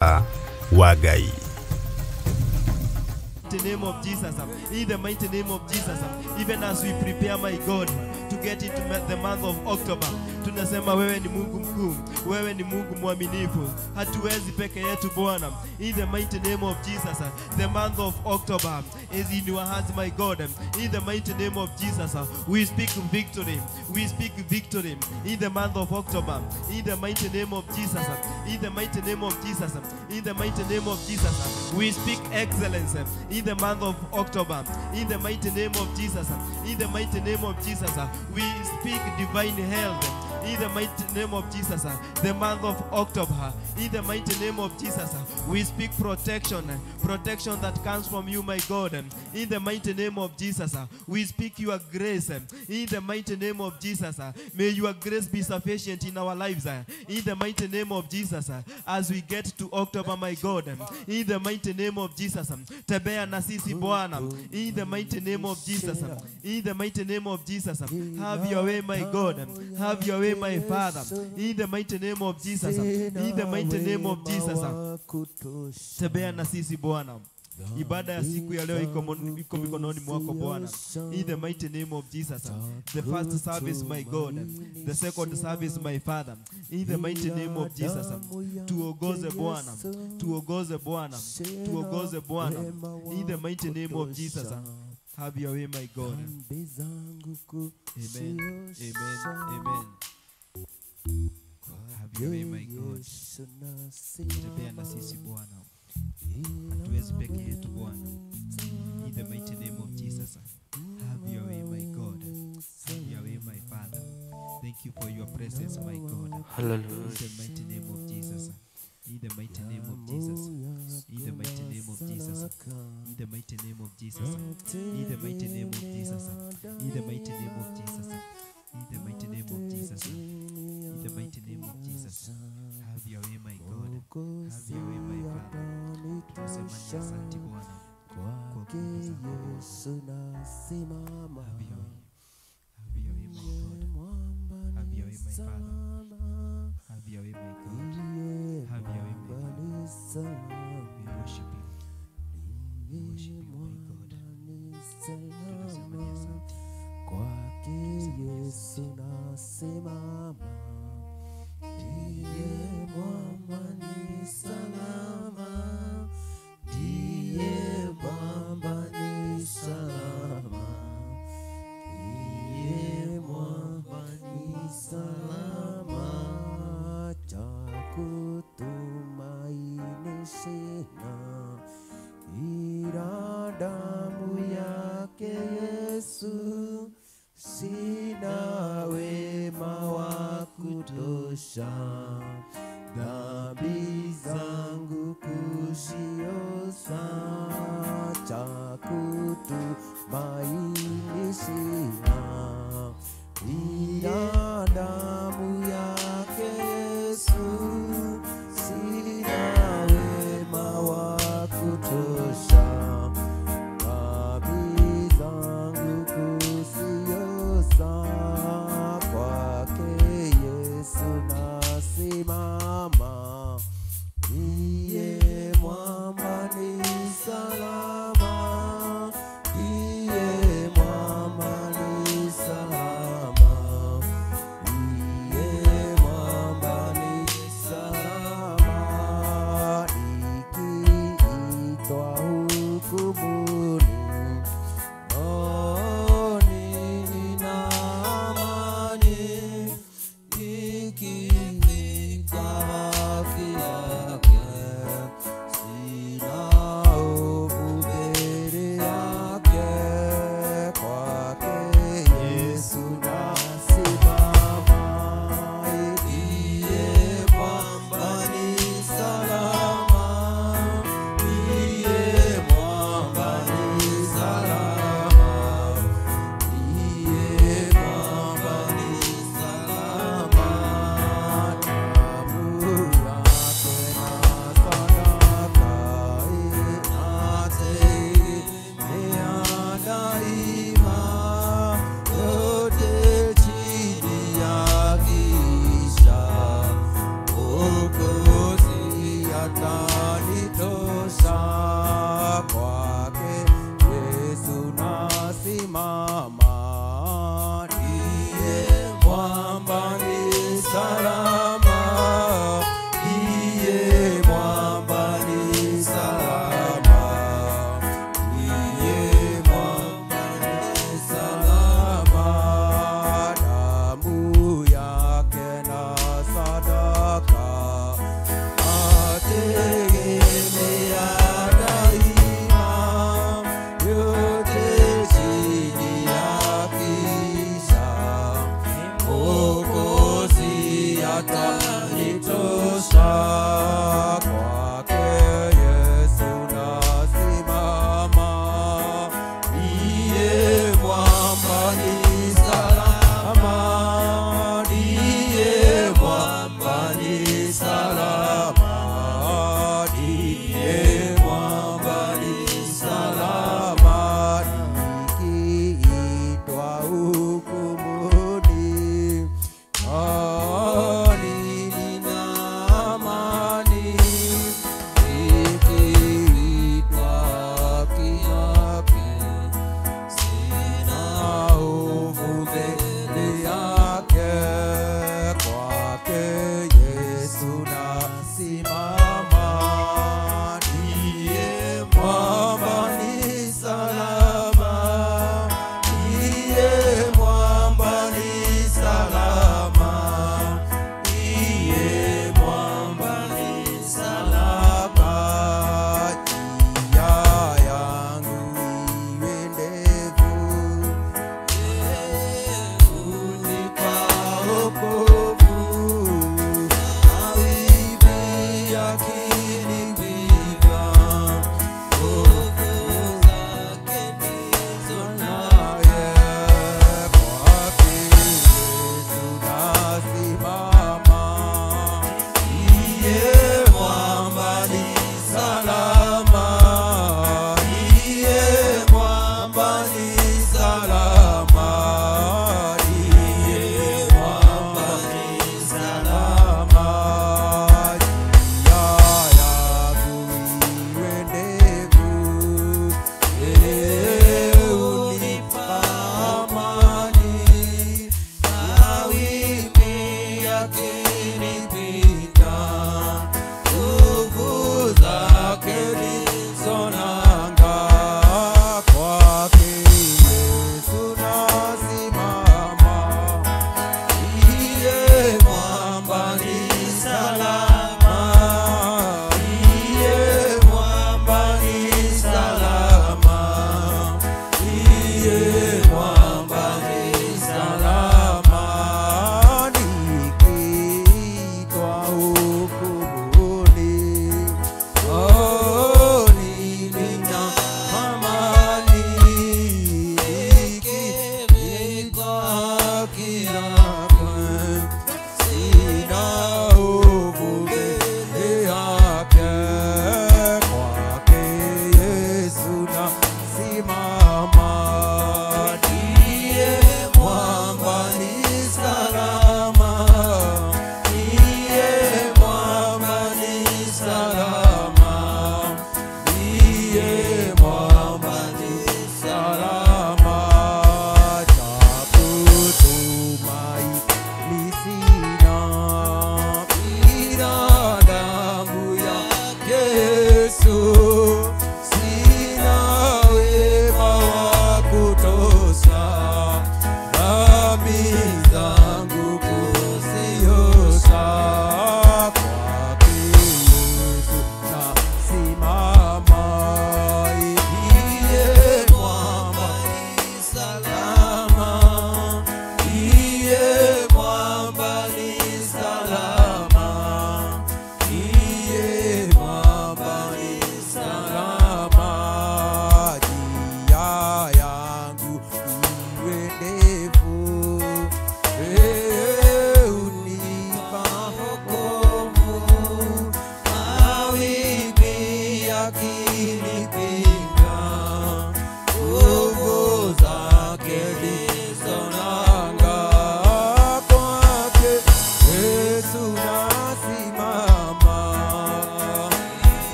Wa Ngai. Name of Jesus, in the mighty name of Jesus, even as we prepare, my God, to get into the month of October, tunasema wewe ni Mungu mkuu, wewe ni Mungu mwaminifu, hatuwezi peke yetu Bwana. In the mighty name of Jesus, the month of October is in your hands, my God. In the mighty name of Jesus, we speak victory, we speak victory in the month of October. In the mighty name of Jesus, in the mighty name of Jesus, in the mighty name of Jesus, we speak excellence in the month of October. In the mighty name of Jesus, in the mighty name of Jesus, we speak divine health. In the mighty name of Jesus, the month of October, in the mighty name of Jesus, we speak protection, protection that comes from you, my God. In the mighty name of Jesus, we speak your grace. In the mighty name of Jesus, may your grace be sufficient in our lives. In the mighty name of Jesus, as we get to October, my God. In the mighty name of Jesus, tembea na sisi Bwana. In the mighty name of Jesus, in the mighty name of Jesus, have your way, my God. Have your way, my Father. In the mighty name of Jesus, in the mighty name of Jesus, tembea na sisi Bwana. Ibada ya siku ya leo iko mikononi mwako Bwana. In the mighty name of Jesus, the first service, my God, the second service, my Father. In the mighty name of Jesus, tuongoze Bwana, tuongoze Bwana, tuongoze Bwana. In the mighty name of Jesus, have your way, my God. Amen, amen, amen. Have your way, my God. Tembea na sisi Bwana. Hatuwezi peke yetu Bwana. In the mighty name of Jesus, have your way, my God. Have your way, my Father. Thank you for your presence, my God. Hallelujah. In the mighty name of Jesus. In the mighty name of Jesus. In the mighty name of Jesus. In the mighty name of Jesus. In the mighty name of Jesus. In the mighty name of Jesus. In the mighty name of Jesus. In the mighty name of Jesus. Have your way, my God. Have your way, my Father. Tunasema ni asante Bwana kwa nguvu zako Bwana. Have your way. Have your way, my God. Have your way, my Father. Have your way, my God. Have your way, my Father. We worship you. We worship you, my God. Tunasema ni asante. Kwake Yesu nasimama, ndiye mwamba ni salama, ndiye mwamba ni salama, ndiye mwamba ni salama, cha kutumaini sina ila damu yake Yesu. Sina wema wa kutosha, dhambi zangu kuziosha, cha kutumaini sina ila damu yake Yesu. Sina wema wa Anitosha, kwake Yesu nasimama, ndiye mwamba ni salama, ndiye mwamba ni salama, ndiye mwamba ni salama, damu yake na sadaka ategemea.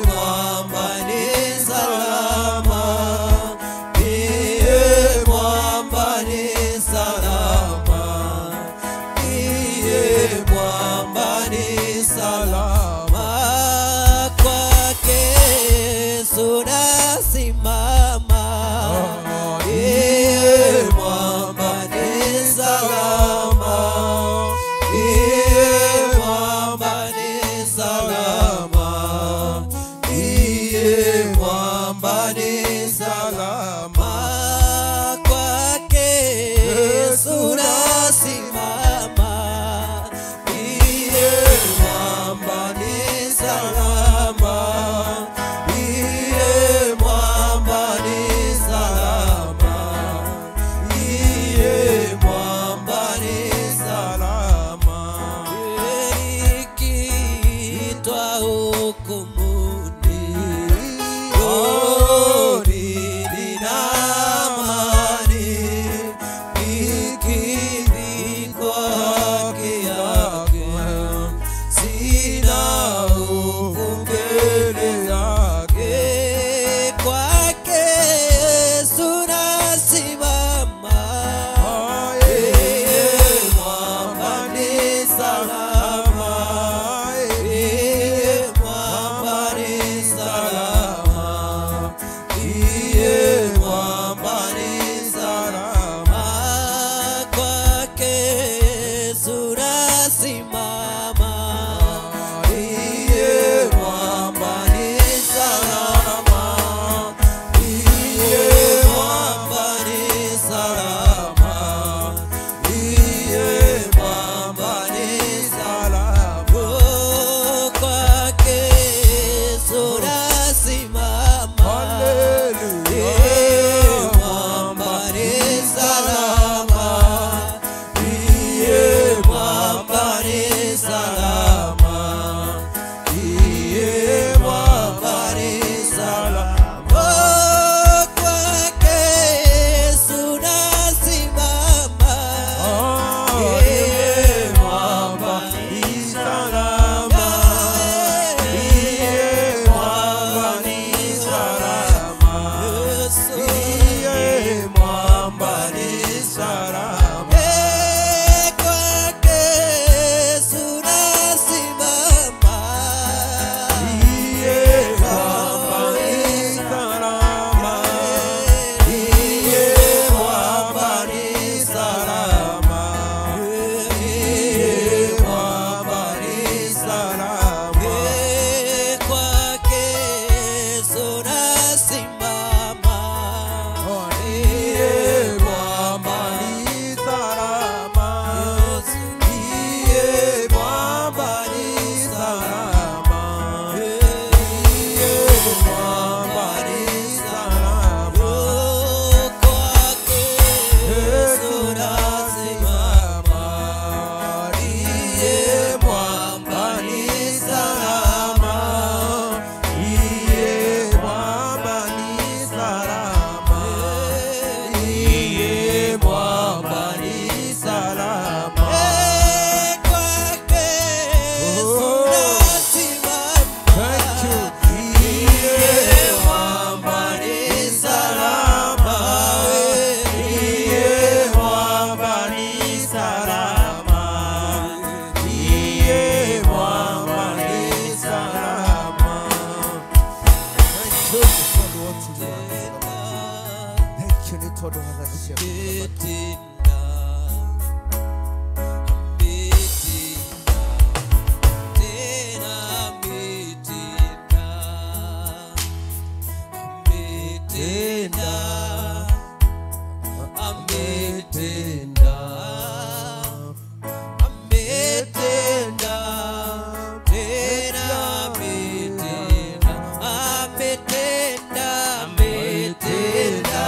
mwamba ni salama, ndiye mwamba ni salama, ndiye mwamba ni salama. Kwake Yesu nasimama, ndiye mwamba ni salama, ndiye mwamba ni salama, ndiye mwamba ni salama. Kwake Yesu nasimama, ndiye mwamba ni salama, ndiye mwamba ni salama, ndiye mwamba ni salama. Nikiitwa hukumuni, rohoni nina amani, nikivikwa haki yake, sina hofu mbele yake. Kwake Yesu nasimama, yeye mwamba ni salama, yeye mwamba ni salama, yeye mwamba ni salama. Kwake Yesu nasimama, yeye mwamba ni salama, yeye mwamba ni salama, yeye mwamba ni salama. Kwake Yesu nasimama, yeye mwamba ni salama, yeye mwamba ni salama, yeye mwamba ni salama. Kwake Yesu nasimama, yeye mwamba ni salama, yeye mwamba ni salama, yeye mwamba ni salama. Kwake Yesu nasimama, yeye mwamba ni salama, yeye mwamba ni salama, yeye mwamba ni salama. Kwake Yesu nasimama, yeye mwamba ni salama, yeye mwamba ni salama, yeye mwamba ni salama. Kwake Yesu nasimama, yeye mwamba ni salama, yeye mwamba ni salama, yeye mwamba ni salama. Kwake Yesu nasimama, yeye mwamba ni salama, yeye mwamba ni salama, yeye mwamba ni salama. Ametenda, ametenda,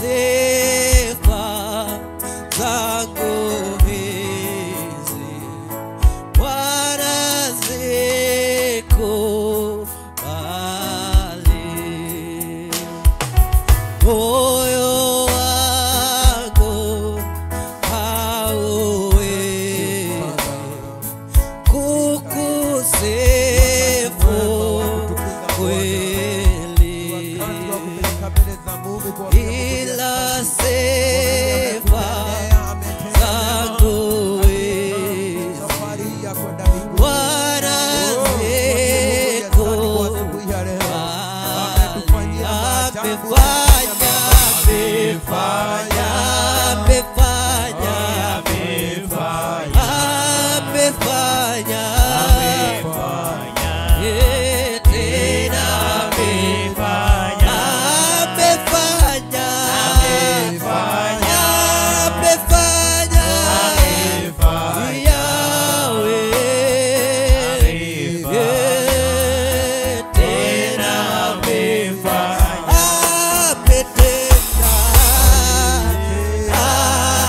sifa zangu hizi Bwana zikubali. Moyo wangu hauwezi kukusifu kweli, ila sifa zangu hizi Bwana zikubali. Amefanya, amefanya, amefanya, amefanya, tena amefanya, amefanya, amefanya, Yahweh, tena amefanya, ametenda,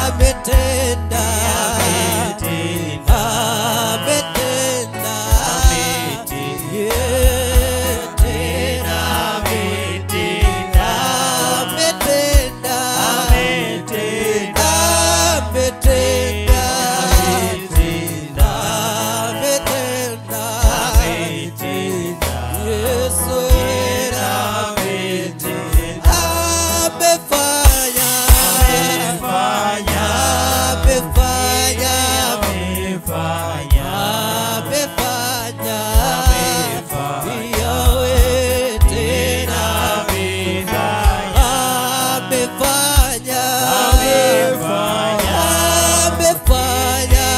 ametenda, ametenda, tena ametenda, ametenda, ametenda, ametenda, Yesu amefanya, amefanya, amefanya, Yahweh tena amefanya, amefanya,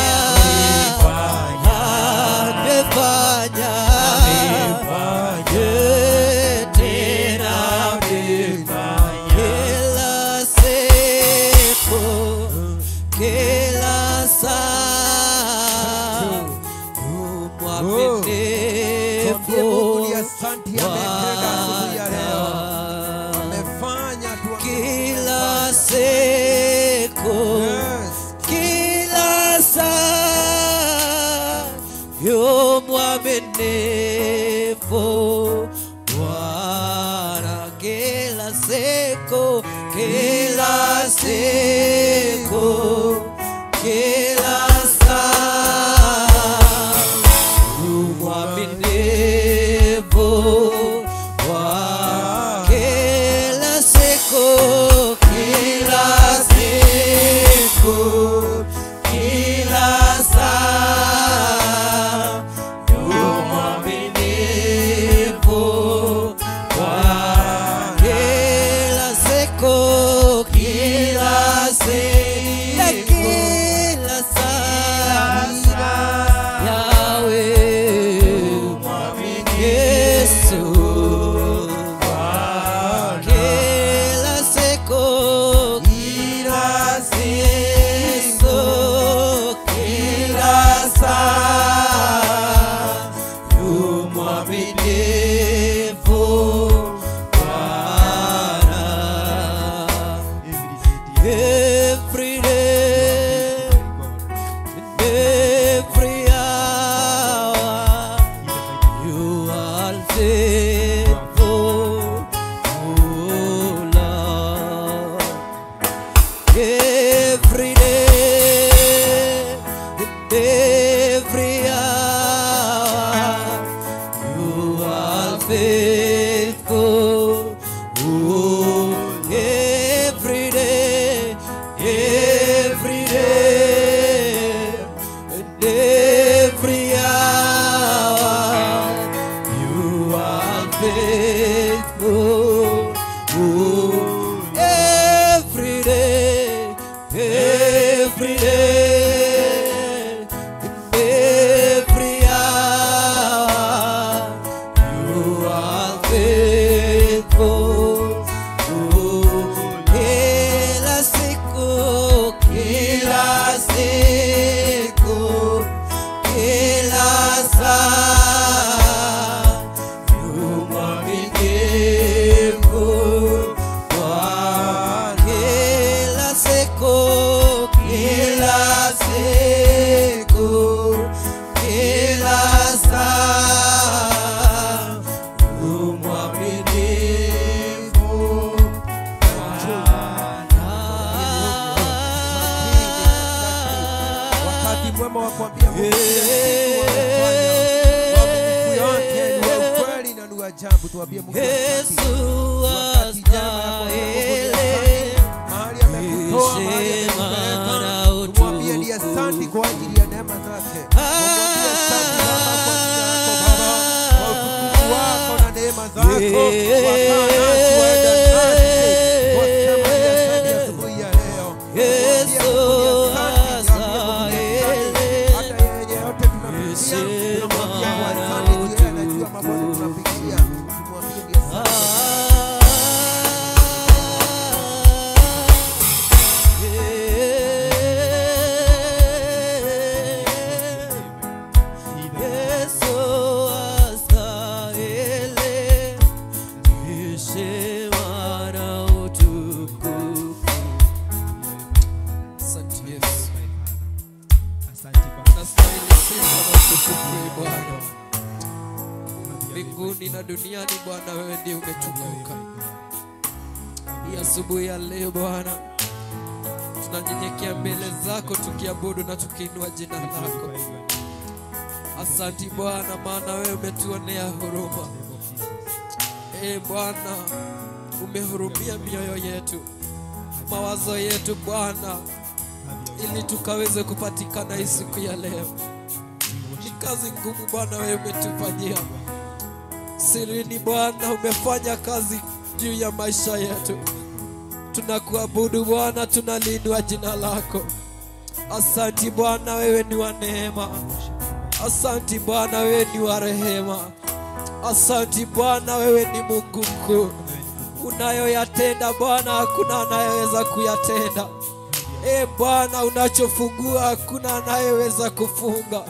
amefanya, tena kila siku, kila saa, Tuambie Mungu ni mwaminifu asante ametenda asubuhi ya leo. Bwana. Amefanya tuambie Kila siku, Yes. kila saa, yu mwaminifu Bwana. Kila siku, kila siku, kila saa, yu mwaminifu Bwana. Kila siku, kila siku, kila saa, yu mwaminifu Bwana. Kila siku, kila siku, kila saa, Yahweh, Yesu, kila siku, kila siku, kila saa, yu mwaminifu Bwana. Every day, Every day, every hour, you are faithful, oh Lord. Every day, every hour, you are faithful. Oh, every day, every day, and every hour, you are ajabu. Tuambie Mungu asante. Wakati njema ya kuambia Mungu ni asante. Mahali amekutoa, mahali amekupeleka, tumwambie ni asante kwa ajili ya neema zake. Tumwambie asante Baba kwa ajili yako Baba, kwa utukufu wako na neema zako. Wakaa nasi, waenda nasi. Twasema ni asante asubuhi ya leo. Tumwambie Mungu ni asante, tuambie Mungu ni asante. Hata yeye yote tunapitia, tunamwambia asante juu yeye anajua mambo tunapitia. Tumwambie ni asante. Yesu astahili heshima na utukufu. Asante Yesu. Asante Baba. Unastahili sifa na utukufu, ee Bwana. Mbinguni na duniani Bwana, wewe ndiye umetukuka. Hii asubuhi ya leo Bwana, tunanyenyekea mbele zako tukiabudu na tukiinua jina lako. Asanti Bwana, maana wewe umetuonea huruma. Ee Bwana, umehurumia mioyo yetu, mawazo yetu Bwana, ili tukaweze kupatikana hii siku ya leo. Ni kazi ngumu Bwana, wewe umetufanyia sirini. Bwana, umefanya kazi juu ya maisha yetu. Tunakuabudu Bwana, tunaliinua jina lako. Asanti Bwana, wewe ni wa neema. Asanti Bwana, wewe ni wa rehema. Asanti Bwana, wewe ni Mungu mkuu. Unayoyatenda Bwana, hakuna anayeweza kuyatenda. E Bwana, unachofungua hakuna anayeweza kufunga.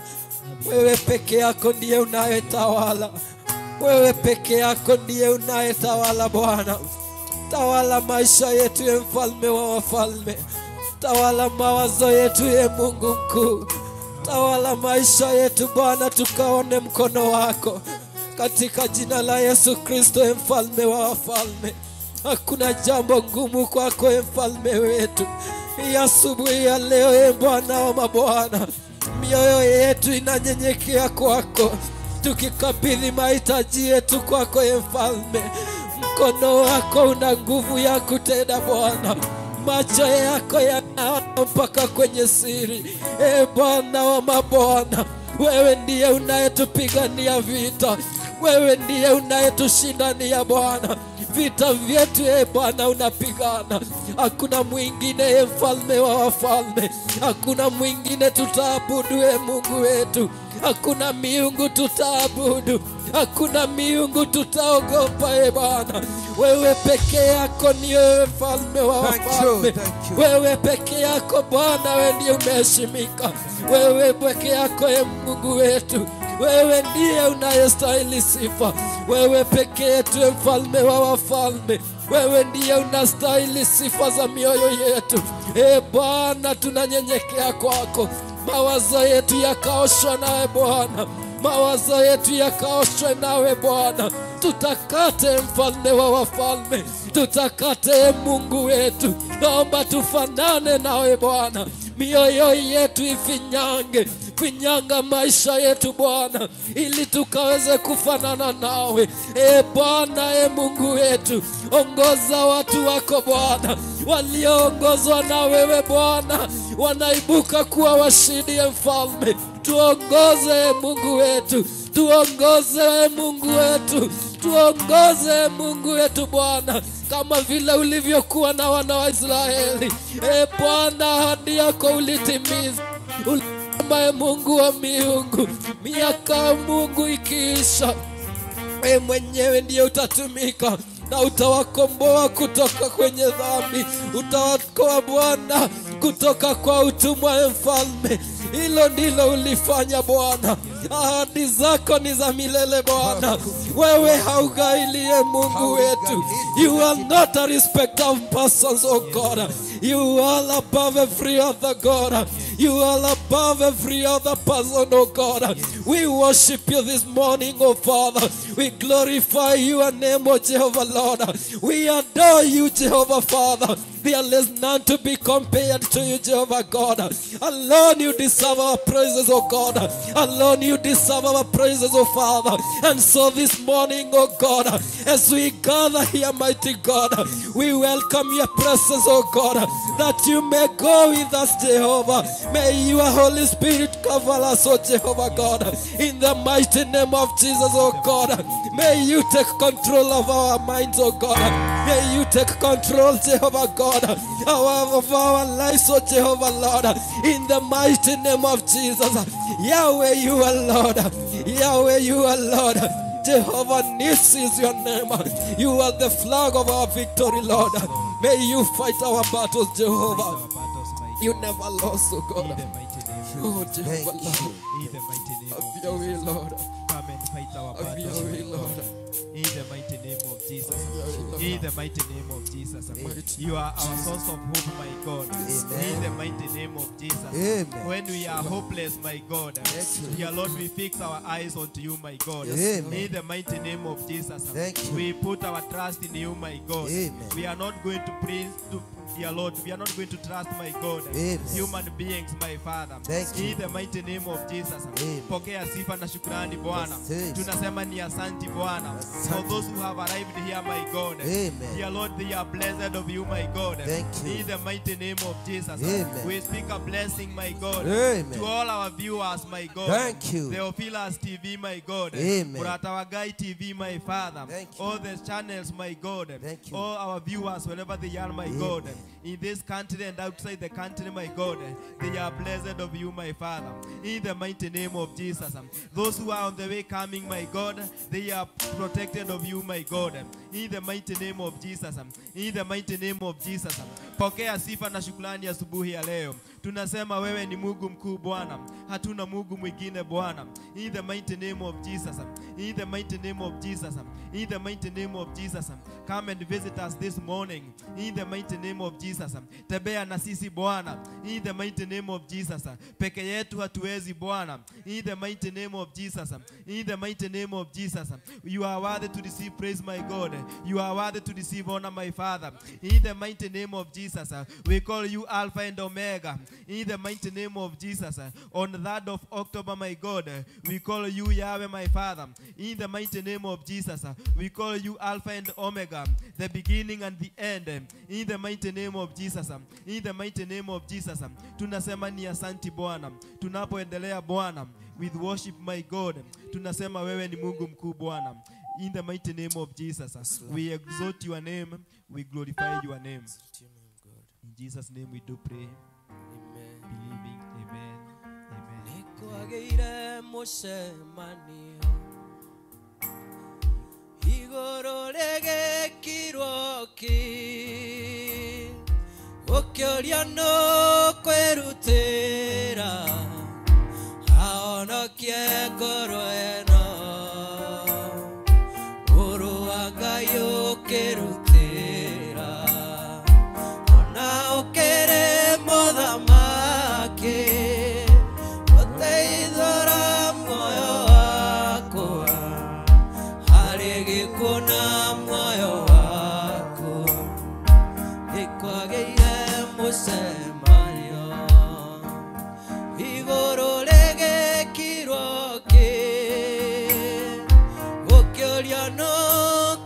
Wewe peke yako ndiye unayetawala. Wewe peke yako ndiye unayetawala Bwana. Tawala maisha yetu, ye mfalme wa wafalme. Tawala mawazo yetu, ye Mungu mkuu. Tawala maisha yetu Bwana, tukaone mkono wako katika jina la Yesu Kristo, ye mfalme wa wafalme. Hakuna jambo ngumu kwako, ye mfalme wetu. Hii asubuhi ya leo, ye Bwana wa mabwana, mioyo yetu inanyenyekea kwako, tukikabidhi mahitaji yetu kwako, ye mfalme. Mkono wako una nguvu ya kutenda Bwana, macho yako yanaona mpaka kwenye siri. E Bwana wa mabwana, wewe ndiye unayetupigania vita, wewe ndiye unayetushindania Bwana vita vyetu. E Bwana, unapigana, hakuna mwingine, e mfalme wa wafalme, hakuna mwingine tutaabudu, e Mungu wetu, hakuna miungu tutaabudu, hakuna miungu tutaogopa. E Bwana, wewe peke yako ni wewe mfalme wa Thank you, wafalme. thank you. Wewe peke yako Bwana, wewe ndiye umeheshimika. Wewe peke yako e Mungu wetu, wewe ndiye unayestahili sifa. Wewe peke yetu e mfalme wa wafalme, wewe ndiye unastahili sifa za mioyo yetu. E Bwana, tunanyenyekea kwako, mawazo yetu yakaoshwa nawe Bwana, mawazo yetu yakaoshwe nawe Bwana. Tutakate mfalme wa wafalme, tutakate Mungu wetu. Naomba tufanane nawe Bwana, mioyo yetu ifinyange, finyanga maisha yetu Bwana, ili tukaweze kufanana nawe. E Bwana, e Mungu wetu, ongoza watu wako Bwana, walioongozwa na wewe Bwana wanaibuka kuwa washindi. E mfalme, tuongoze e Mungu wetu, tuongoze e Mungu wetu, tuongoze e Mungu wetu Bwana, kama vile ulivyokuwa na wana wa Israeli. E Bwana, ahadi yako ulitimiza. Ulisema, e Mungu wa miungu, miaka ya Mungu ikiisha, wewe mwenyewe ndiye utatumika na utawakomboa kutoka kwenye dhambi, utawakoa Bwana kutoka kwa utumwa. E mfalme, hilo ndilo ulifanya Bwana. Ahadi zako ni za milele Bwana, wewe haugailie Mungu wetu. You are not a respecter of persons, O God. You are above every other God. You are above every other person, oh God. We worship you this morning, oh Father. We glorify your name, oh Jehovah Lord. We adore you, Jehovah Father. There is none to be compared to you, Jehovah God. Alone you deserve our praises, oh God. Alone you deserve our praises, oh Father. And so this morning, oh God, as we gather here, mighty God, we welcome your presence, oh God, that you may go with us, Jehovah. May your Holy Spirit cover us, oh Jehovah God. In the mighty name of Jesus, oh God, may you take control of our minds, oh God. May you take control, Jehovah God, of our lives, oh Jehovah Lord. In the mighty name of Jesus, Yahweh, you are Lord. Yahweh, you are Lord. Jehovah Nissi is your name. You are the flag of our victory, Lord. May you fight our battles, Jehovah. You never lost, oh God. Oh, Jehovah Lord. Have your way, Lord. Come and fight our battles, Have your way, Lord. In the mighty name of Jesus. In the mighty name of Jesus. You are our source of hope, my God. Amen. In the mighty name of Jesus. Amen. When we are hopeless, my God, dear Lord, we fix our eyes onto you, my God. Amen. In the mighty name of Jesus. Thank you. We put our trust in you, my God. Amen. We are not going to praise to dear Lord, we are not going to trust, my God, Amen. Human beings, my Father. Thank you. In the mighty name of Jesus. Amen. Pokea sifa na shukrani Bwana. Yes. Tunasema ni asanti Bwana. For those who have arrived here, my God. Amen. Dear Lord, they are blessed of you, my God. Thank you. In the mighty name of Jesus. Amen. We speak a blessing, my God. Amen. To all our viewers, my God. Thank you. The Ophilas TV, my God. Amen. Muratawagai TV, my Father. Thank you. All the channels, my God. Thank you. All our viewers, wherever they are, my Amen. God. In this country and outside the country, my God, they are blessed of you, my Father. In the mighty name of Jesus. Those who are on the way coming, my God, they are protected of you, my God. In the mighty name of Jesus. In the mighty name of Jesus. Pokea sifa na shukrani asubuhi ya leo. Tunasema wewe ni Mungu mkuu Bwana. Hatuna Mungu mwingine Bwana. In the mighty name of Jesus. In the mighty name of Jesus. In the mighty name of Jesus. Come and visit us this morning. In the mighty name of Jesus. Tembea na sisi Bwana. In the mighty name of Jesus. Peke yetu hatuwezi Bwana. In the mighty name of Jesus. In the mighty name of Jesus. You are worthy to receive praise, my God. You are worthy to receive honor, my Father. In the mighty name of Jesus. We call you Alpha and Omega. In the mighty name of Jesus. On the 3rd of October, my God, we call you Yahweh, my Father. In the mighty name of Jesus, we call you Alpha and Omega, the beginning and the end. In the mighty name of Jesus. In the mighty name of Jesus. Tunasema ni asanti Bwana. Tunapoendelea Bwana with worship, my God, tunasema wewe ni Mungu mkuu Bwana. In the mighty name of Jesus, we exalt your name, we glorify your name. In Jesus' name we do pray. Amen. Believing. Amen. Amen. Nĩkwagĩire mũcemanio igũrũ rĩgĩkirwo ki gũkĩũria nũ kwĩrutĩra ahonokie ngoro ĩno Mũrũ wa Ngai ũkĩrutĩra ona ũkĩrĩ mũthamaki gũteithũra muoyo wakwa harĩ gĩkuũ na muoyo wakwa nĩkwagĩire mũcemanio igũrũ rĩgĩkirwo kĩ gũkĩũria nũ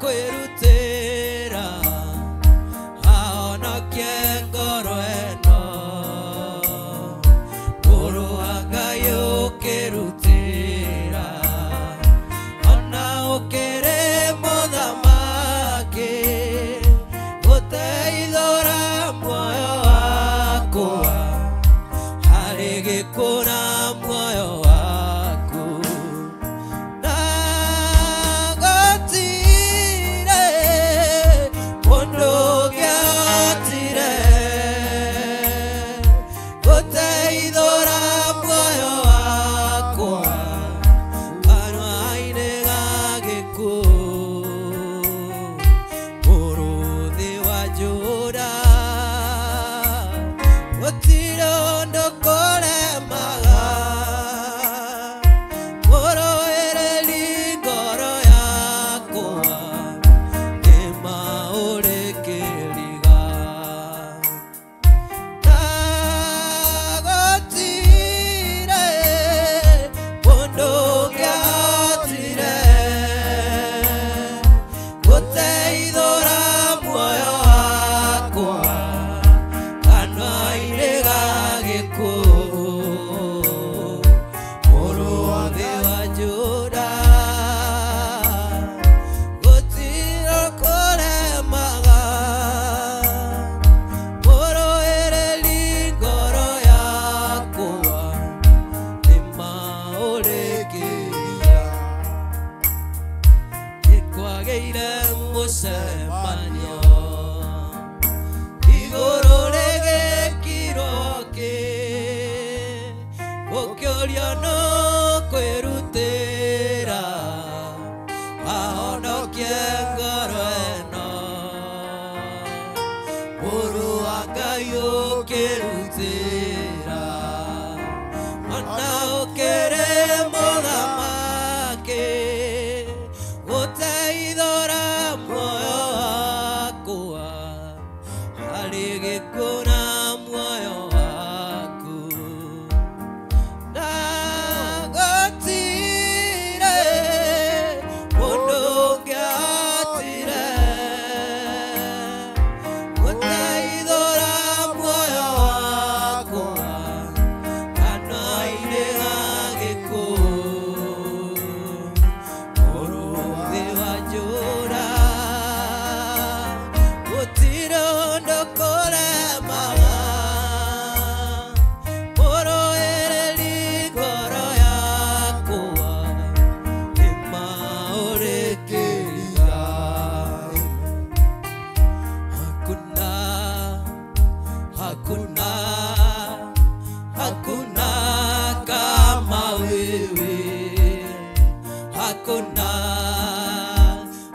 kwĩrutĩra ahonokie ngoro ĩno Mũrũ wa Ngai ũkĩrutĩra ona ũkĩrĩ mũthamaki gũteithũra muoyo wakwa harĩ gĩkuũ na muoyo waku na gũtirĩ mũndũ ũngĩahotire gũteithũra muoyo wakwa kanua-inĩ ga gĩkuũ. Twetereire mũcemanio igũrũ rĩgĩkirwo kĩ gũkĩũrio no kwĩrutĩra ahonokie ngoro ĩno mũrũ wa Ngai ũkĩrutĩra ona ũkĩrĩ mũthamaki gũteithũra muoyo wakwa harĩ gĩkuũ na muoyo waku na gũtirĩ mũndũ ũngĩahotire gũteithũra muoyo wakwa kanua-inĩ ga gĩkuũ mũrũthi wa Juda gũtirĩ ũndũ kũremaga mũrũĩrĩri ngoro yakwa nĩmaũrĩkĩria hakuna hakuna hakuna kama wewe hakuna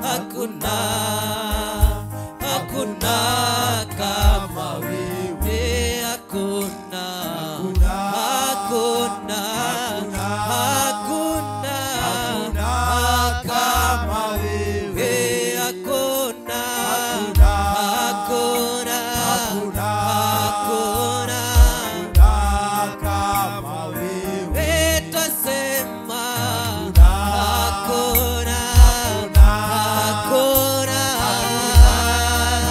hakuna hakuna kama wewe hakuna hakuna hakuna kama wewe hakuna hakuna hakuna kama wewe twasema hakuna hakuna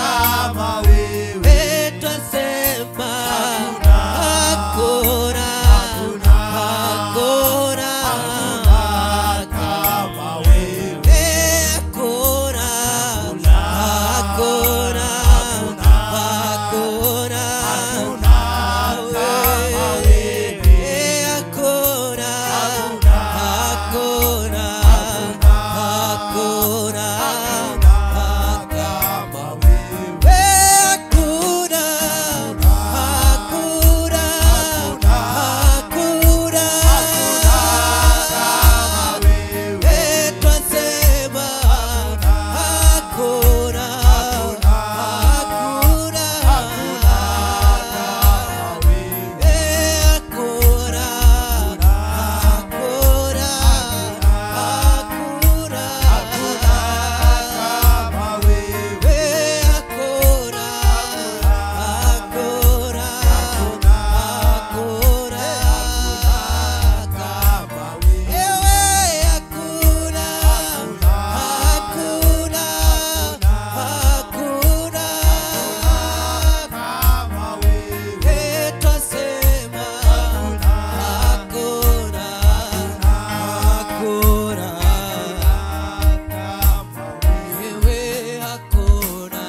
kama wewe twasema hakuna hakuna kama wewe hakuna hakuna hakuna kama wewe hakuna hakuna hakuna kama wewe hakuna hakuna hakuna kama wewe twasema hakuna hakuna kama wewe hakuna hakuna hakuna kama wewe hakuna hakuna hakuna kama wewe ewe hakuna hakuna hakuna kama wewe twasema hakuna hakuna kama wewe ewe hakuna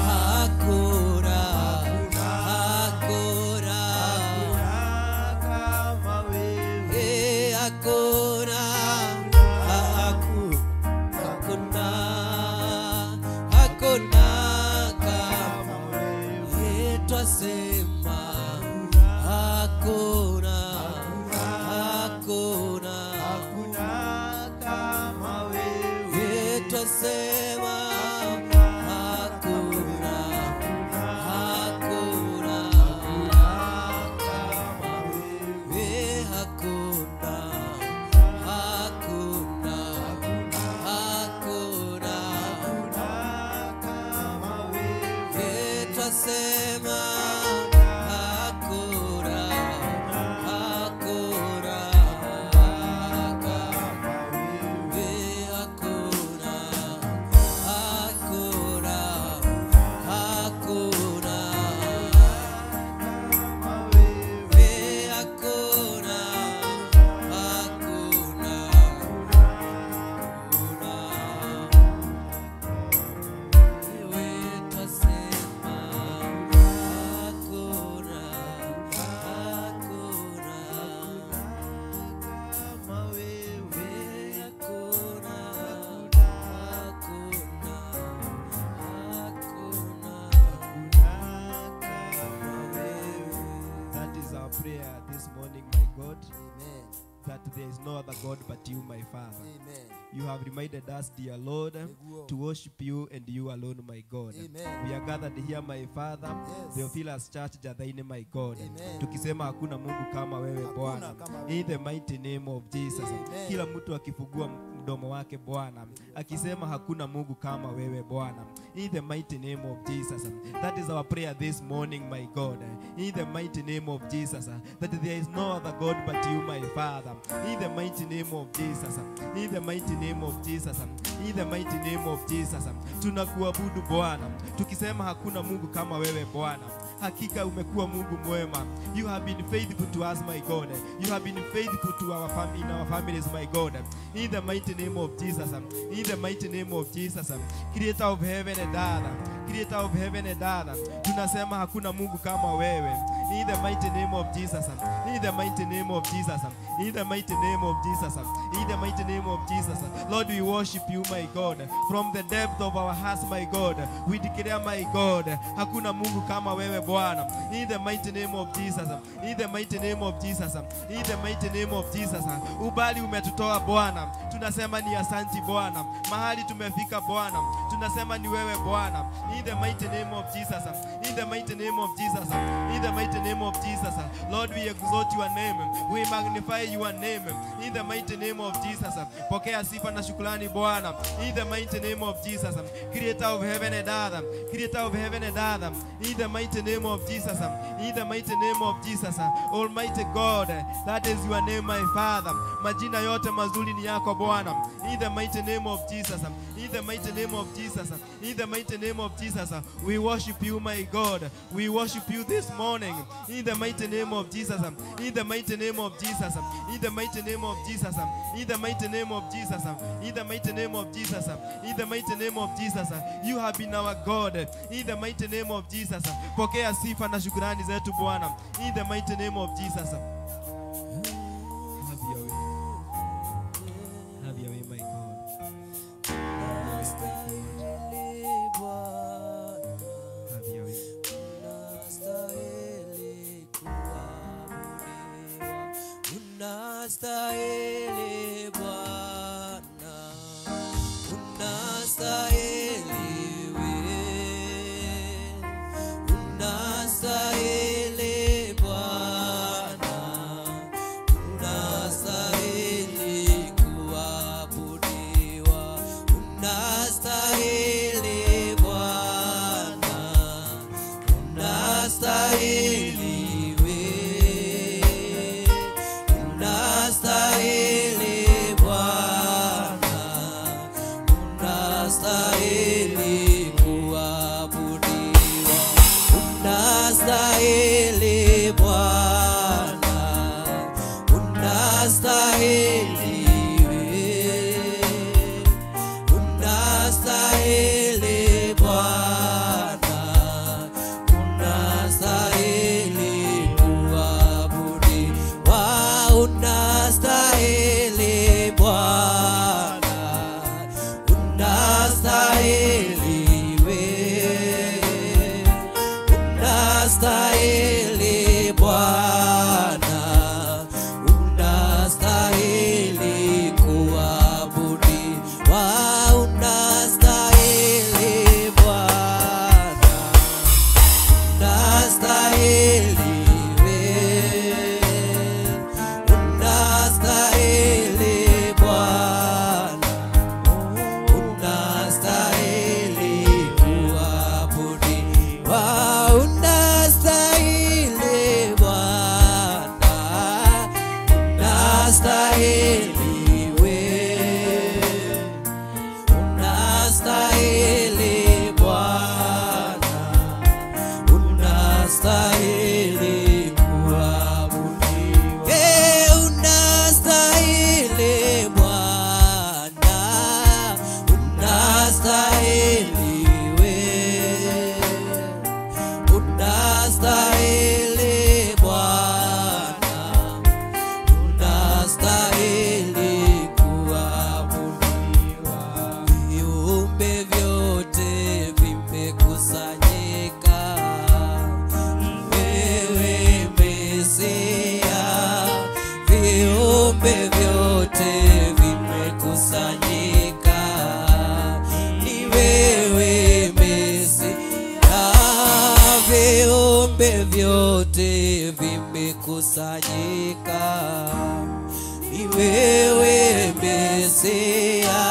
hakuna hakuna Kama wewe hakuna hakuna hakuna kama wewe twasema hakuna hakuna hakuna kama wewe twasema hakuna hakuna kama wewe hakuna hakuna hakuna kama wewe twasema hakuna hakuna hakuna hakuna hakuna hakuna hakuna hakuna ewe twasema. there is no other God but you, my Father. Amen. You have reminded us, dear Lord, to worship you and you alone, my God. Amen. We are gathered here, my Father, Yes. Theophilus Church Jathaini, my God. Amen. Tukisema hakuna Mungu kama wewe Bwana. In the mighty name of Jesus. Amen. Kila mtu akifungua mdomo wake Bwana, akisema hakuna Mungu kama wewe Bwana. In the mighty name of Jesus. That is our prayer this morning, my God. In the mighty name of Jesus. That there is no other God but you, my Father. In the mighty name of Jesus. In the mighty name of Jesus. In the mighty name of Jesus. Tunakuabudu Bwana, tukisema hakuna Mungu kama wewe Bwana. Hakika umekuwa Mungu mwema. You have been faithful to us, my God. You have been faithful to our in our families, my God. In the mighty name of Jesus. In the mighty name of Jesus. Creator of heaven and earth. Creator of heaven and earth. Tunasema hakuna Mungu kama wewe. In the mighty name of Jesus. In the mighty name of Jesus. In the mighty name of Jesus. In the mighty name of Jesus. Lord, we worship you, my God. From the depth of our hearts, my God, we declare, my God, hakuna Mungu kama wewe Bwana. In the mighty name of Jesus. In the mighty name of Jesus. In the mighty name of Jesus. Ubali umetutoa Bwana, tunasema ni asanti Bwana. Mahali tumefika Bwana, tunasema ni wewe Bwana. In the mighty name of Jesus. In the mighty name of Jesus. In the mighty name of Jesus. Lord, we exalt your name. We magnify your name. In the mighty name of Jesus. Pokea sifa na shukrani Bwana. In the mighty name of Jesus. Creator of heaven and earth. Creator of heaven and earth. In the mighty name of Jesus. In the mighty name of Jesus. Almighty God, that is your name, my Father. Majina yote mazuri ni yako Bwana. In the mighty name of Jesus. In the mighty name of Jesus. In the mighty name of Jesus. We worship you, my God. We worship you this morning. In the mighty name of Jesus. In the mighty name of Jesus. In the mighty name of Jesus. In the mighty name of Jesus. In the mighty name of Jesus. In the mighty name of Jesus. You have been our God. In the mighty name of Jesus. Pokea sifa na shukrani zetu Bwana. In the mighty name of Jesus. Have your way. Have your way, my God. Have your way. Unastahili Bwana, unastahili wewe, unastahili Bwana, unastahili kuabudiwa, unastahili Bwana, unastahili wewe, unastahili Bwana, unastahili kuabudiwa, unastahili Bwana, unastahili wewe, unastahili Bwana, unastahili kuabudiwa, unastahili Bwana, unastahili vimekusanyika. Ni wewe Mesia,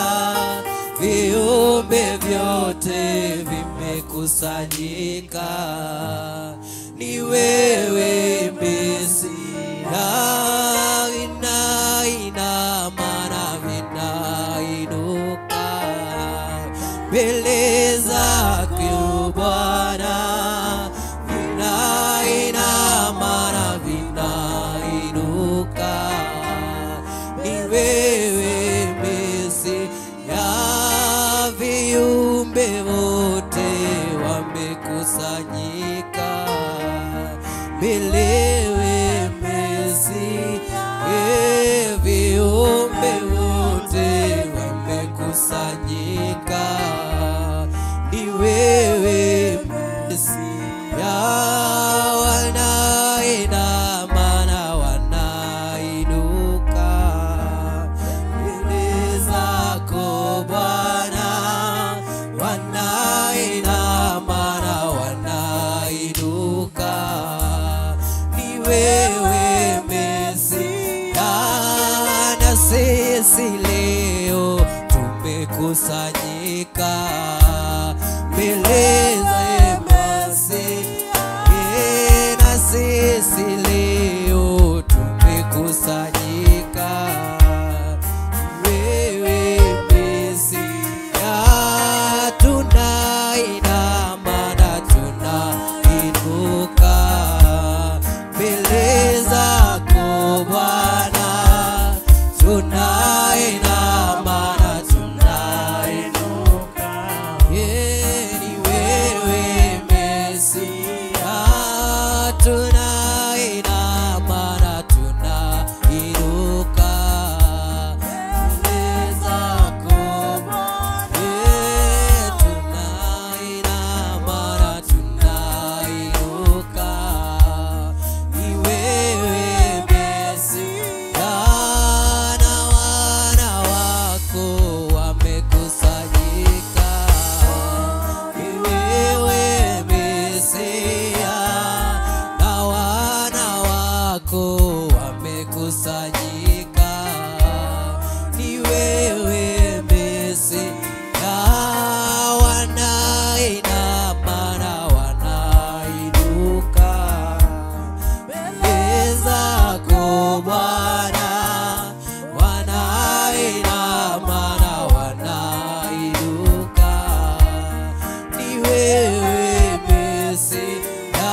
viumbe vyote vimekusanyika. Ni wewe Mesia, vinainama na vinainuka mbele zako Bwana, vinainama na vinainuka. Ni wewe Mesia, viumbe wote wamekusanyika mbele Mesia, viumbe wote wamekusanyika. Ni wewe Mesia, wanainama na wanainuka mbele zako Bwana, wanainama na wanainuka. Ni wewe Mesia, na sisi leo tumekusanyika mbele za Mesia, na sisi leo tumekusanyika. Wewe Mesia, tunainama na tunainuka mbele zako Bwana, tunainama na tunainuka. Ni wewe Mesia, tunainama na tunainuka mbele zako Bwana, tunainama na tunainuka. Ni wewe Mesia, na wana wako wamekusanyika. Ni wewe Mesia, na wana wako wamekusanyika. Ni wewe Mesia, wanainama na wanainuka mbele zako Bwana, wanainama na wanainuka. Ni wewe Mesia,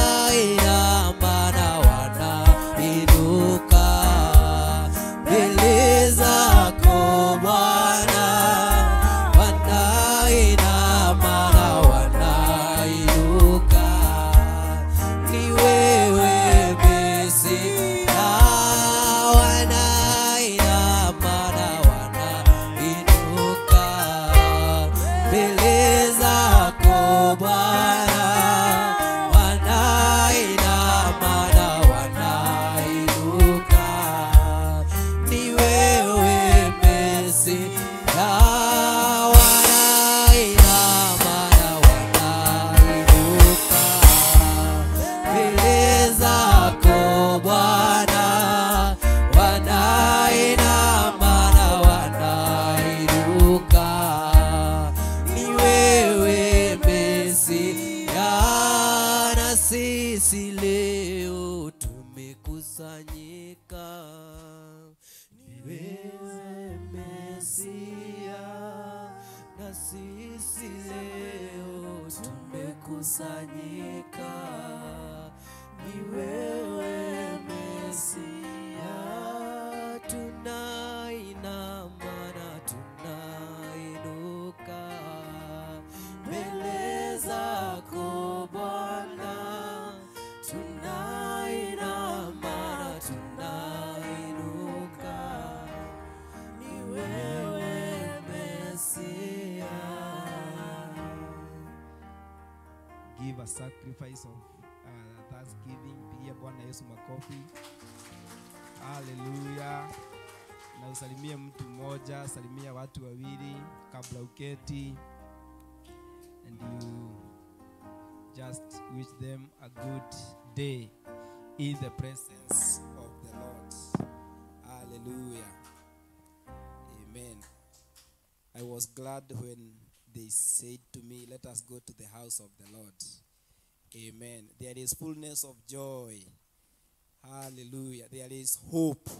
wanainama na wanainuka mbele zako Bwana, wanainama na wanainuka. Ni wewe Mesia, wanainama na wanainuka mbele zako Bwana, wanainama na wanainuka. Ni wewe Mesia, wanainama na wanainuka mbele zako Bwana, wanainama na wanainuka. Ni wewe Mesia, na sisi leo tumekusanyika. Ni wewe Mesia, na sisi leo tumekusanyika. Ni wewe Mesia, tunainama na tunainuka mbele zako Bwana, tunainama na tunainuka. Ni wewe Mesia. Give a sacrifice of thanksgiving. Pigia Bwana Yesu makofi. Haleluya. Na usalimie mtu mmoja, salimia watu wawili kabla uketi, and you just wish them a good day in the presence of the Lord. Hallelujah. Amen. I was glad when they said to me, let us go to the house of the Lord. Amen. There is fullness of joy. Hallelujah. There is hope.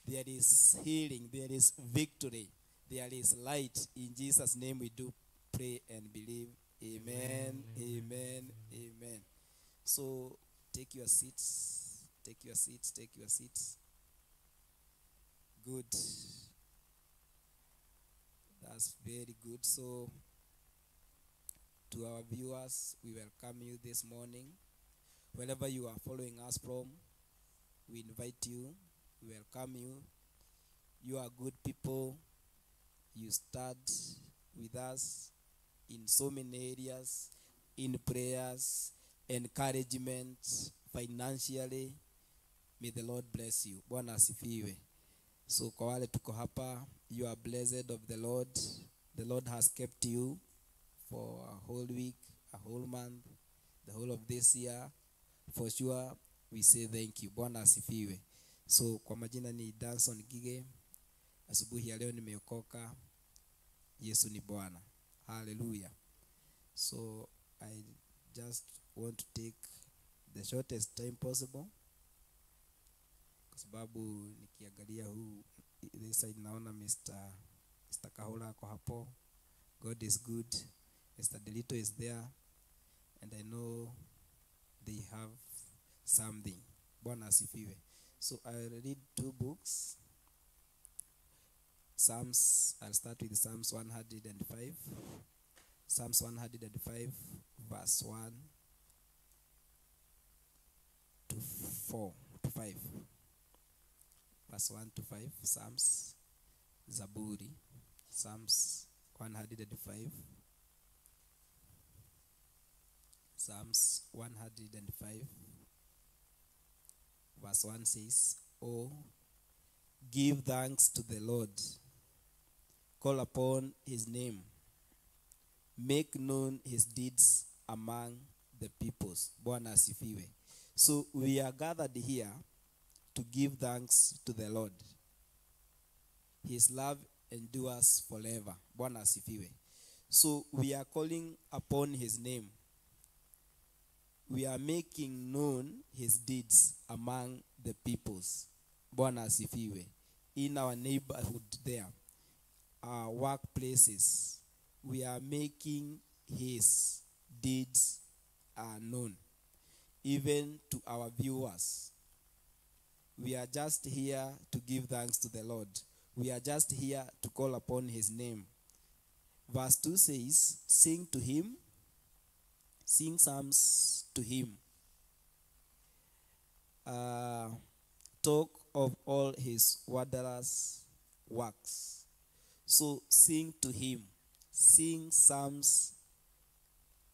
There is healing. There is victory. There is light. In Jesus' name we do pray and believe. Amen. Amen. Amen. So take your seats. Take your seats. Take your seats. Good. That's very good. So to our viewers, we welcome you this morning. Wherever you are following us from, we invite you, we welcome you. You are good people. You start with us in so many areas, in prayers, encouragement, financially. May the Lord bless you. Bwana asifiwe. So kwa wale tuko hapa, you are blessed of the Lord. The Lord has kept you for a whole week, a whole month, the whole of this year. For sure, we say thank you. Bwana asifiwe. So kwa majina ni Danson Gige. Asubuhi ya leo nimeokoka. Yesu ni Bwana. Hallelujah. So I just want to take the shortest time possible, kwa sababu nikiangalia huu this side naona Mr. Kahula ako hapo. God is good. Mr. Delito is there, and I know they have something. Bwana asifiwe. So I read two books. Psalms, I'll start with Psalms 105. Psalms 105, verse 1 to 4 to 5. Verse 1 to 5, Psalms, Zaburi, Psalms 105. Psalms 105, verse 1 says, Oh, give thanks to the Lord, call upon his name, make known his deeds among the peoples. Bwana asifiwe. So we are gathered here to give thanks to the Lord. His love endures forever. Bwana asifiwe. So we are calling upon his name. We are making known his deeds among the peoples. Bwana asifiwe. In our neighborhood there, our workplaces, we are making his deeds known. Even to our viewers. We are just here to give thanks to the Lord. We are just here to call upon his name. Verse 2 says, sing to him, sing psalms to him. Talk of all his wondrous works. So sing to him, sing psalms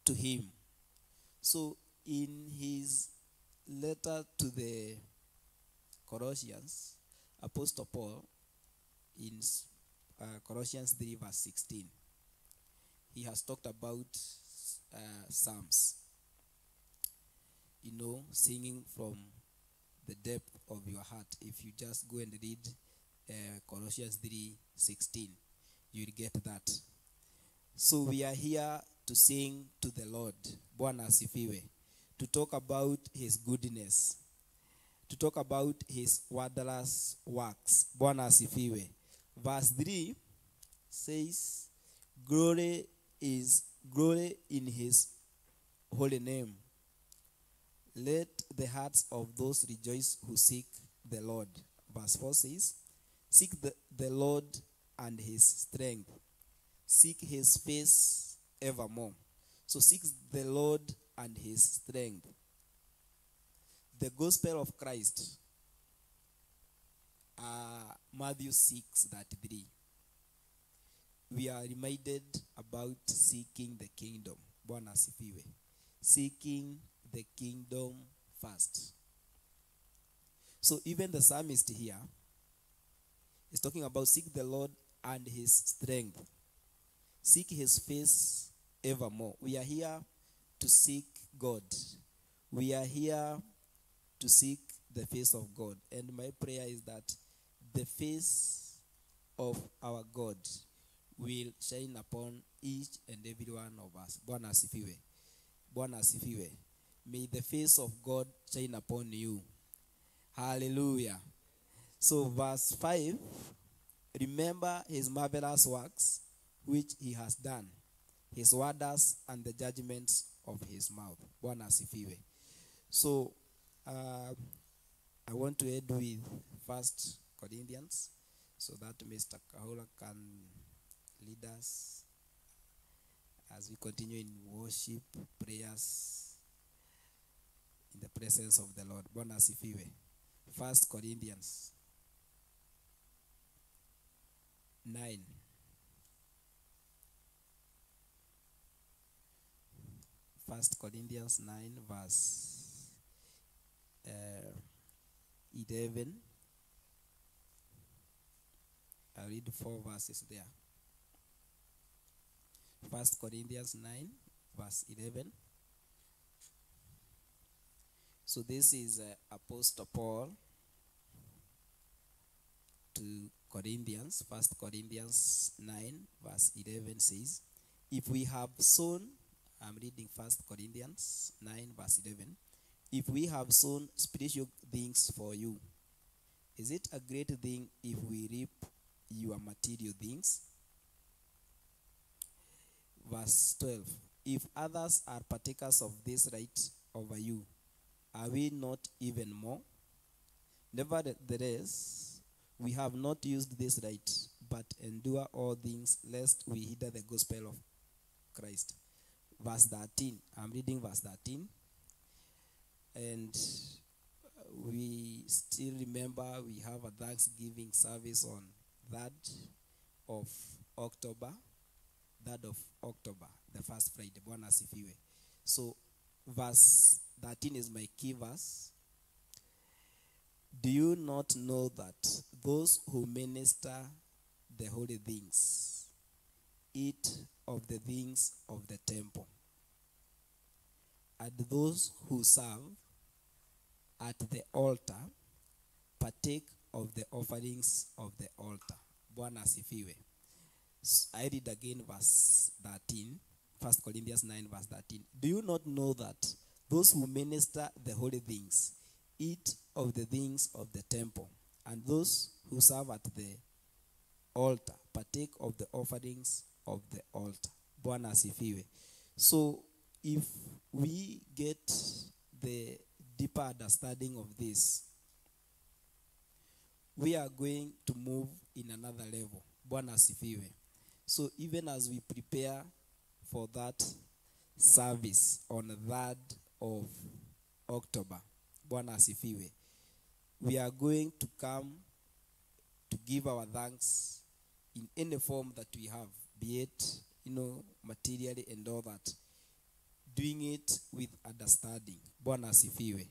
to him. So in his letter to the Colossians, Apostle Paul, in Colossians 3 verse 16, he has talked about psalms. You know, singing from the depth of your heart. If you just go and read Colossians 3:16, you'll get that. So we are here to sing to the Lord. Bwana asifiwe. To talk about his goodness. To talk about his wondrous works. Bwana asifiwe. Verse 3 says, glory is glory in his holy name. Let the hearts of those rejoice who seek the Lord. Verse 4 says, seek the Lord and his strength. Seek his face evermore. So seek the Lord and his strength. The gospel of Christ, Matthew 6:33. We are reminded about seeking the kingdom. Bwana asifiwe. Seeking the kingdom first. So even the psalmist here is talking about seek the Lord and his strength. Seek his face evermore. We are here to seek God. We are here to seek the face of God. And my prayer is that the face of our God will shine upon each and every one of us. Bwana asifiwe. Bwana asifiwe. May the face of God shine upon you. Hallelujah. So verse 5, remember his marvelous works which he has done, his wonders and the judgments of his mouth. Bwana asifiwe. So I want to end with 1 Corinthians so that Mr. Kahula can lead us as we continue in worship, prayers, in the presence of the Lord. Bwana asifiwe. 1 Corinthians 9. 1 Corinthians 9 verse 11. I read 4 verses there. 1 Corinthians 9 verse 11. So this is Apostle Paul to Corinthians. 1 Corinthians 9 verse 11 says, if we have sown, I'm reading 1 Corinthians 9 verse 11. If we have sown spiritual things for you, is it a great thing if we reap your material things? Verse 12. If others are partakers of this right over you, are we not even more? Nevertheless, we have not used this right, but endure all things, lest we hinder the gospel of Christ. Verse 13. I'm reading verse 13. And we still remember we have a Thanksgiving service on 3rd of October. 3rd of October, the first Friday. Bwana asifiwe. So verse 13 is my key verse. Do you not know that those who minister the holy things eat of the things of the temple, and those who serve at the altar partake of the offerings of the altar? Bwana asifiwe. I read again verse 13, 1 Corinthians 9 verse 13. Do you not know that those who minister the holy things eat of the things of the temple, and those who serve at the altar partake of the offerings of the altar? Bwana asifiwe. So if we get the deeper understanding of this, we are going to move in another level. Bwana asifiwe. So even as we prepare for that service on the 3rd of October, Bwana asifiwe, we are going to come to give our thanks in any form that we have, be it, materially and all that, doing it with understanding. Bwana asifiwe.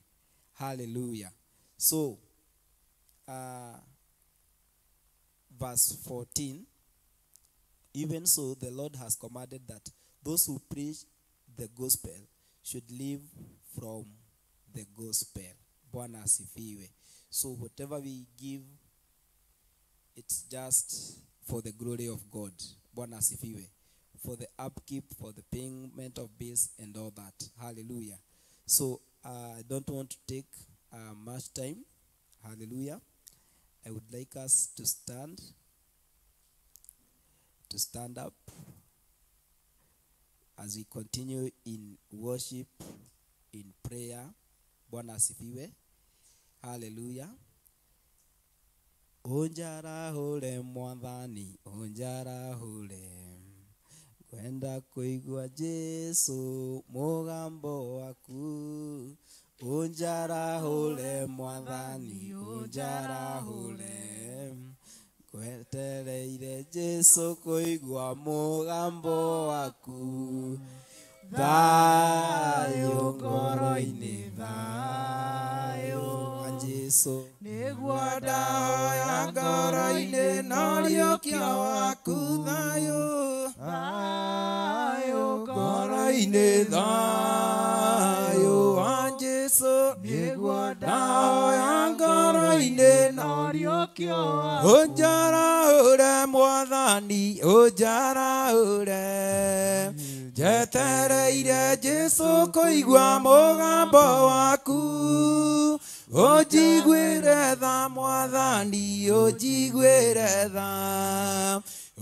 Hallelujah. So, verse 14, even so the Lord has commanded that those who preach the gospel should live from the gospel. Bwana asifiwe. So whatever we give, it's just for the glory of God. Bwana asifiwe. For the upkeep, for the payment of bills and all that. Hallelujah. So I don't want to take much time. Hallelujah. I would like us to stand up as we continue in worship, in prayer. Bwana asifiwe. Hallelujah. Unjarahule mwathani, unjarahule. Kwenda kuigua Jesu mugambo waku. Unjarahule mwathani, unjarahule. Kwetereire Jesu kuigua mugambo waku. Thayo ngoro-inĩ, thayo Jesu nĩguo ndahoya ngoro-inĩ no riũkia waku. Thayo, thayo ngoro-inĩ, thayo wa Jesu nĩguo ndahoya Ũnjarahũre Mwathani, ũnjarahũre. Njetereire Jesũ kũigua mũgambo waku. Ũnjiguĩre tha Mwathani, ũnjiguĩre tha.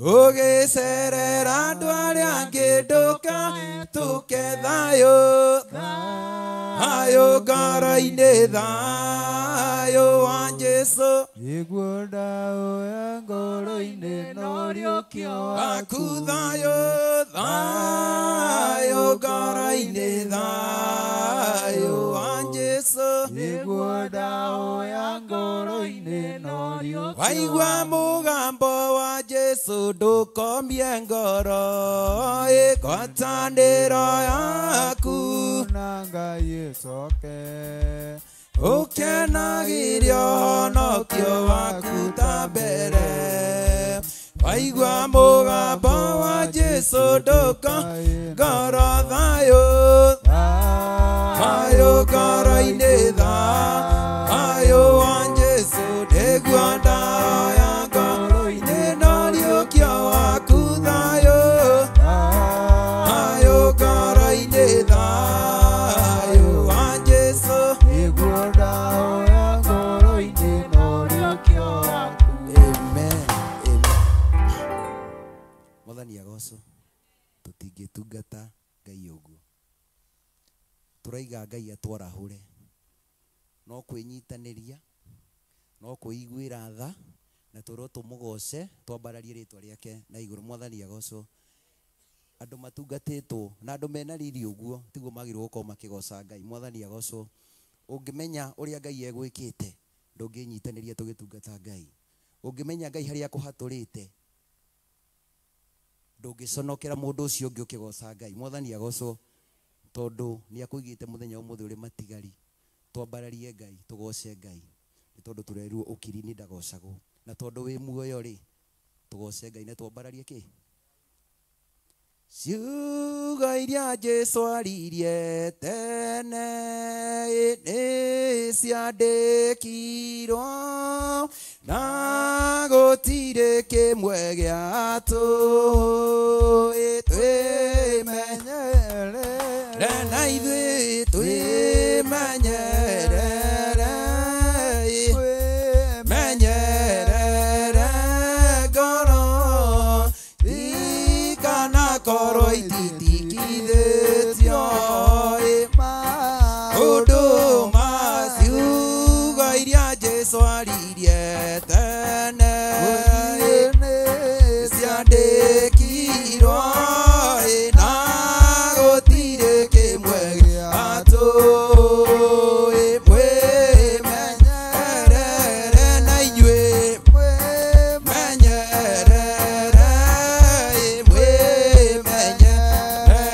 Ũgĩcerera andũ arĩa angĩ ndũkahĩtũke thayũ. Thayũ ngoro-inĩ, thayũ wa Jesũ. Nĩguo ndaoya ngoro-inĩ no ũriũkio waku. Thayũ, thayũ ngoro-inĩ, thayũ wa Jesũ. Nĩguo ndaoya ngoro-inĩ no ũriũkio. Waigua mũgambo wa Jesũ ndũkomie ngoro, ĩngwatanĩro yaku na Ngai ĩcoke. Ũkenagĩre ũhonokio waku ta mbere. Waigua mũgambo wa Jesũ ndũko ngoro, thayũ, thayũ ngoro-inĩ, thayũ wa Jesũ. Nĩguo ndaoya ngoro-inĩ no ũriũkio waku, thayũ, thayũ ngoro-inĩ, thayũ wa Jesũ. Nĩguo ndaoya ngoro-inĩ no ũriũkio waku. Amen. Amen. Mwathani agocwo. Tũtingĩtungata Ngai ũguo. Tũraiga Ngai atwarahũre. No kwĩnyitanĩria, no kwĩiguĩra tha, na twĩrwo tũmũgoce, twambararie rĩtwa rĩake na igũrũ. Mwathani agocwo. Andũ matungatĩtwo na andũ mena riri ũguo tiguo magĩrĩirwo gũkorwo makĩgoca Ngai. Mwathani agocwo. Ũngĩmenya ũrĩa Ngai egwĩkĩte, ndũngĩnyitanĩria tũgĩtungata Ngai. Ũngĩmenya Ngai harĩa akũhatũrĩte, ndũngĩconokera mũndũ ũcio ũngĩ ũkĩgoca Ngai. Mwathani agocwo, tondũ nĩ akũigĩte mũthenya ũmũthĩ ũrĩ matigari. Twambararie Ngai, tũgoce Ngai, nĩ tondũ tũrerirwo ũkiri-inĩ ndagocagwo. Na tondũ wĩ muoyo rĩ, tũgoce Ngai na twambararie kĩ? Ciugo iria Jesũ aririe tene nĩ ciandĩkirwo, na gũtirĩ kĩmwe gĩatũĩ. Twĩmenyerere na ithuĩ twĩmenyerere, menyerere ngoro ikanakorwo ititikithĩtio ũndũ ma ciugo iria Jesũ aririe tene ciandĩkirwo, na gũtirĩ kĩmwe gĩatũĩ. Mwĩmenyerere na inyuĩ menyerere, mwĩmenyerere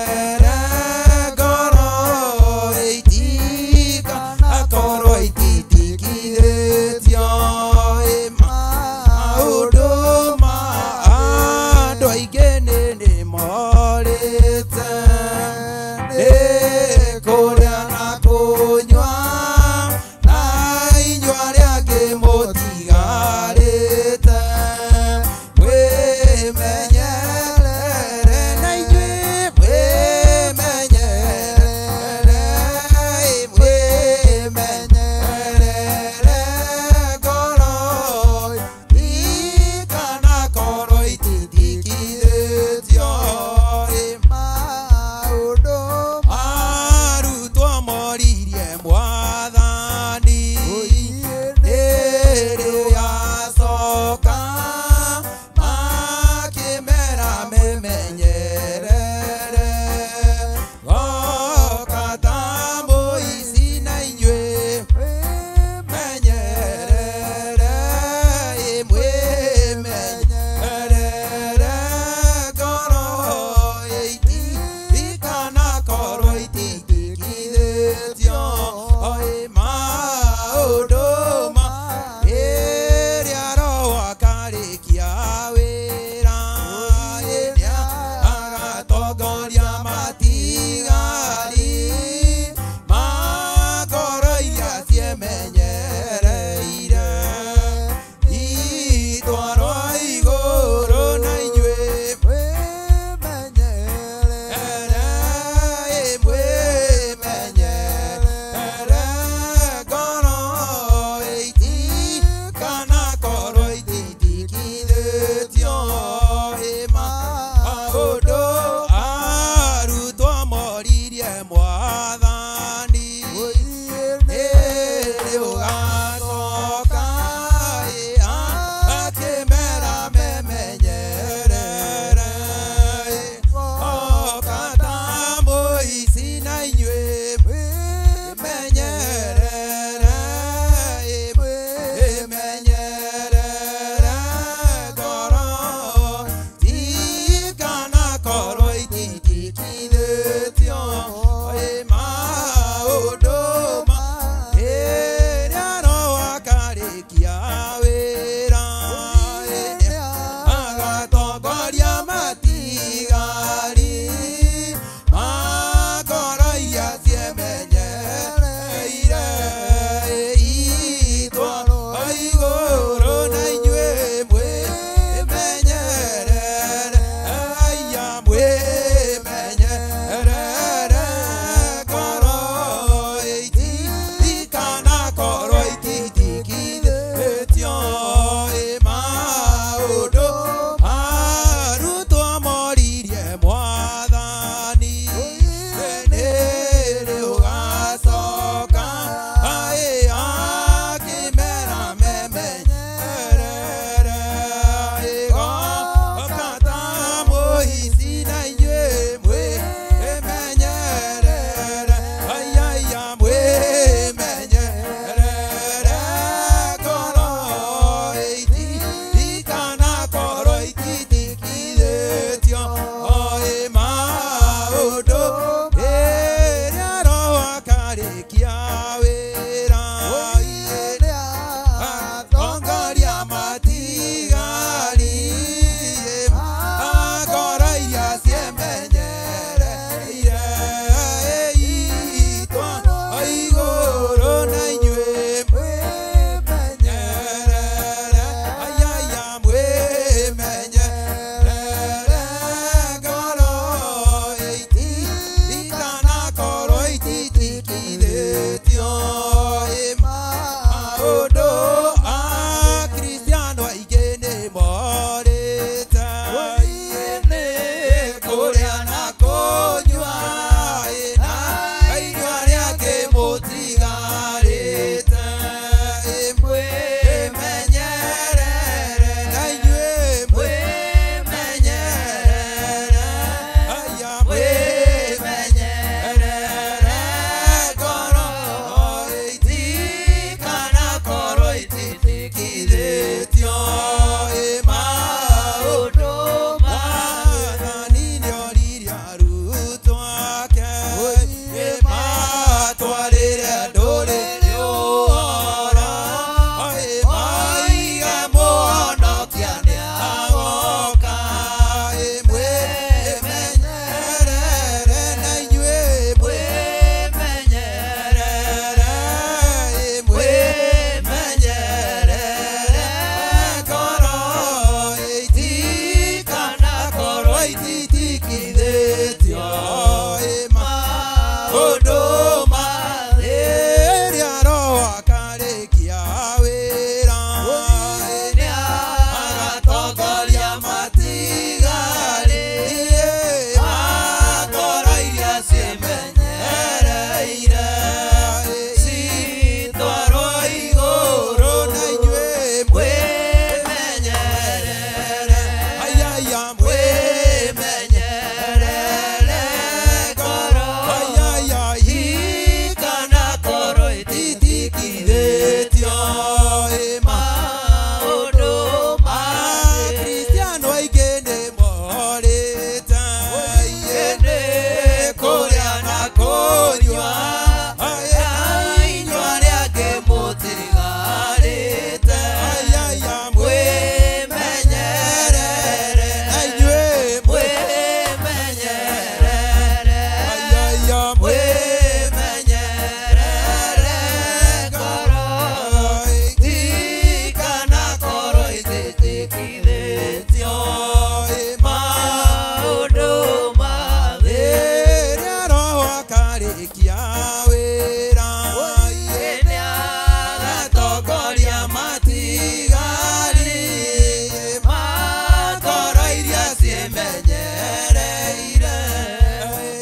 Mwĩmenyereire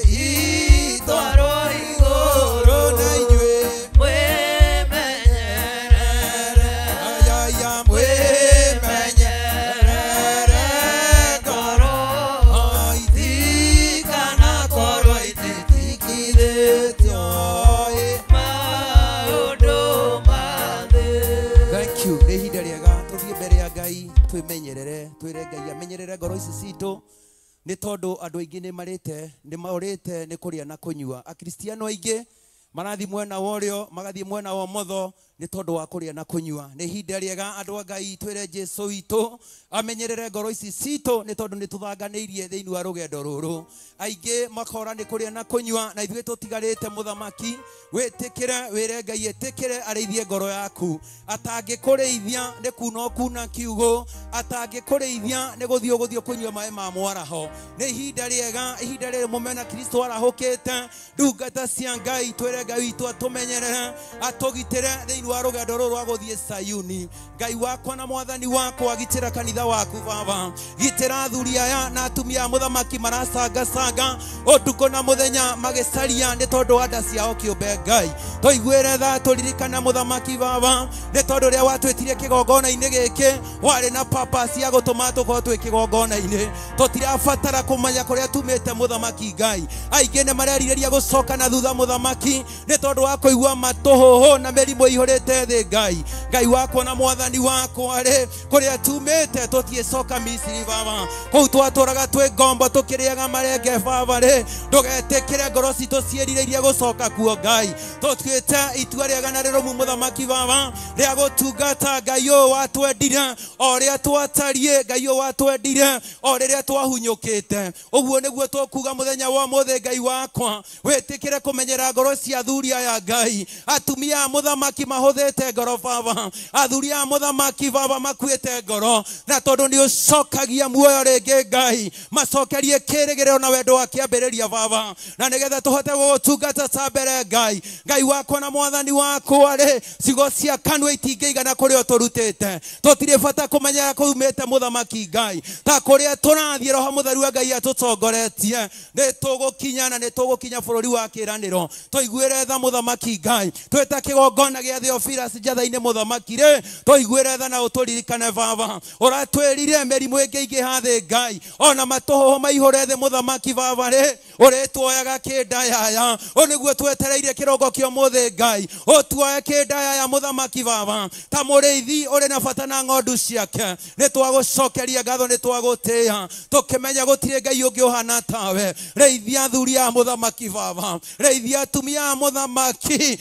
itwarwo igũrũ na inyuĩ mwĩmenyerere ayaya mwĩmenyerere ngoro itikanakorwo ititikithĩtio maũndũ ma thĩ. Thank you. Nĩ ihinda rĩega tũthiĩ mbere ya Ngai twĩmenyerere, twĩre Ngai amenyerere ngoro ici citũ nĩ tondũ andũ aingĩ nĩ marĩte, nĩ morĩte nĩ kũrĩa na kũnyua. Akristiano aingĩ marathiĩ mwena wa ũrĩo, magathiĩ mwena wa ũmotho nĩ tondũ wa kũrĩa na kũnyua. Nĩ ihinda rĩega andũ a Ngai twĩre Jesũ witũ amenyerere ngoro ici citũ nĩ tondũ nĩ tũthanganĩirie thĩinĩ wa rũgendo rũrũ. Aingĩ makora nĩ kũrĩa na kũnyua na ithuĩ tũtigarĩte mũthamaki. Wĩtĩkĩre, wĩre Ngai ĩtĩkĩre arĩithie ngoro yaku. Atangĩkũrĩithia nĩ kuna ũkuna kiugũ, atangĩkũrĩithia nĩ gũthiĩ ũgũthiĩ kũnyua maĩ ma mwaraho. Nĩ ihinda rĩega, ihinda rĩrĩ mũmena Kristo arahũkĩte, ndungata cia Ngai twĩre Ngai witũ atũmenyerere, atũgitĩre thĩinĩ wa rũgendo rũrũ rwa gũthiĩ Sayuni. Ngai wakwa na mwathani wakwa, gitĩra kanitha waku Baba, gitĩra athuri aya na atumia a mũthamaki maracangacanga ũtukũ na mũthenya magĩcaria nĩ tondũ wa nda ciao kĩũmbe. Ngai tũiguĩre tha, tũririkane mũthamaki Baba, nĩ tondũ ũrĩa watwĩtirie kĩgongona-inĩ gĩkĩ warĩ na purpose ya gũtũma tũkorwo twĩ kĩgongona-inĩ. Tũtirabatara kũmenya kũrĩa tumĩte mũthamaki Ngai. Aingĩ nĩ marerirĩria gũcoka na thutha mũthamaki nĩ tondũ wa kũigua matũhũhũ na mĩrimũ ĩihũrĩte thĩ. Ngai, Ngai wakwa na mwathani wakwa rĩ, kũrĩa tumĩte tũtiĩcoka Misiri Baba, kũu twatũraga twĩ ngombo tũkĩrĩaga marenge Baba rĩ, ndũgetĩkĩre ngoro citũ ciĩrirĩirie gũcoka kuo Ngai. Tũtuĩte itua rĩega na rĩrũmu mũthamaki Baba rĩa gũtungata Ngai ũyũ watwendire o ũrĩa twatariĩ, Ngai ũyũ watwendire o rĩrĩa twahunyũkĩte. Ũguo nĩguo tũkuga mũthenya wa ũmũthĩ. Ngai wakwa, wĩtĩkĩre kũmenyera ngoro cia athuri aya Ngai. Atumia a mũthamaki mahũthĩte ngoro Baba, athuri a mũthamaki Baba makuĩte ngoro, na tondũ nĩ ũcokagia muoyo rĩngĩ Ngai, macokerie kĩĩrĩgĩrĩro na wendo wa kĩambĩrĩria Baba, na nĩgetha tũhote gũgũtungata ta mbere Ngai. Ngai wakwa na mwathani wakwa rĩ, ciugo cia kanua itingĩigana kũrĩa ũtũrutĩte. Tũtirĩ bata kũmenya kũumĩte mũthamaki Ngai, ta kũrĩa tũrathiĩ Roho Mũtheru wa Ngai atũtongoretie nĩ tũgũkinya na nĩ tũgũkinya bũrũri wa kĩĩranĩro. Tũiguĩre tha mũthamaki Ngai, twĩta kĩgongona gĩa Theophilus njatha-inĩ mũthamaki rĩ, tũiguĩre tha na ũtũririkane Baba. Ũratwĩrire mĩrimũ ĩngĩingĩha thĩ Ngai, ona matũhũhũ maihũre thĩ mũthamaki Baba rĩ, ũrĩtuoyaga kĩndayaya. Ũũ nĩguo twetereire kĩroko kĩa ũmũthĩ Ngai, ũtuoe kĩndayaya mũthamaki Baba, ta mũrĩithi ũrĩ na bata na ng'ondu ciake. Nĩ twagũcokeria ngatho, nĩ twagũtĩĩa, tũkĩmenya gũtirĩ Ngai ũngĩ ũhana tawe. Rĩithia athuri a mũthamaki Baba, rĩithia atumia a mũthamaki.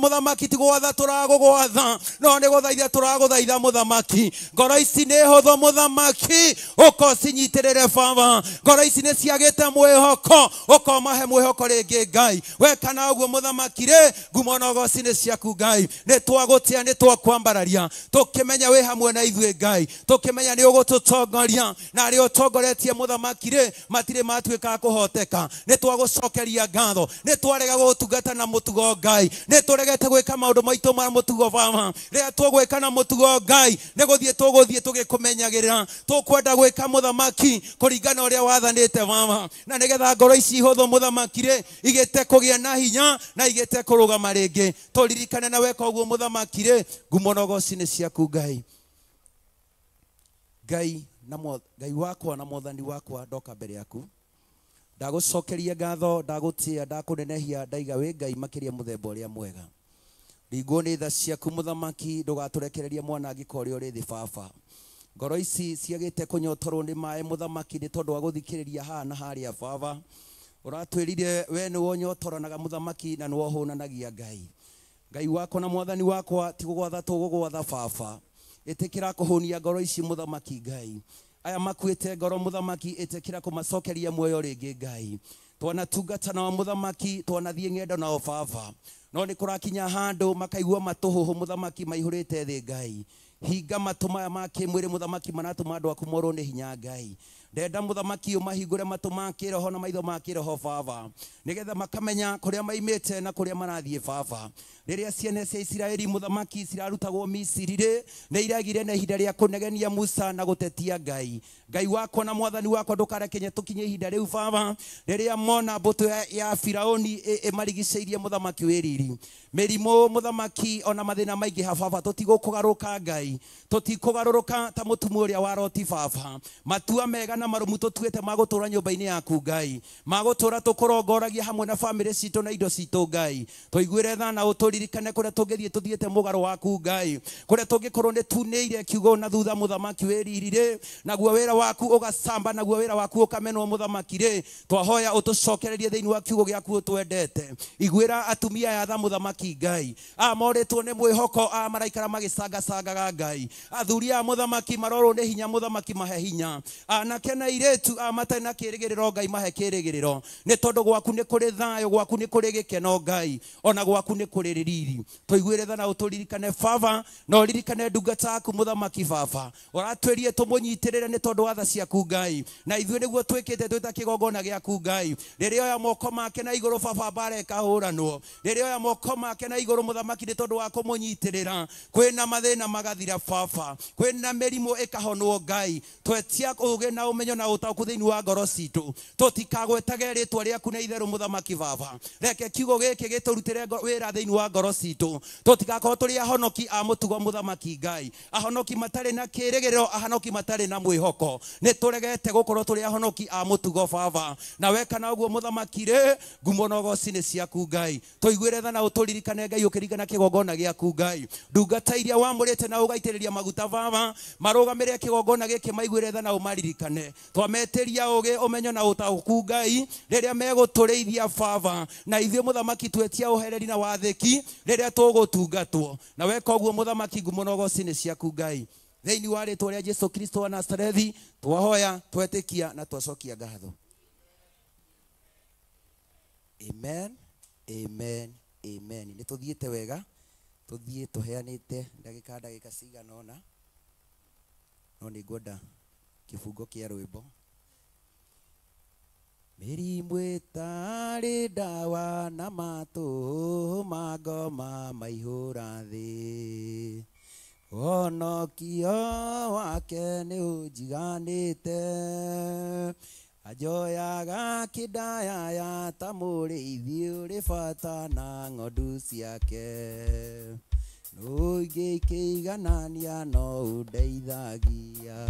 Mũthamaki ti gwatha tũragũgwatha, no nĩ gũthaitha tũragũthaitha mũthamaki. Ngoro ici nĩ hũthũ mũthamaki, ũka ũcinyitĩrĩre Baba. Ngoro ici nĩ ciagĩte mwĩhoko, ũka ũmahe mwĩhoko rĩngĩ Ngai. Weka na ũguo mũthamaki rĩ, ngumo na ũgoci nĩ ciaku Ngai. Nĩ twagũtĩa, nĩ twakwambararia, tũkĩmenya wĩ hamwe na ithuĩ Ngai, tũkĩmenya nĩ ũgũtũtongoria, na arĩa ũtongoretie mũthamaki rĩ, matirĩ matuĩka a kũhoteka. Nĩ twagũcokeria ngatho, nĩ twarega gũgũtungata na mũtugo Ngai, nĩ tũregete gwĩka maũndũ maitũ ma mũtugo Baba. Rĩrĩa tũgwĩka na mũtugo Ngai, nĩ gũthiĩ tũgũthiĩ tũgĩkũmenyagĩrĩra. Tũkwenda gwĩka mũthamaki kũringana ũrĩa wathanĩte Baba, na nĩgetha ngoro ici hũthũ mũthamaki rĩ, igĩte kũgĩa na hinya na igĩte kũrũgama rĩngĩ. Tũririkane na weka ũguo mũthamaki rĩ, ngumo na ũgoci nĩ ciaku Ngai. Ngai na Ngai wakwa na mwathani wakwa, ndoka mbere yaku ndagũcokeria ngatho, ndagũtĩa, ndakũnenehia, ndaiga wĩ Ngai makĩria mũthemba ũrĩa mwega. Ringwo nĩ tha ciaku mũthamaki, ndũgatũrekererie mwanangĩko ũrĩa ũrĩ thĩ Baba. Ngoro ici ciagĩte kũnyotorwo nĩ maĩ mũthamaki nĩ tondũ wa gũthikĩrĩria haha na harĩa Baba. Ũratwĩrire we nĩwe ũnyotoranaga mũthamaki na nĩwe ũhũnanagia Ngai. Ngai wakwa na mwathani wakwa, ti gũgwatha tũgũgwatha Baba. Ĩtĩkĩra kũhũnia ngoro ici mũthamaki Ngai. Aya makuĩte ngoro mũthamaki, ĩtĩkĩra kũmacokeria muoyo rĩngĩ Ngai. Twanatungata nao mũthamaki, twanathiĩ ng'endo nao Baba, no nĩ kũrakinya handũ makaigua matũhũhũ mũthamaki maihũrĩte thĩ Ngai. Hinga matũ maya ma kĩmwĩrĩ mũthamaki maratũma andũ aku morwo nĩ hinya Ngai. Ndenda mũthamaki ũmahingũre matũ ma kĩroho na maitho ma kĩroho baba, nĩgetha makamenya kũrĩa maimĩte na kũrĩa marathiĩ baba. Rĩrĩa ciana cia Isiraeli mũthamaki cirarutagwo Misiri rĩ, nĩ iragire na ihinda rĩa kũnegenia Musa na gũtetia Ngai. Ngai wakwa na mwathani wakwa, ndũkarekenye tũkinye ihinda rĩu baba, rĩrĩa mona mbũtũ ya Firauni ĩmarigicĩirie mũthamaki wĩ riri. Mĩrimũ mũthamaki ona mathĩna maingĩha baba, tũtigũkũgarũrũka Ngai, tũtikũgarũrũka ta mũtumia ũrĩa wa Loti baba. Matua mega na marũmu tũtuĩte ma gũtũũra nyũmba-inĩ yaku Ngai, ma gũtũũra tũkũrongoragia hamwe na bamĩrĩ citũ na indo citũ Ngai. Tũiguĩre tha na ũtũririkane kũrĩa tũngĩthiĩ tũthiĩte mũgarũ waku Ngai, kũrĩa tũngĩkorwo nĩ tunĩire kiugo na thutha mũthamaki wĩ riri rĩ, naguo wĩra waku ũgacamba, naguo wĩra waku ũkamenwo mũthamaki rĩ. Twahoya ũtũcokererie thĩinĩ wa kiugo gĩaku ũtwendete. Iguĩra atumia aya tha mũthamaki Ngai, a morĩtwo nĩ mwĩhoko, a maraikara magĩcangacangaga Ngai. Athuri a mũthamaki marorwo nĩ hinya mũthamaki mahe hinya, anake na airĩtu a matarĩ na kĩrĩgĩrĩro Ngai mahe kĩrĩgĩrĩro, nĩ tondũ gwaku nĩ kũrĩ thayũ, gwaku nĩ kũrĩ gĩkeno Ngai, ona gwaku nĩ kũrĩ riri. Tũiguĩre tha na ũtũririkane baba, na ũririkane ndungata yaku mũthamaki baba, ũratwĩrie tũmũnyitĩrĩre nĩ tondũ wa tha ciaku Ngai, na ithuĩ nĩguo twĩkĩte twĩ ta kĩgongona gĩaku Ngai. Rĩrĩa oya moko make na igũrũ baba, mbara ĩkahũranwo. Rĩrĩa oya moko make na igũrũ mũthamaki nĩ tondũ wa kũmũnyitĩrĩra, kwĩna mathĩna magathira baba, kwĩna mĩrimũ ĩkahonwo Ngai. Twetia ũũgĩ na ũmenyo na ũtaũku thĩinĩ wa ngoro citũ, tũtikagwetage rĩtwa rĩaku na itherũ mũthamaki baba. Reke kiugo gĩkĩ gĩtũrutĩre wĩra thĩinĩ wa ngoro citũ, tũtigakorwo tũrĩ ahonoki a mũtugo mũthamaki Ngai, ahonoki matarĩ na kĩrĩgĩrĩro, ahonoki matarĩ na mwĩhoko. Nĩ tũregete gũkorwo tũrĩ ahonoki a mũtugo baba, na weka na ũguo mũthamaki rĩ, ngumo na ũgoci nĩ ciaku Ngai. Tũiguĩre tha na ũtũririkane Ngai, ũkĩringana kĩgongona gĩaku Ngai. Ndungata iria wamũrĩte na ũgaitĩrĩria maguta baba, marũgamĩrĩre kĩgongona gĩkĩ, maiguĩre tha na ũmaririkane. Twametĩria ũũgĩ, ũmenyo na ũtaũku Ngai, rĩrĩa megũtũrĩithia baba, na ithuĩ mũthamaki twetia ũhereri na wathĩki rĩrĩa tũgũtungatwo. Na weka ũguo mũthamaki, ngumo na ũgoci nĩ ciaku Ngai. Thĩinĩ wa rĩtwa rĩa Jesu Kristo wa Nazarethi twahoya, twetĩkia na twacokia ngatho. Amen, amen, amen. Nĩ tũthiĩte wega, tũthiĩ tũheanĩte ndagĩka ndagĩka cigana ũna, no nĩ ngwenda kĩbungo kĩa rwĩmbo. Mĩrimũ ĩtarĩ ndawa na matũ ma ngoma maihũra thĩ, ũhonokio wake nĩ ũnjiganĩte. Anjoyaga kĩndayaya ta mũrĩithi ũrĩ bata na ng'ondu ciake, nũ ingĩkĩiganania no ũndeithagia.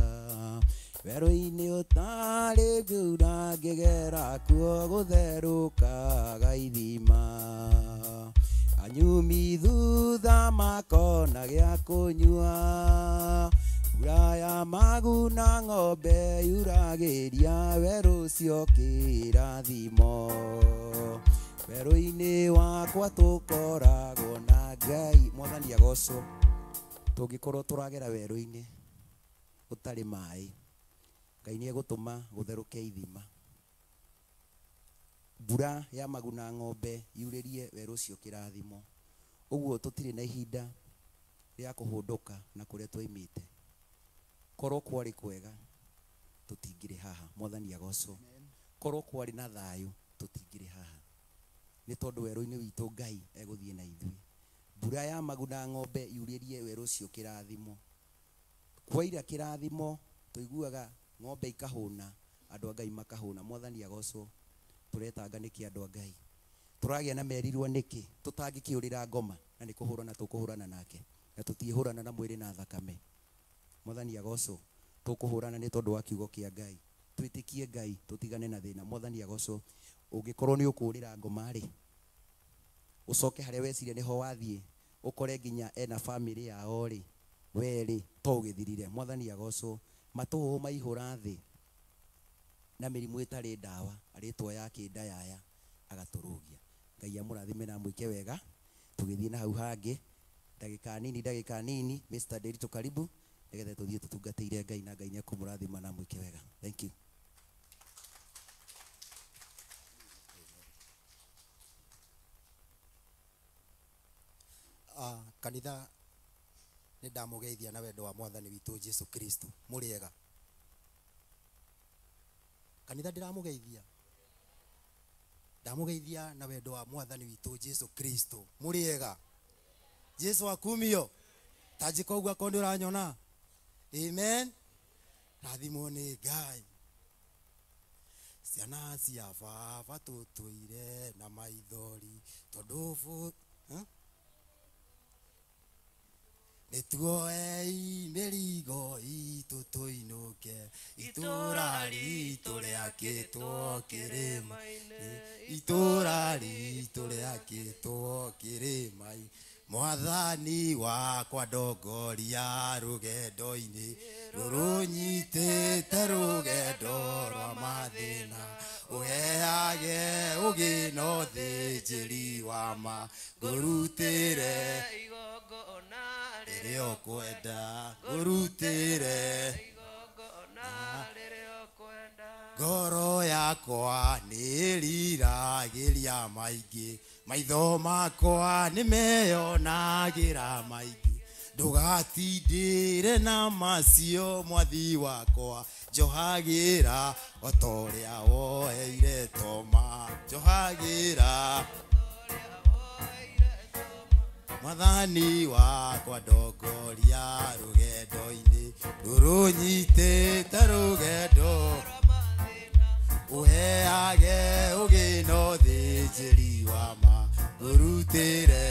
Werũ-inĩ ũtarĩ mbura ngĩgera kuo gũtherũkaga ithima, anyumi thutha makona gĩa kũnyua. Mbura ya maguna ng'ombe yuragĩria werũ ũcio kĩrathimo. Werũ-inĩ wakwa tũkoragwo na Ngai. Mwathani agocwo. Tũngĩkorwo tũragera werũ-inĩ ũtarĩ maĩ, Ngai nĩ egũtũma gũtherũke ithima. Mbura ya maguna ng'ombe yurĩrie werũ ũcio kĩrathimo. Ũguo tũtirĩ na ihinda rĩa kũhũndũka na kũrĩa twaimĩte. Korwo kwarĩ kwega tũtingĩrĩ haha. Mwathani agocwo. Korwo kwarĩ na thayũ tũtingĩrĩ haha, nĩ tondũ werũ-inĩ witũ Ngai egũthiĩ na ithuĩ. Mbura ya maguna ng'ombe yurĩrie werũ ũcio kĩrathimo. Kwaira kĩrathimo tũiguaga ng'ombe ikahũna, andũ a Ngai makahũna. Mwathani agocwo. Tũretanga nĩkĩ andũ a Ngai? Tũragĩa na merirwo nĩkĩ tũtangĩkĩũrĩra ngoma? Na nĩ kũhũrana tũkũhũrana nake, na tũtiĩhũrana na mwĩrĩ na thakame. Mwathani agocwo. Tũkũhũrana nĩ tondũ wa kiugo kĩa Ngai. Twĩtĩkie Ngai, tũtigane na thĩna. Mwathani agocwo. Ũngĩkorwo nĩ ũkũũrĩra ngoma rĩ, ũcoke harĩa weciria nĩho wathiĩ, ũkore nginya ena bamĩrĩ yao rĩ, we rĩ to ũgĩthirire. Mwathani agocwo. Matũhũhũ maihũra thĩ na mĩrimũ ĩtarĩ ndawa, arĩtwo ya kĩndayaya agatũrũgia. Ngai amũrathime na amwĩke wega. Tũgĩthiĩ na hau hangĩ ndagĩka nini, ndagĩka nini. Mr. Nderitu karibu, nĩgetha tũthiĩ tũtungatĩire Ngai, na Ngai nĩekũmũrathima na amwĩke wega. Thank you. Kanitha nĩ ndamũgeithia na wendo wa mwathani witũ Jesu Kristo. Mũrĩega? Kanitha ndĩramũgeithia. Ndamũgeithia na wendo wa mwathani witũ Jesu Kristo. Mũrĩega. Jesu akumio. Tanjĩka ũguo akorwo nĩ ũranyona. Amen. Rathimwo nĩ Ngai. Ciana cia baba tũtũire na maithori tondũ nĩ tuoei mĩrigo itũ tũinũke itũra ritũ rĩakĩtwo kĩrĩma-inĩ itũra ritũ rĩakĩtwo kĩrĩma-inĩ mwathani wakwa ndongoria rũgendo-inĩ rũrũnyitĩte rũgendo rwa mathĩna ũheage ũgĩ na ũthĩnjĩri wa ma ngũrutĩre igongona rĩrĩa ũkwenda ngũrutĩre igongona rĩrĩa ũkwenda ngoro yakwa nĩĩriragĩria maingĩ maitho makwa nĩmeyonagĩra maingĩ ndũgatindĩre na macio mwathi wakwa njohagĩra o ta ũrĩa woeire Toma njohagĩra mwathani wakwa ndongoria rũgendo-inĩ rũrũnyitĩte rũgendo ũheage ũgĩ na ũthĩnjĩri wa ma ngũrutĩre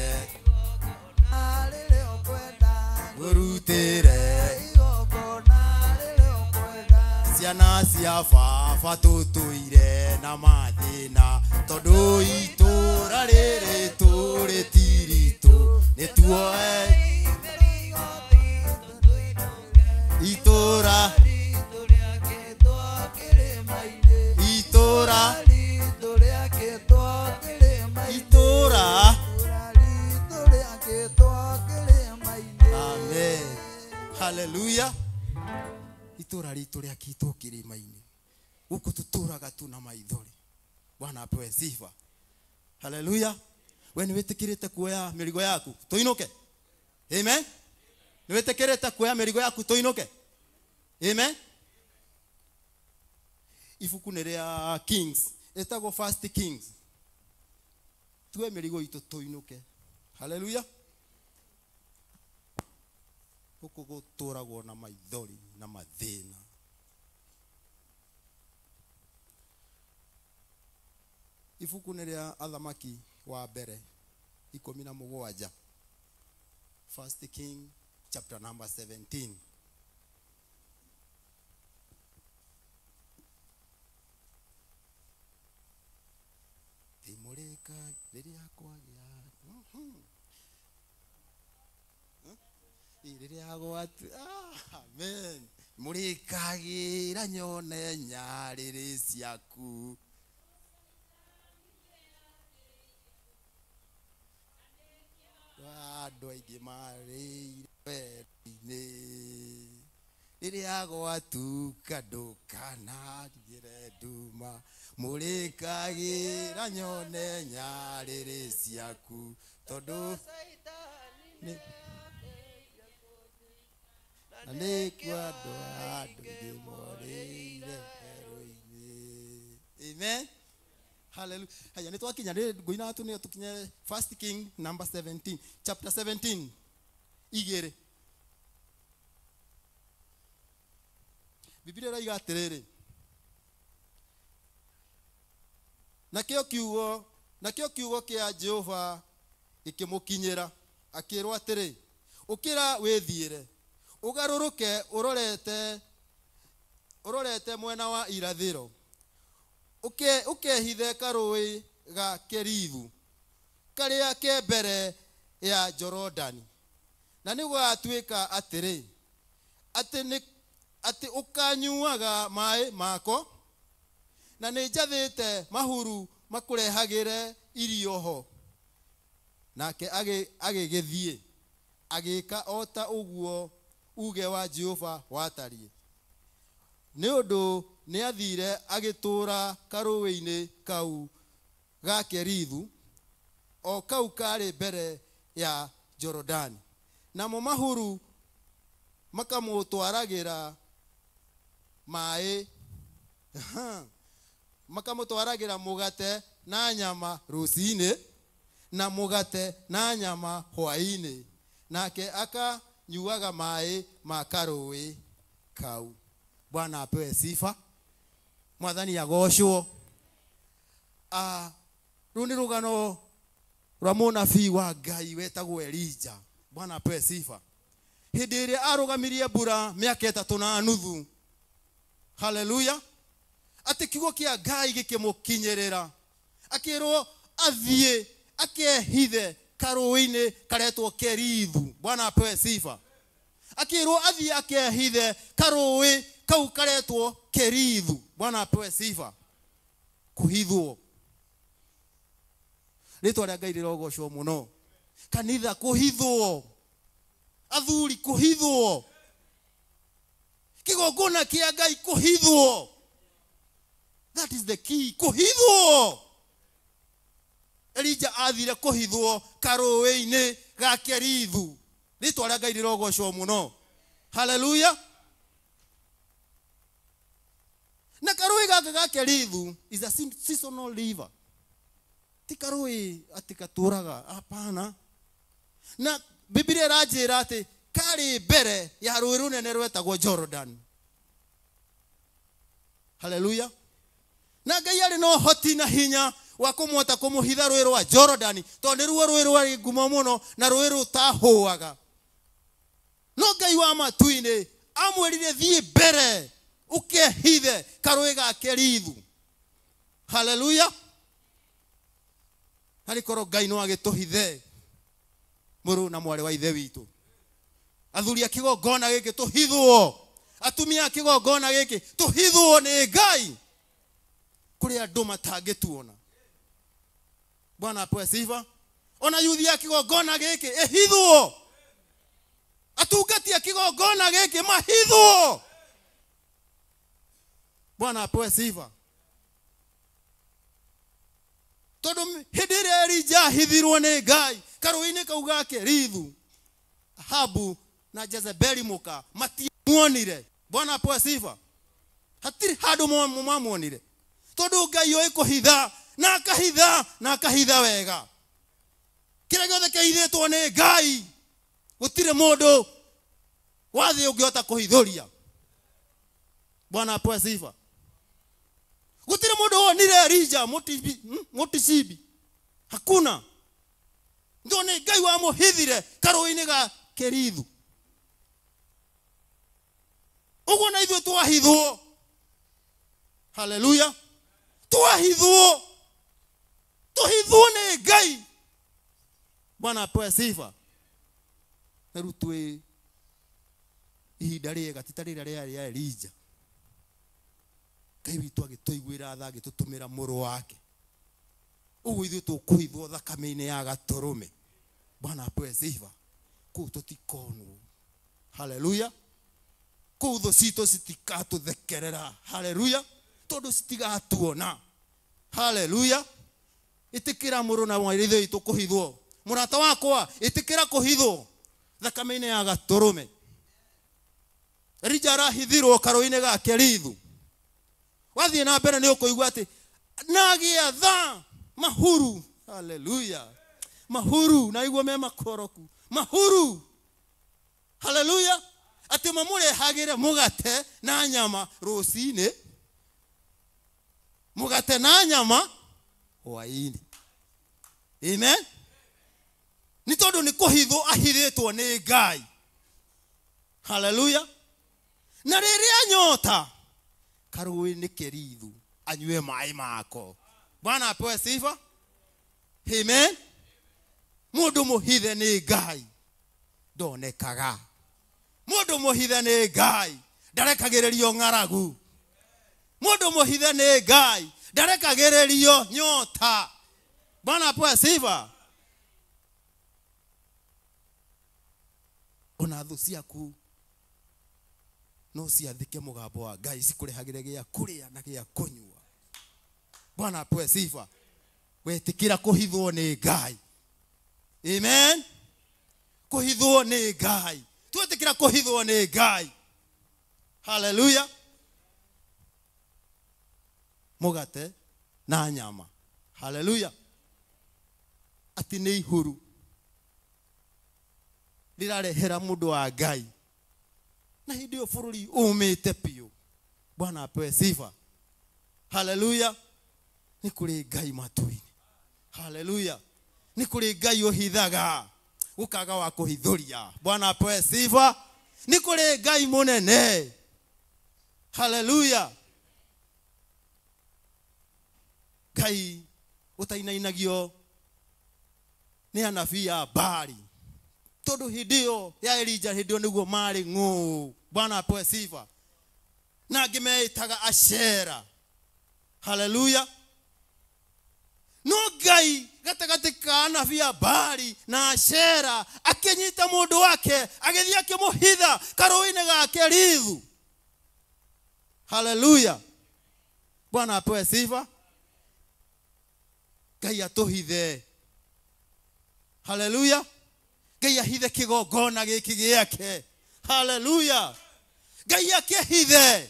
rĩrĩa ũkwenda ngũrutĩre igongona rĩrĩa ũkwenda ciana cia baba tũtũire na mathĩna tondũ itũra rĩrĩ tũrĩ ti ritũ nĩ tuoe itũra ritũ rĩakĩtwo kĩrĩma-inĩ itũra ritũ rĩakĩtwo kĩrĩma-inĩ itũra ritũ rĩakĩtwo kĩrĩma-inĩ. Amen. Hallelujah. Itũra ritũ rĩakĩtwo kĩrĩma-inĩ gũkũ tũtũraga tu na maithori. Bwana apewe sifa. Hallelujah. We nĩ wĩtĩkĩrĩte kuoya mĩrigo yaku tũinũke. Amen. Nĩ wĩtĩkĩrĩte kuoya mĩrigo yaku tũinũke. Amen. Ibuku nĩ rĩa Kings, ĩtagwo First Kings. Tuoe mĩrigo itũ tũinũke. Hallelujah. Gũkũ gũtũragwo na maithori na mathĩna. Ibuku nĩ rĩa Athamaki wa mbere 17. First King chapter number 17. Imũrĩka rĩrĩa kwagĩa rĩrĩa gwatu amen mũrĩkagĩra nyone nyarĩrĩ ciaku andũ aingĩ marĩire werũ-inĩ rĩrĩa gwatuka ndũkanangĩre nduma mũrĩkagĩra nyone nyarĩrĩ ciaku tondũ nĩ na nĩkuo andũ aingĩ morĩire werũ-inĩ. Amen. Hallelujah. Haya nĩ twakinya rĩ ngũina tu nĩ tũkinye First King number 17 chapter 17 igĩrĩ. Biblia ĩroiga atĩrĩrĩ nakĩo kiugo kĩa Jehova gĩkĩmũkinyĩra akĩrwo atĩrĩ ũkĩra wĩthiĩre ũgarũrũke ũrorete mwena wa irathĩro ũkehithe karũĩ ga Kerithu karĩa ke mbere ya Jorodani na nĩ gũgatuĩka atĩrĩ atĩ ũkanyuaga maĩ mako na nĩ njathĩte mahuru makũrehagĩre irio ho. Nake agĩgĩthiĩ agĩka o ta ũguo uge wa Jehova watariĩ nĩ ũndũ nĩathire agĩtũũra karũĩ-inĩ kau ga Kerithu o kau karĩ mbere ya Jorodani namo mahuru makamũtwaragĩra maĩ Makamũtwaragĩra mũgate na nyama rũcinĩ na mũgate na nyama hwaĩ-inĩ, nake akanyuaga maĩ ma karũĩ kau. Bwana apewe sifa. Mwathani agocwo. Rũu nĩ rũgano rwa mũnabii wa Ngai wetagwo Elija. Bwana apewe sifa. Hĩndĩ ĩrĩa arũgamirie mbura mĩaka 3.5. Haleluya. Atĩ kiugo kĩa Ngai gĩkĩmũkinyĩrĩra, akĩrwo athiĩ akehithe karũĩ-inĩ karetwo Kerithu. Bwana apewe sifa. Akĩrwo athiĩ akehithe karũĩ kau karetwo Kerithu. Bwana apewe sifa. Kũhithwo. Rĩtwa rĩa Ngai rĩrogocwo mũno. Kanitha kũhithwo, athuri kũhithwo, kĩgongona kĩa Ngai kũhithwo. That is the key. Kũhithwo. Elija athire kũhithwo karũĩ-inĩ ga Kerithu. Rĩtwa rĩa Ngai rĩrogocwo mũno. Haleluya. Na karũĩ gaka ga Kerithu is a seasonal river. Ti karũĩ atĩ gatũraga, hapana. Na Biblia ĩranjĩra atĩ karĩ mbere ya rũĩ rũnene rwetagwo Jordan. Haleluya. Na Ngai arĩ na ũhoti na hinya wa kũmwota kũmũhitha rũĩ rwa Jordan, tondũ nĩruo rũĩ rwarĩ ngumo mũno na rũĩ rũtahũaga. No Ngai wa matu-inĩ amwĩrire thiĩ mbere ũkehithe karũĩ ga Kerithu. Haleluya. Harĩ korwo Ngai no agĩtũhithe mũrũ na mwarĩ wa ithe witũ. Athuri a kĩgongona gĩkĩ tũhithwo, atumia a kĩgongona gĩkĩ tũhithwo nĩ Ngai kũrĩ andũ matangĩtuona. Bwana apewe sifa. Ona yuthi a kĩgongona gĩkĩ ĩhithwo, atungati a kĩgongona gĩkĩ mahithwo. Bwana apewe sifa. Tondũ hĩndĩ ĩrĩa Elija ahithirwo nĩ Ngai karũĩ-inĩ kau ga Kerithu, Ahabu na Jezebeli mũka matimuonire. Bwana apewe sifa. Hatirĩ handũ mamuonire, tondũ Ngai oĩ kũhitha na akahitha na akahitha wega. Kĩrĩa gĩothe kĩhithĩtwo nĩ Ngai gũtirĩ mũndũ wa thĩ ũngĩhota kũhithũria. Bwana apewe sifa. Gũtirĩ mũndũ wonire Elija mũticibi, hakuna. Ndio nĩ Ngai wamũhithire karũĩ-inĩ ga Kerithu. Ũguo na ithuĩ twahithwo. Haleluya. Twahithwo, tũhithwo nĩ Ngai. Bwana apewe sifa. Na rĩu twĩ ihinda rĩega ti ta rĩrĩa rĩarĩ rĩa Elija. Ngai witũ agĩtũiguĩra tha agĩtũtũmĩra mũrũ wake. Ũguo ithuĩ tũkũhithwo thakame-inĩ ya gatũrũme. Bwana apewe sifa. Kũu tũtikonwo. Haleluya. Kũu thũ citũ citikatũthekerera. Haleluya. Tondũ citigatuona. Haleluya. Ĩtĩkĩra mũrũ na mwarĩ ithe witũ kũhithwo. Mũrata wakwa ĩtĩkĩra kũhithwo thakame-inĩ ya gatũrũme. Elija arahithirwo karũĩ-inĩ ga Kerithu. Wathiĩ na mbere nĩ ũkũigua atĩ na agĩatha mahuru. Haleluya. Mahuru na igua me makoroku. Mahuru. Haleluya. Atĩ mamũrehagĩre mũgate na nyama rũcinĩ, mũgate na nyama hwaĩ-inĩ. Amen. Nĩ tondũ nĩ kũhithwo ahithĩtwo nĩ Ngai. Haleluya. Na rĩrĩa nyota karũĩ nĩ Kerithu anyue maĩ mako. Bwana apewe sifa. Amen. Mũndũ mũhithe nĩ Ngai ndonekaga. Mũndũ mũhithe nĩ Ngai ndarekagĩrĩrio ng'aragu. Mũndũ mũhithe nĩ Ngai ndarekagĩrĩrio nyota. Bwana apewe sifa. Ona thũ ciaku no ciathĩke mũgambo wa Ngai cikũrehagĩre gĩa kũrĩa na gĩa kũnyua. Bwana apewe sifa. Wetĩkĩra kũhithwo nĩ Ngai. Amen. Kũhithwo nĩ Ngai. Twetĩkĩra kũhithwo nĩ Ngai. Haleluya. Mũgate na nyama. Haleluya. Ati nĩ ihuru rĩrarehera mũndũ wa Ngai na hĩndĩ ĩyo bũrũri ũmĩte biũ. Bwana apewe sifa. Haleluya. Nĩ kũrĩ Ngai matu-inĩ. Haleluya. Nĩ kũrĩ Ngai ũhithaga gũkaga wa kũhithũria. Bwana apewe sifa. Nĩ kũrĩ Ngai mũnene. Haleluya. Ngai ũtainainagio nĩ anabii a Baali tondũ hĩndĩ ĩyo ya Elija hĩndĩ ĩyo nĩguo marĩ ng'ũũ. Bwana apewe sifa. Na angĩ meĩtaga Ashera. Haleluya. No Ngai gatagatĩ ka anabii a Baali na Ashera akĩnyita mũndũ wake agĩthiĩ akĩmũhitha karũĩ-inĩ ga Kerithu. Haleluya. Bwana apewe sifa. Ngai atũhithe. Haleluya. Ngai ahithe kĩgongona gĩkĩ gĩake. Haleluya. Ngai akĩhithe.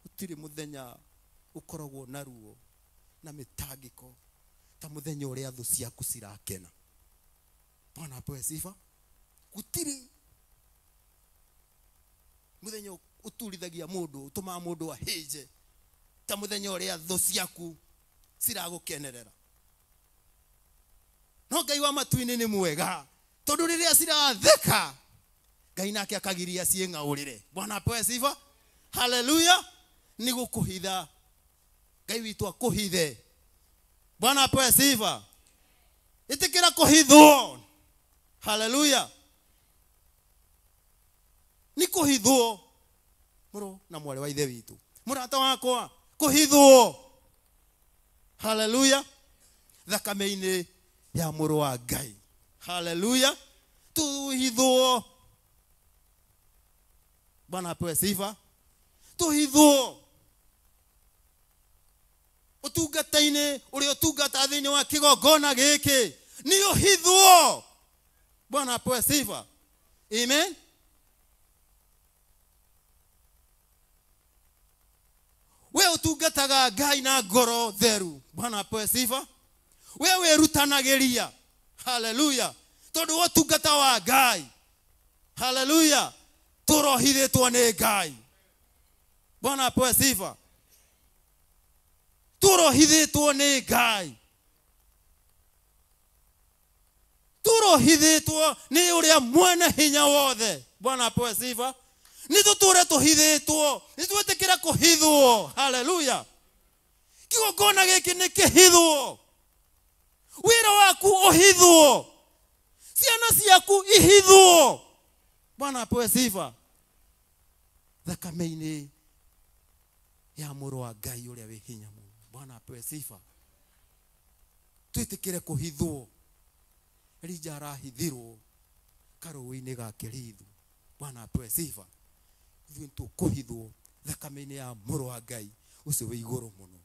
Gũtirĩ mũthenya ũkoragwo na ruo na mĩtangĩko ta mũthenya ũrĩa thũ ciaku cirakena. Bwana apewe sifa. Gũtirĩ mũthenya ũturithagia mũndũ ũtũmaga mũndũ ahĩnje ta mũthenya ũrĩa thũ ciaku ciragũkenerera. No Ngai wa matu-inĩ nĩ mwega tondũ rĩrĩa ciratheka Ngai nake akagiria ciĩng'aũrĩre. Bwana apewe sifa. Haleluya. Nĩ gũkũhitha. Ngai witũ akũhithe. Bwana apewe sifa. Ĩtĩkĩra kũhithwo. Haleluya. Nĩ kũhithwo mũrũ na mwarĩ wa ithe witũ, mũrata wakwa, kũhithwo. Haleluya. Thakame-inĩ ya mũrũ wa Ngai. Haleluya. Tuhithwo. Bwana apewe sifa. Tuhithwo ũtungata-inĩ ũrĩa ũtungata thĩinĩ wa kĩgongona gĩkĩ nĩ ũhithwo. Bwana apewe sifa. Amen. We ũtungataga Ngai na ngoro theru. Bwana apewe sifa. We wĩrutanagĩria. Haleluya. Tondũ ũtungata wa Ngai. Haleluya. Tũrohithĩtwo nĩ Ngai. Bwana apewe sifa. Tũrohithĩtwo nĩ Ngai. Tũrohithĩtwo nĩ ũrĩa mwene hinya wothe. Bwana apewe sifa. Nĩ tũtũre tũhithĩtwo, nĩ twĩtĩkĩra kũhithwo. Haleluya. Kĩgongona gĩkĩ nĩ kĩhithwo. Wĩra waku ũhithwo. Ciana ciaku ihithwo. Bwana apewe sifa. Thakame-inĩ ya mũrũ wa Ngai ũrĩa wĩ hinya mũno. Bwana apewe sifa. Twĩtĩkĩre kũhithwo. Elija arahithirwo karũĩ-inĩ ga Kerithu. Bwana apewe sifa. Ithuĩ tũkũhithwo thakame-inĩ ya mũrũ wa Ngai ũcio wĩ igũrũ mũno.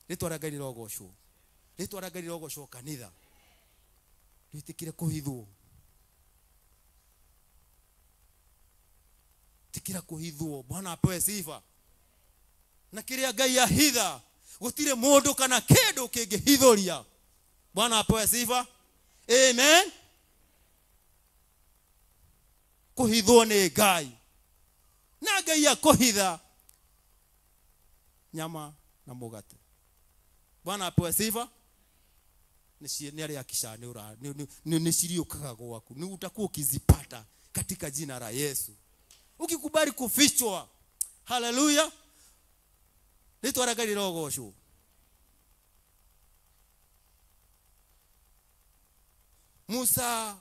Rĩtwa rĩa Ngai rĩrogocwo. Rĩtwa rĩa Ngai rĩrogocwo kanitha. Twĩtĩkĩre kũhithwo. Tĩkĩra kũhithwo. Bwana apewe sifa. Na kĩrĩa Ngai ahitha gũtirĩ mũndũ kana kĩndũ kĩngĩhithũria. Bwana apewe sifa. Amen. Kũhithwo nĩ Ngai. Na Ngai akũhitha nyama na mũgate. Bwana apewe sifa. Nĩ arĩa akicaa nĩ ciriũkaga gwaku. Nĩ utakuwa ukizipata katika jina la Yesu. Ukikubali kufichwa. Haleluya. Rĩtwa rĩa Ngai rĩrogocwo. Musa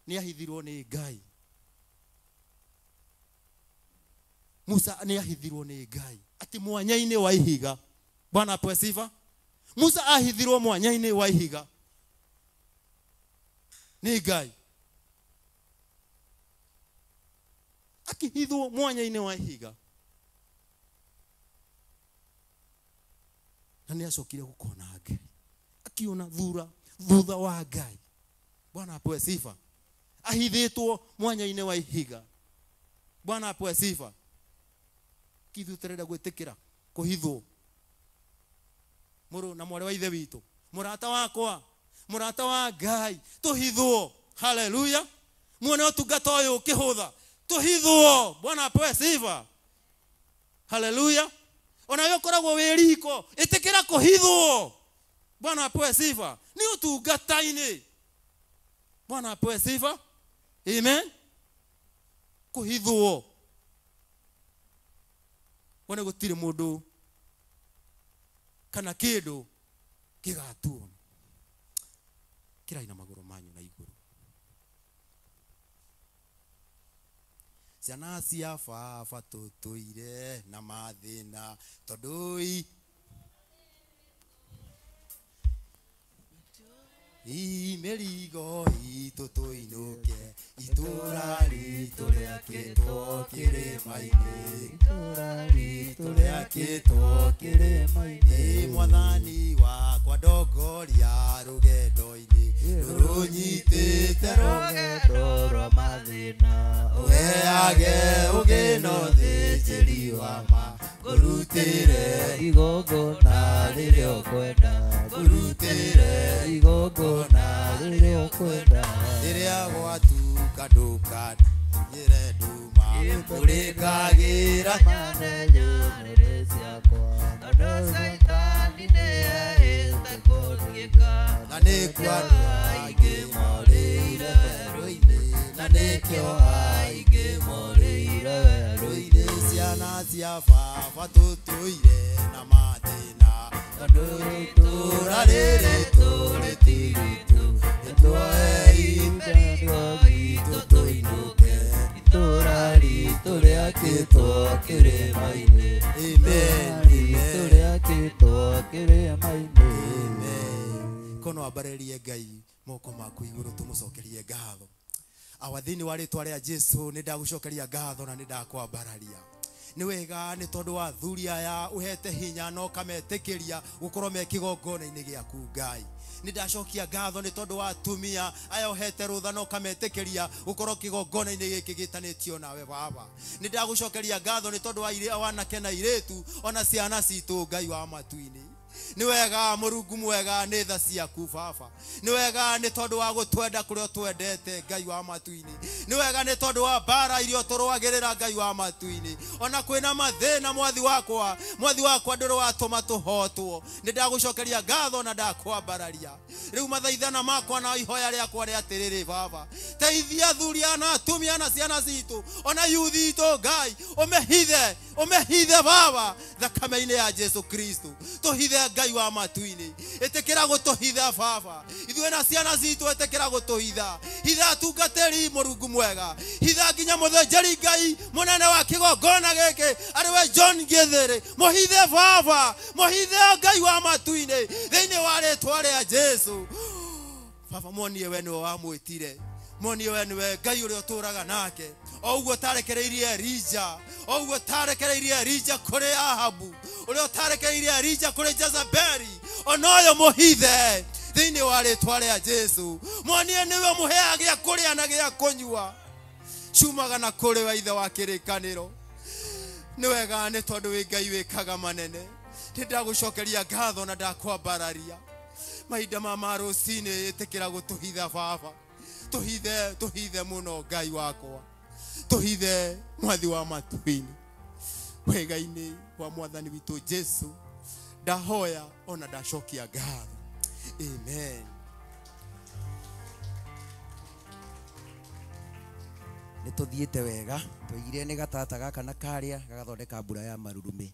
nĩ ahithirwo nĩ Ngai. Musa nĩ ahithirwo nĩ Ngai ati mwanya-inĩ wa ihiga. Bwana apewe sifa. Musa ahithirwo mwanya-inĩ wa ihiga nĩ Ngai. Akĩhithwo mwanya-inĩ wa ihiga. Na nĩ acokire gũkona Ngai. Akiona thutha wa Ngai. Bwana apewe sifa. Ahithĩtwo mwanya-inĩ wa ihiga. Bwana apewe sifa. Ti ithuĩ tũrenda gwĩtĩkĩra kũhithwo. Mũrũ na mwarĩ wa ithe witũ, mũrata wakwa, mũrata wa Ngai, tũhithwo. Haleluya. Muone ũtungata ũyũ ũkĩhũtha, tũhithwo. Bwana apewe sifa. Haleluya. Ona wewe ũkoragwo wĩ riko, ĩtĩkĩra kũhithwo. Bwana apewe sifa. Ni ũtungata-inĩ. Bwana apewe sifa. Amen. Kũhithwo. Wone gũtirĩ mũndũ kana kĩndũ gĩgatuona. Kĩrai na magũrũ manyu na igũrũ. Ciana cia baba tũtũire na mathĩna tondũ mĩrigo itũ tũinũke itũra ritũ rĩakĩtwo kĩrĩma-inĩ, itũra ritũ rĩakĩtwo kĩrĩma-inĩ. Mwathani wakwa ndongoria rũgendo-inĩ rũnyitĩte rũgendo rwa mathĩna, ũheage ũgĩ na ũthĩnjĩri wa ma, ngũrutĩre igongona rĩrĩa ũkwenda, ngũrutĩre igongona rĩrĩa ũkwenda. Rĩrĩa gwatuka ndũkanyĩre nduma, ũrĩkagĩra nyarĩrĩ ciakwa, tondũ Caitani nĩehĩte kũnjĩka, na nĩkuo andũ aingĩ morĩire werũ-inĩ, na nĩkĩo aingĩ morĩire werũ-inĩ. Ciana cia baba tũtũire na mathĩna, tondũ itũũra rĩrĩ tũrĩ ti ritũ, nĩtuoe mĩrigo itũ tũinũke, itũũra ritũ rĩakĩtwo kĩrĩma-inĩ. Amen. Ritũ rĩakĩtwo kĩrĩma-inĩ. Amen. Kono ambarĩrie Ngai moko maku igũrũ tũmũcokerie ngatho. Awa thĩinĩ wa rĩtwa rĩa Jesu nĩ ndagũcokeria ngatho na nĩ ndakwambararia. Nĩ wega nĩ tondũ wa athuri aya ũhete hinya na ũkametĩkĩria gũkorwo me kĩgongona-inĩ gĩaku Ngai. Nĩ ndacokia ngatho nĩ tondũ wa atumia aya ũhete rũtha na ũkametĩkĩria gũkorwo kĩgongona-inĩ gĩkĩ gĩtanĩtio nawe Baba. Nĩ ndagũcokeria ngatho nĩ tondũ wa anake na airĩtu ona ciana citũ Ngai wa matu-inĩ. Nĩ wega Mũrungu mwega nĩ tha ciaku Baba. Nĩ wega nĩ tondũ wa gũtwenda kũrĩa ũtwendete Ngai wa matu-inĩ. Nĩ wega nĩ tondũ wa mbara iria ũtũrũagĩrĩra Ngai wa matu-inĩ. Ona kwĩna mathĩna mwathi wakwa, mwathi wakwa ndũrĩ watũma tũhotwo. Nĩ ndagũcokeria ngatho na ndakwambararia. Rĩu mathaithana makwa na ihoya rĩakwa rĩ atĩrĩrĩ Baba, teithia athuri na atumia na ciana citũ ona yuthi itũ Ngai, ũmehithe, ũmehithe Baba thakame-inĩ ya Jesu Kristo. Tũhithe Ngai wa matu-inĩ, ĩtĩkĩra gũtũhitha Baba, ithuĩ na ciana citũ ĩtĩkĩra gũtũhitha. Hitha atungatĩri Mũrungu mwega, hitha nginya mũthĩnjĩri Ngai mũnene wa kĩgongona gĩkĩ arĩ we John Gĩthĩrĩ, mũhithe Baba, mũhithe Ngai wa matu-inĩ thĩinĩ wa rĩtwa rĩa Jesu. Baba muonie we nĩwe wamwĩtire, muonie we nĩwe Ngai ũrĩa ũtũũraga nake, o ũguo ũtarekereirie Elija, o ũguo ũtarekereirie Elija kũrĩ Ahabu, ũrĩa ũtarekereirie Elija kũrĩ Jezebeli, ona ũyũ mũhithe thĩinĩ wa rĩtwa rĩa Jesu. Muonie nĩwe mũheaga gĩa kũrĩa na gĩa kũnyua, ciumaga na kũrĩ we Ithe wa kĩrĩkanĩro. Nĩ wega nĩ tondũ wĩ Ngai wĩkaga manene. Nĩ ndagũcokeria ngatho na ndakwambararia. Mahinda ma rũcinĩ ĩtĩkĩra gũtũhitha Baba, tũhithe, tũhithe mũno Ngai wakwa, tũhithe mwathi wa matu-inĩ. Wega-inĩ wa mwathani witũ Jesu ndahoya ona ndacokia ngatho. Amen. Nĩ tũthiĩte wega, twaigire nĩ gatata gaka na karĩa gagathondeka mbura ya marurumĩ.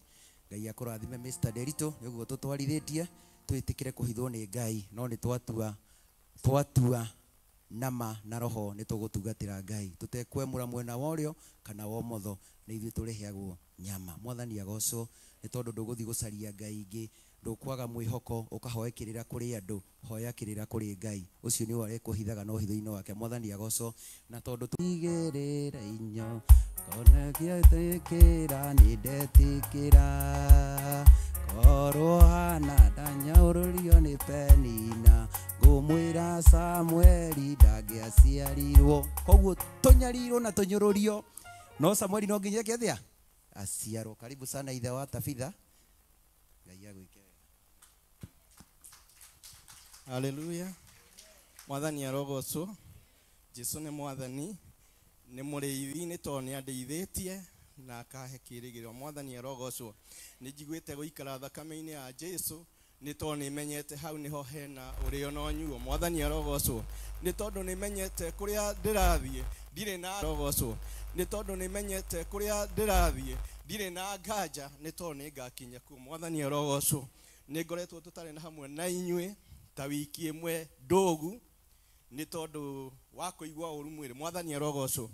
Ngai akũrathime Mr. Derito nĩ ũguo tũtwarithĩtie, twĩtĩkĩre kũhithwo nĩ Ngai, no nĩ twatua nama na roho nĩ tũgũtungatĩra Ngai tũtekwemũra mwena wa ũrĩo kana wa ũmotho, nĩ ithuĩ tũrĩheagwo nyama. Mwathani agocwo nĩ tondũ ndũgũthiĩ gũcaria Ngai ingĩ, ndũkwaga mwĩhoko ũkahoe kĩrĩra kũrĩ andũ, hoya kĩrĩra kũrĩ Ngai, ũcio nĩwe arĩkũhithaga na ũhitho-inĩ wake. Mwathani agocwo na tondũ tũigĩrĩra inyo kona gĩetĩkĩra nĩ ndetĩkĩra, korwo hana ndanyaũrũrio nĩ Penina, ngũmwĩra Samueli ndangĩaciarirwo. Koguo tũnyarirwo na tũnyũrũrio, no Samueli no nginya eke atĩa? Aciarwo. Karibu sana ithe wa Tabitha. Ngai agwĩke wega. Haleluya. Mwathani arogocwo. Jesu nĩ mwathani, nĩ mũrĩithi, nĩ tondũ nĩ andeithĩtie na akahe kĩĩrĩgĩrĩro. Mwathani arogocwo. Nĩ njiguĩte gũikara thakame-inĩ ya Jesu, nĩ tondũ nĩ menyete hau nĩho hena ũrĩo na ũnyuo. Mwathani arogocwo. Nĩ tondũ nĩ menyete kũrĩa ndĩrathiĩ ndirĩ na arogocwo. Nĩ tondũ nĩ menyete kũrĩa ndĩrathiĩ ndirĩ na nganja, nĩ tondũ nĩ ngakinya kuo. Mwathani arogocwo. Nĩ ngoretwo tũtarĩ na hamwe na inyuĩ ta wiki ĩmwe ndũgu, nĩ tondũ wa kũigua ũru mwĩrĩ. Mwathani arogocwo.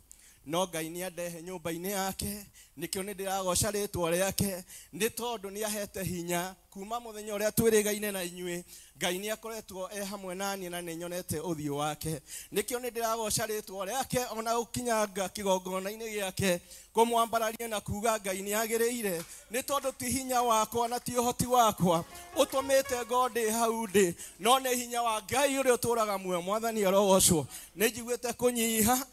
No Ngai nĩ andehe nyũmba-inĩ yake, nĩkĩo nĩ ndĩragoca rĩtwa rĩake, nĩ tondũ nĩ ahete hinya kuma mũthenya ũrĩa twĩrĩgaine na inyuĩ. Ngai nĩ akoretwo e hamwe naniĩ na nĩ nyonete ũthiũ wake, nĩkĩo nĩ ndĩragoca rĩtwa rĩake ona gũkinyanga kĩgongona-inĩ gĩake, kũmwambararia na kuga Ngai nĩ agĩrĩire, nĩ tondũ ti hinya wakwa na ti ũhoti wakwa ũtũmĩte ngo ndĩ hau ndĩ, no nĩ hinya wa Ngai ũrĩa ũtũũraga muoyo. Mwathani arogocwo. Nĩ njiguĩte kũnyiha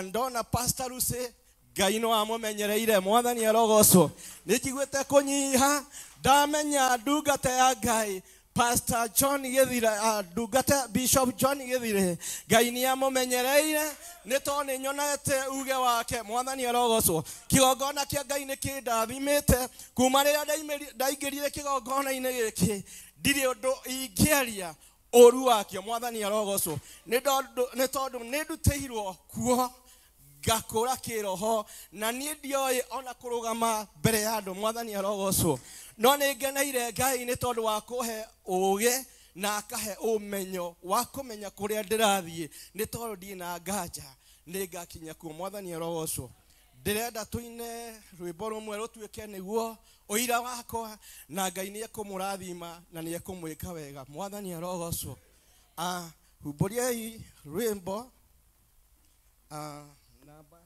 ndona Pastor Lucy, Ngai no amũmenyereire. Mwathani arogocwo. Nĩ njiguĩte kũnyiha ndamenya ndungata ya Ngai Pastor John Githire, ndungata Bishop John Githire, Ngai nĩ amũmenyereire, nĩ tondũ nĩ nyonete uge wake. Mwathani arogocwo. Kĩgongona kĩa Ngai nĩ kĩndathimĩte kuma rĩrĩa ndaingĩrire kĩgongona-inĩ gĩkĩ, ndirĩ ũndũ ingĩaria ũru wakĩo. Mwathani arogocwo. Nĩ tondũ nĩ ndutĩirwo kuo ngakũra kĩroho, na niĩ ndioĩ ona kũrũgama mbere ya andũ. Mwathani arogocwo. No nĩ ngeneire Ngai nĩ tondũ wa kũhe ũũgĩ na akahe ũmenyo wa kũmenya kũrĩa ndĩrathiĩ, nĩ tondũ ndirĩ na nganja nĩ ngakinya kuo. Mwathani arogocwo. Ndĩrenda tũine rwĩmbo rũmwe rũtuĩke nĩguo ũira wakwa, na Ngai nĩ ekũmũrathima na nĩ ekũmwĩka wega. Mwathani arogocwo. Humbũriai rwĩmbo namba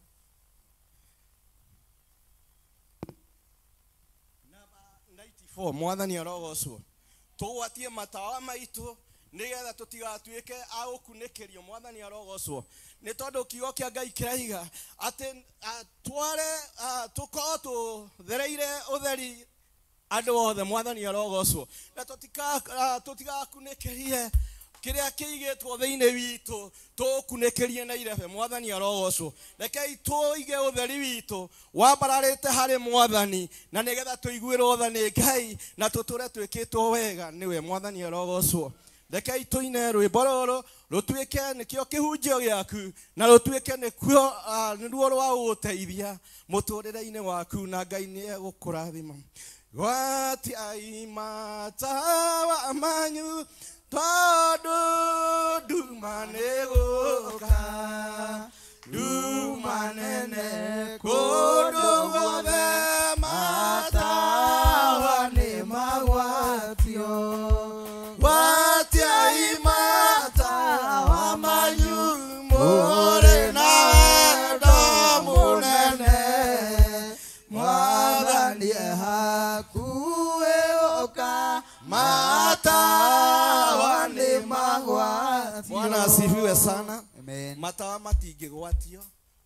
94. Mwathani arogocwo. Tũgwatie matawa maitũ nĩgetha tũtigatuĩke a gũkunĩkĩrio. Mwathani arogocwo. Nĩ tondũ kiugo kĩa Ngai kĩraiga atĩ tware tũkorwo tũthereire ũtheri andũ othe. Mwathani arogocwo. Na tũtigakunĩkĩrie kĩrĩa kĩigĩtwo thĩinĩ witũ, tũkunĩkĩrie na irebe. Mwathani arogocwo. Rekei tũige ũtheri witũ wambararĩte harĩ Mwathani, na nĩgetha tũiguĩrwo tha nĩ Ngai na tũtũre twĩkĩtwo wega nĩwe. Mwathani arogocwo. Rekei tũine rwĩmbo rũrũ rũtuĩke nĩkĩo kĩhunjio gĩaku, na rũtuĩke nĩkuo nĩruo rwa gũgũteithia mũtũrĩre-inĩ waku, na Ngai nĩ egũkũrathima. Gwatiai matawa manyu tondũ nduma nĩ gũka, nduma nene kũndũ guothe, matawa nĩ magwatio. Gwatiai matawa manyu mũrĩ na wendo mũnene, Mwathani e hakuhĩ gũka, matawa nĩ magwatio. Bwana asifiwe sana. Amen. Matawa matingĩgwatio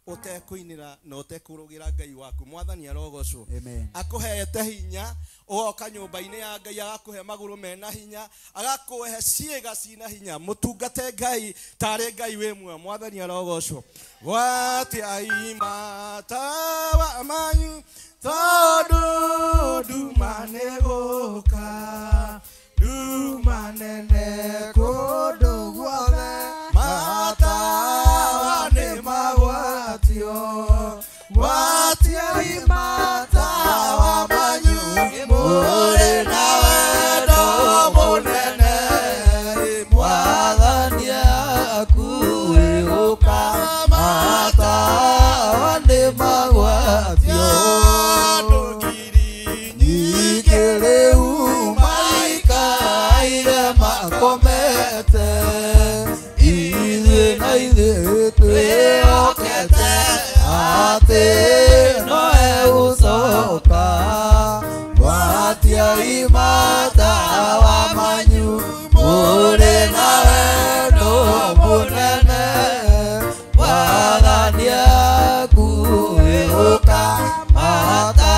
ũtekũinĩra na ũtekũrũgĩra Ngai waku. Mwathani arogocwo. Amen. Akũhete hinya ũgoka nyũmba-inĩ ya Ngai, agakũhe magũrũ mena hinya, agakũhe ciĩga cina hinya. Mũtungate Ngai tarĩ Ngai wĩ muoyo. Mwathani arogocwo. Gwatiai matawa manyu tondũ nduma nĩ gũka, nduma nene kũndũ guothe, matawa nĩ magwatio. Gwatiai matawa manyu mũrĩ na wendo mũnene, Mwathani akuhĩ gũka, matawa nĩ magwatio. Andũ ngiri Nyingĩ rĩu maikaire makomete, ithuĩ na ithuĩ twĩhokete atĩ no egũcoka. Gwatiai matawa manyu mũrĩ na wendo mũnene, Mwathani akuhĩ gũka, matawa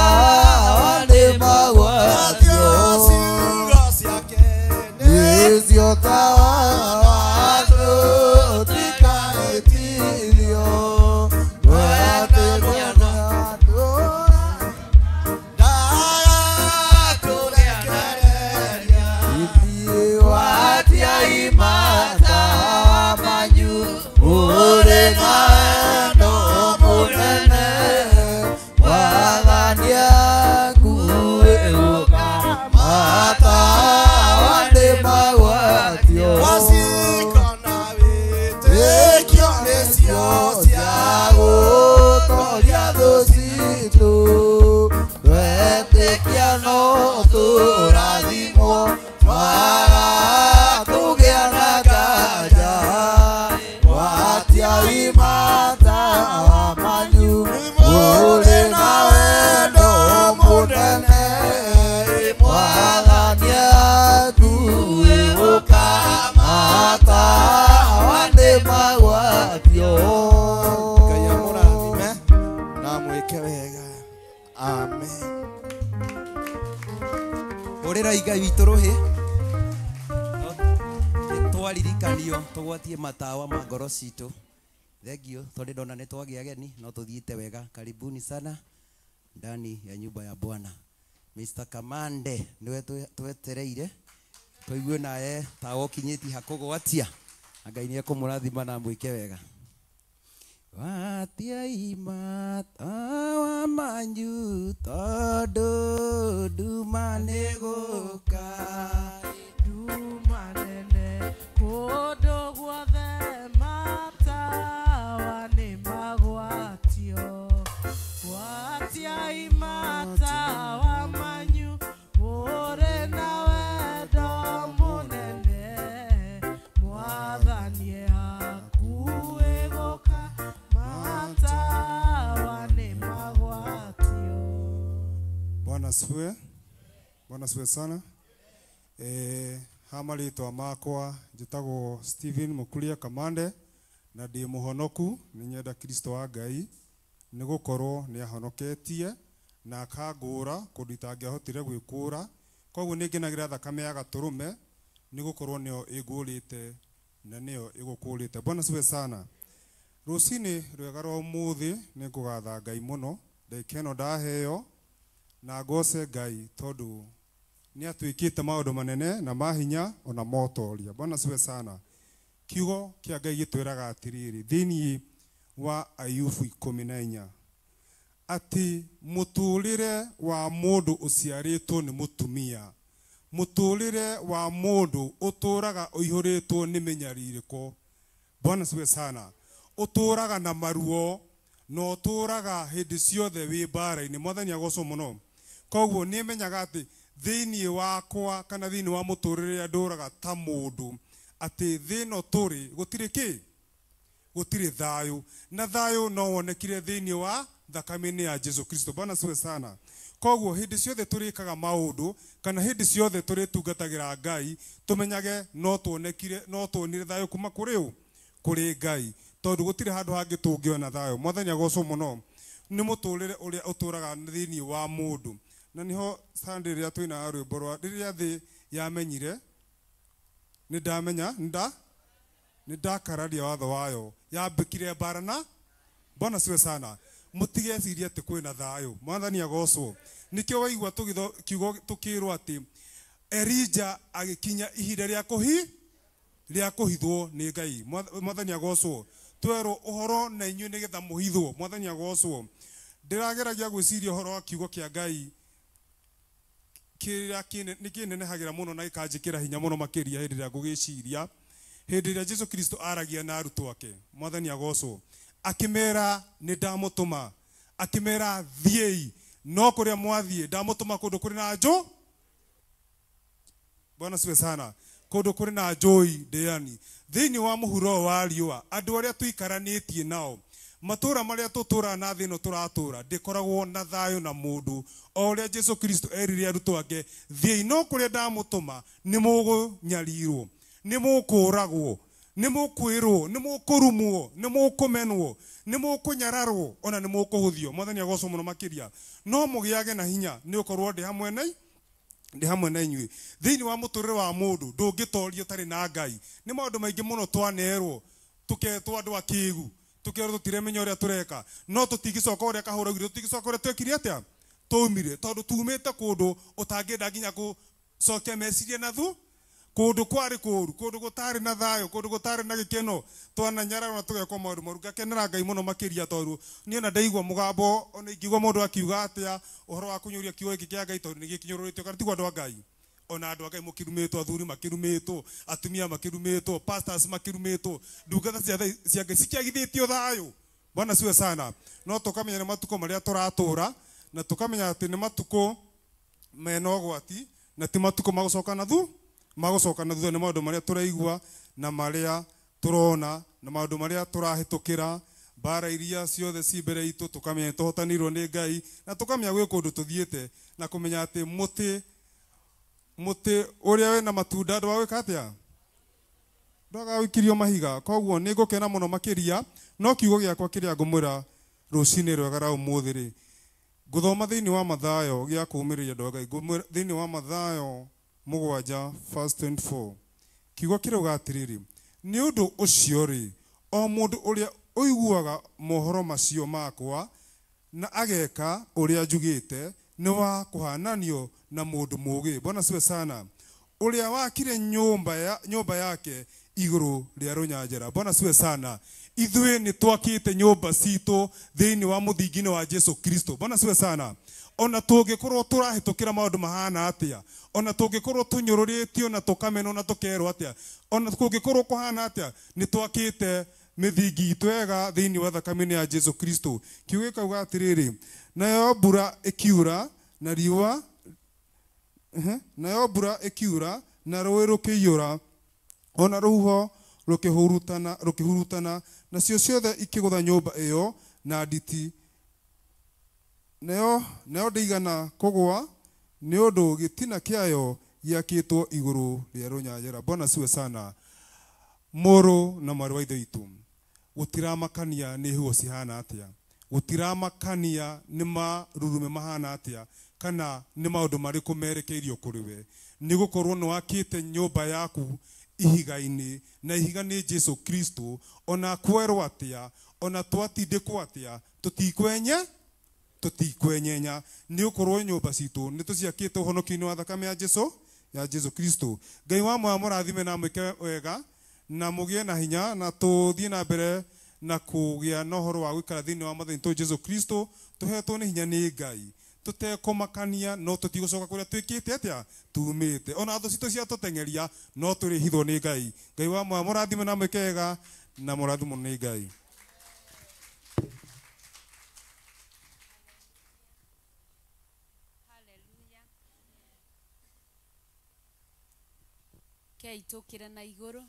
Mũnene Mwathani akuĩ gũka matawa nĩ magwatio. Ngai amũrathime na amwĩke wega. Amen. Hũrĩra Ngai witũ rũhĩ. Nĩ twaririkanio tũgwatie matawa ma ngoro citũ. Thengio tondũ ndona nĩ twagĩa ageni no tũthiĩte wega. Karibuni sana ndani ya nyumba ya Bwana. Mr. Kamande niwe twetereire tũigue naye tawa ũkinyĩtie hakũgwatia. Na Ngai nĩ ekũmũrathima na amwĩke wega. Gwatiai matawa manyu tondũ nduma nĩ gũka. Nduma nene kũndũ guothe matawa nĩ magwatio. Gwatiai matawa manyu mũrĩ na wendo mũnene Mwathani akuĩ gũka matawa nĩ magwatio. Bwana asifiwe. Bwana asifiwe sana. Ha marĩtwa makwa njĩtagwo Stephen Mukuria Kamande na ndĩ mũhonoku nĩ nyenda Kristo wa Ngai nĩ gũkorwo nĩ ahonoketie na akangũra kũndũ itangĩahotire gwĩkũra. Koguo nĩ ngenagĩra thakame ya gatũrũme nĩ gũkorwo nĩyo ĩngũrĩte na nĩyo ĩgũkũrĩte. Bwana asifiwe sana. Rũcinĩ rwega rwa ũmũthĩ nĩ ngũgatha Ngai mũno ndagĩka ĩno ndaheo na ngoce Ngai tondũ nĩ atwĩkĩte maũndũ manene na mahinya ona motoria. Bwana asifiwe sana. Kiugo kĩa Ngai gĩtwĩraga atĩrĩrĩ thĩinĩ wa Ayubu 14 atĩ mũtũrĩre wa mũndũ ũciarĩtwo nĩ mũtumia, mũtũrĩre wa mũndũ ũtũraga ũihũrĩtwo nĩ mĩnyarirĩko. Bwana asifiwe sana. Ũtũraga na maruo na ũtũraga hĩndĩ ciothe wĩ mbara-inĩ. Mwathani agocwo mũno. Koguo nĩ menyaga atĩ thĩinĩ wakwa kana thĩinĩ wa mũtũrĩre ũrĩa ndũraga ta mũndũ atĩ thĩ ĩno tũrĩ gũtirĩ kĩ gũtirĩ thayũ, na thayũ no wonekire thĩinĩ wa thakame-inĩ ya Jesu Kristo. Bwana asifiwe sana. Koguo hĩndĩ ciothe tũrĩkaga maũndũ kana hĩndĩ ciothe tũrĩtungatagĩra Ngai tũmenyage no tuonekire no tuonire thayũ kuma kũrĩ ũ kũrĩ Ngai tondũ gũtirĩ handũ hangĩ tũngĩona thayũ. Mwathani agocwo mũno. Nĩ mũtũrĩre ũrĩa ũtũraga thĩinĩ wa mũndũ. Na nĩho Sunday rĩrĩa twĩna rwĩmbo rwa rĩrĩa thĩ yamenyire nĩ ndamenya nĩ ndakararia watho wayo yambĩkire mbara na Bwana asifiwe sana. Mũtigecirie atĩ kwĩna thayũ. Mwathani agocwo. Nĩkĩo waigua kiugo tũkĩrwo atĩ Elija agĩkinya ihinda rĩa rĩa kũhithwo nĩ Ngai. Mwathani agocwo. Twerwo ũhoro na inyuĩ nĩgetha mũhithwo. Mwathani agocwo. Ndĩrageragia gwĩciria ũhoro wa kiugo kĩa Ngai kĩrĩa nĩ kĩnenehagĩra mũno na gĩkanjĩkĩra hinya mũno makĩria hĩndĩ ĩrĩa ngũgĩciria hĩndĩ ĩrĩa Jesu Kristo aragia na arutwo ake. Mwathani agocwo. Akĩmera nĩ ndamũtũma, akĩmera thiĩi no kũrĩa mwathiĩ ndamũtũma kũndũ kũrĩ na njũ. Bwana asifiwe sana. Kũndũ kũrĩ na njũi ndĩani thĩinĩ wa mũhuro wa riũa andũ arĩa tũikaranĩtie nao matũra marĩa tũtũraga na thĩ ĩno tũratũra ndĩkoragwo na thayũ na mũndũ o ũrĩa Jesu Kristo erire arutwo ake thiĩi no kũrĩa ndamũtũma nĩ mũgũnyarirwo nĩ mũkũragwo nĩ mũkwĩrwo nĩ mũkũrumwo nĩ mũkũmenwo nĩ mũkũnyararwo ona nĩ mũkũhũthio. Mwathani agocwo mũno makĩria. No mũgĩage na hinya nĩ ũkorwo ndĩ hamwe na ndĩ hamwe na inyuĩ. Thĩinĩ wa mũtũrĩre wa mũndũ ndũngĩtoria ũtarĩ na Ngai. Nĩ maũndũ maingĩ mũno twanerwo tũketwo andũ akĩgu tũkerwo tũtiremenya ũrĩa tũreka no tũtingĩcoka ũrĩa kahũraugire tũtingĩcoka ũrĩa twekire atĩa tũumire tondũ tumĩte kũndũ ũtangĩenda nginya gũcokia meciria na thu kũndũ kwarĩ kũũru kũndũ gũtarĩ na thayũ kũndũ gũtarĩ na gĩkeno twananyararwo na tũgekwo maũndũ moru. Ngakenera Ngai mũno makĩria tondũ niĩ ona ndaigua mũgambo ona ingĩigua mũndũ akiuga atĩa ũhoro wa kũnyũria kiugo gĩkĩ kĩa Ngai tondũ nĩ gĩkinyũrũrĩtio kana tiguo andũ a Ngai ona andũ a Ngai mũkĩrumĩtwo athuri makĩrumĩtwo atumia makĩrumĩtwo pastors makĩrumĩtwo ndungata cia Ngai cikĩagithĩtio thayũ. Bwana asifiwe sana. No tũkamenya nĩ matukũ marĩa tũratũra na tũkamenya atĩ nĩ matukũ mena ũgwati na ti matukũ magũcoka na thu magũcoka na thutha nĩ maũndũ marĩa tũraigua na marĩa tũrona na maũndũ marĩa tũrahĩtũkĩra Mbara iria ciothe ci mbere itũ tũkamenya tũhotanirwo nĩ Ngai na tũkamenya gwĩ kũndũ tũthiĩte na kũmenya atĩ mũtĩ ũrĩa wĩna matunda ndwagwĩka atĩa ndwagawĩkirio mahiga. Koguo nĩ ngũkena mũno makĩria no kiugo gĩakwa kĩrĩa ngũmwĩra rũcinĩ rwega ra ũmũthĩ rĩ ngũthoma thĩinĩ wa Mathayo gĩa kũũmĩrĩria andũ a Ngai ngũmwĩra thĩinĩ wa Mathayo 7 verse 24 kiugo kĩrauga atĩrĩrĩ nĩ ũndũ ũcio rĩ o mũndũ ũrĩa ũiguaga mohoro macio makwa na ageka ũrĩa njugĩte nĩ wa kũhananio na mũndũ mũũgĩ. Bwana siwe sana. Ũrĩa wakire nyũmba yake igũrũ rĩa rũnyanjara. Bwana siwe sana. Ithuĩ nĩ twakĩte nyũmba citũ thĩinĩ wa mũthingi-inĩ wa Jesu Kristo. Bwana siwe sana. Ona tũngĩkorwo tũrahĩtũkĩra maũndũ mahana atĩa, ona tũngĩkorwo tũnyũrũrĩtio na tũkamenwo na tũkerwo atĩa, ona kũngĩkorwo kũhana atĩa, nĩ twakĩte mĩthingi itũ wega thĩinĩ wa thakame-inĩ ya Jesu Kristo. Kiugo gĩkauga atĩrĩrĩ, nayo mbura ĩkiura na riũa, nayo mbura ĩkiura na rũĩ rũkĩiyũra, ona rũhuho rũkĩhurutana, nacio ciothe ikĩgũtha nyũmba ĩyo na nditi, nayo ndĩigana kũgũa nĩ ũndũ gĩtina kĩayo gĩakĩtwo igũrũ rĩa rũnyanjara. Bwana siwe sana. Mũrũ na mwarĩ wa ithe witũ, gũtiramakania nĩ huo cihana atĩa, gũtiramakania nĩ marurume mahana atĩa, kana nĩ maũndũ marĩkũ merekeirio kũrĩ we, nĩ gũkorwo nĩ wakĩte nyũmba yaku ihiga-inĩ, na ihiga nĩ Jesu Kristo. Ona kwerwo atĩa, ona twatindĩkwo atĩa, tũtikwenyenya, nĩ gũkorwo nyũmba citũ nĩ tũciakĩte ũhonokio-inĩ wa thakame ya Jesu Kristo. Ngai wa muoyo mũrathime na mwĩke wega na mũgĩe na hinya na tũthiĩ na mbere na kũgĩa na ũhoro wa gũikara thĩinĩ wa Mwathani witũ Jesu Kristo, tũhetwo nĩ hinya nĩ Ngai tũtekũmakania, no tũtigũcoka kũrĩa twĩkĩte atĩa tumĩte, ona thũ citũ ciatũteng'eria no tũrĩhithwo nĩ Ngai. Ngai wa muoyo mũrathime na mwĩke wega na mũrathimwo nĩ Ngai. Kei tũkĩre na igũrũ.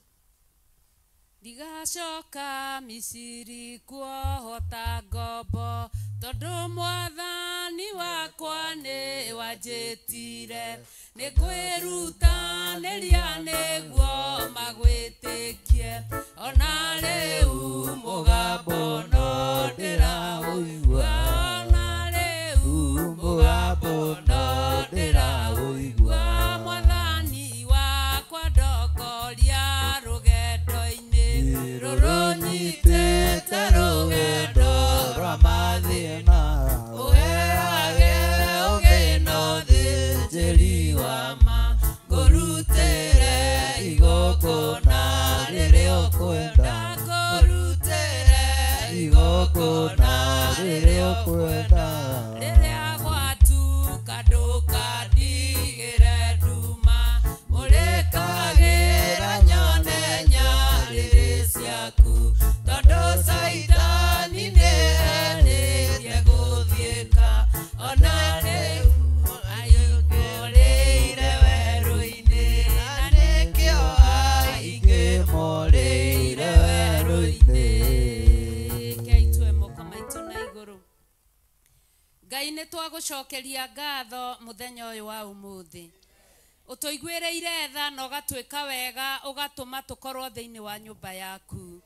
Ndigacoka Misiri kuohota ngombo, tondũ Mwathani wakwa nĩ wanjĩtire, nĩ kwĩrutanĩria nĩguo magwĩtĩkie, ona rĩu mũgambo no ndĩraũigua, ona rĩu mũgambo no ndĩraũigua, Mwathani wakwa ndongoria rũgendo-inĩ rũrũnyitĩte rũgendo rwa mathĩna, ũheage ũgĩ na ũthĩnjĩri wa ma, ngũrutĩre igongona rĩrĩa ũkwenda, ngũrutĩre igongona rĩrĩa ũkwenda, rĩrĩa gwatuka ndũkandigĩre nduma, mũrĩkagĩra nyone nyarĩrĩ ciaku, tondũ Caitani nĩerĩtie gũthiĩka, ona rĩu aingĩ werũ-inĩ, na nĩkĩo aingĩ morĩire werũ-inĩ. Rekei tue moko maitũ na igũrũ. Ngai nĩ twagũcokeria ngatho mũthenya ũyũ wa ũmũthĩ, ũtũiguĩrĩire tha na ũgatwĩka wega, ũgatũma tũkorwo thĩinĩ wa nyũmba yaku.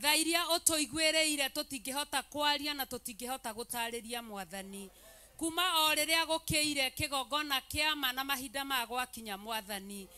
Tha iria ũtũiguĩrĩire tũtingĩhota kwaria na tũtingĩhota gũtarĩria Mwathani, kuma o rĩrĩa gũkĩire kĩgongona kĩama na mahinda ma gwakinya Mwathani,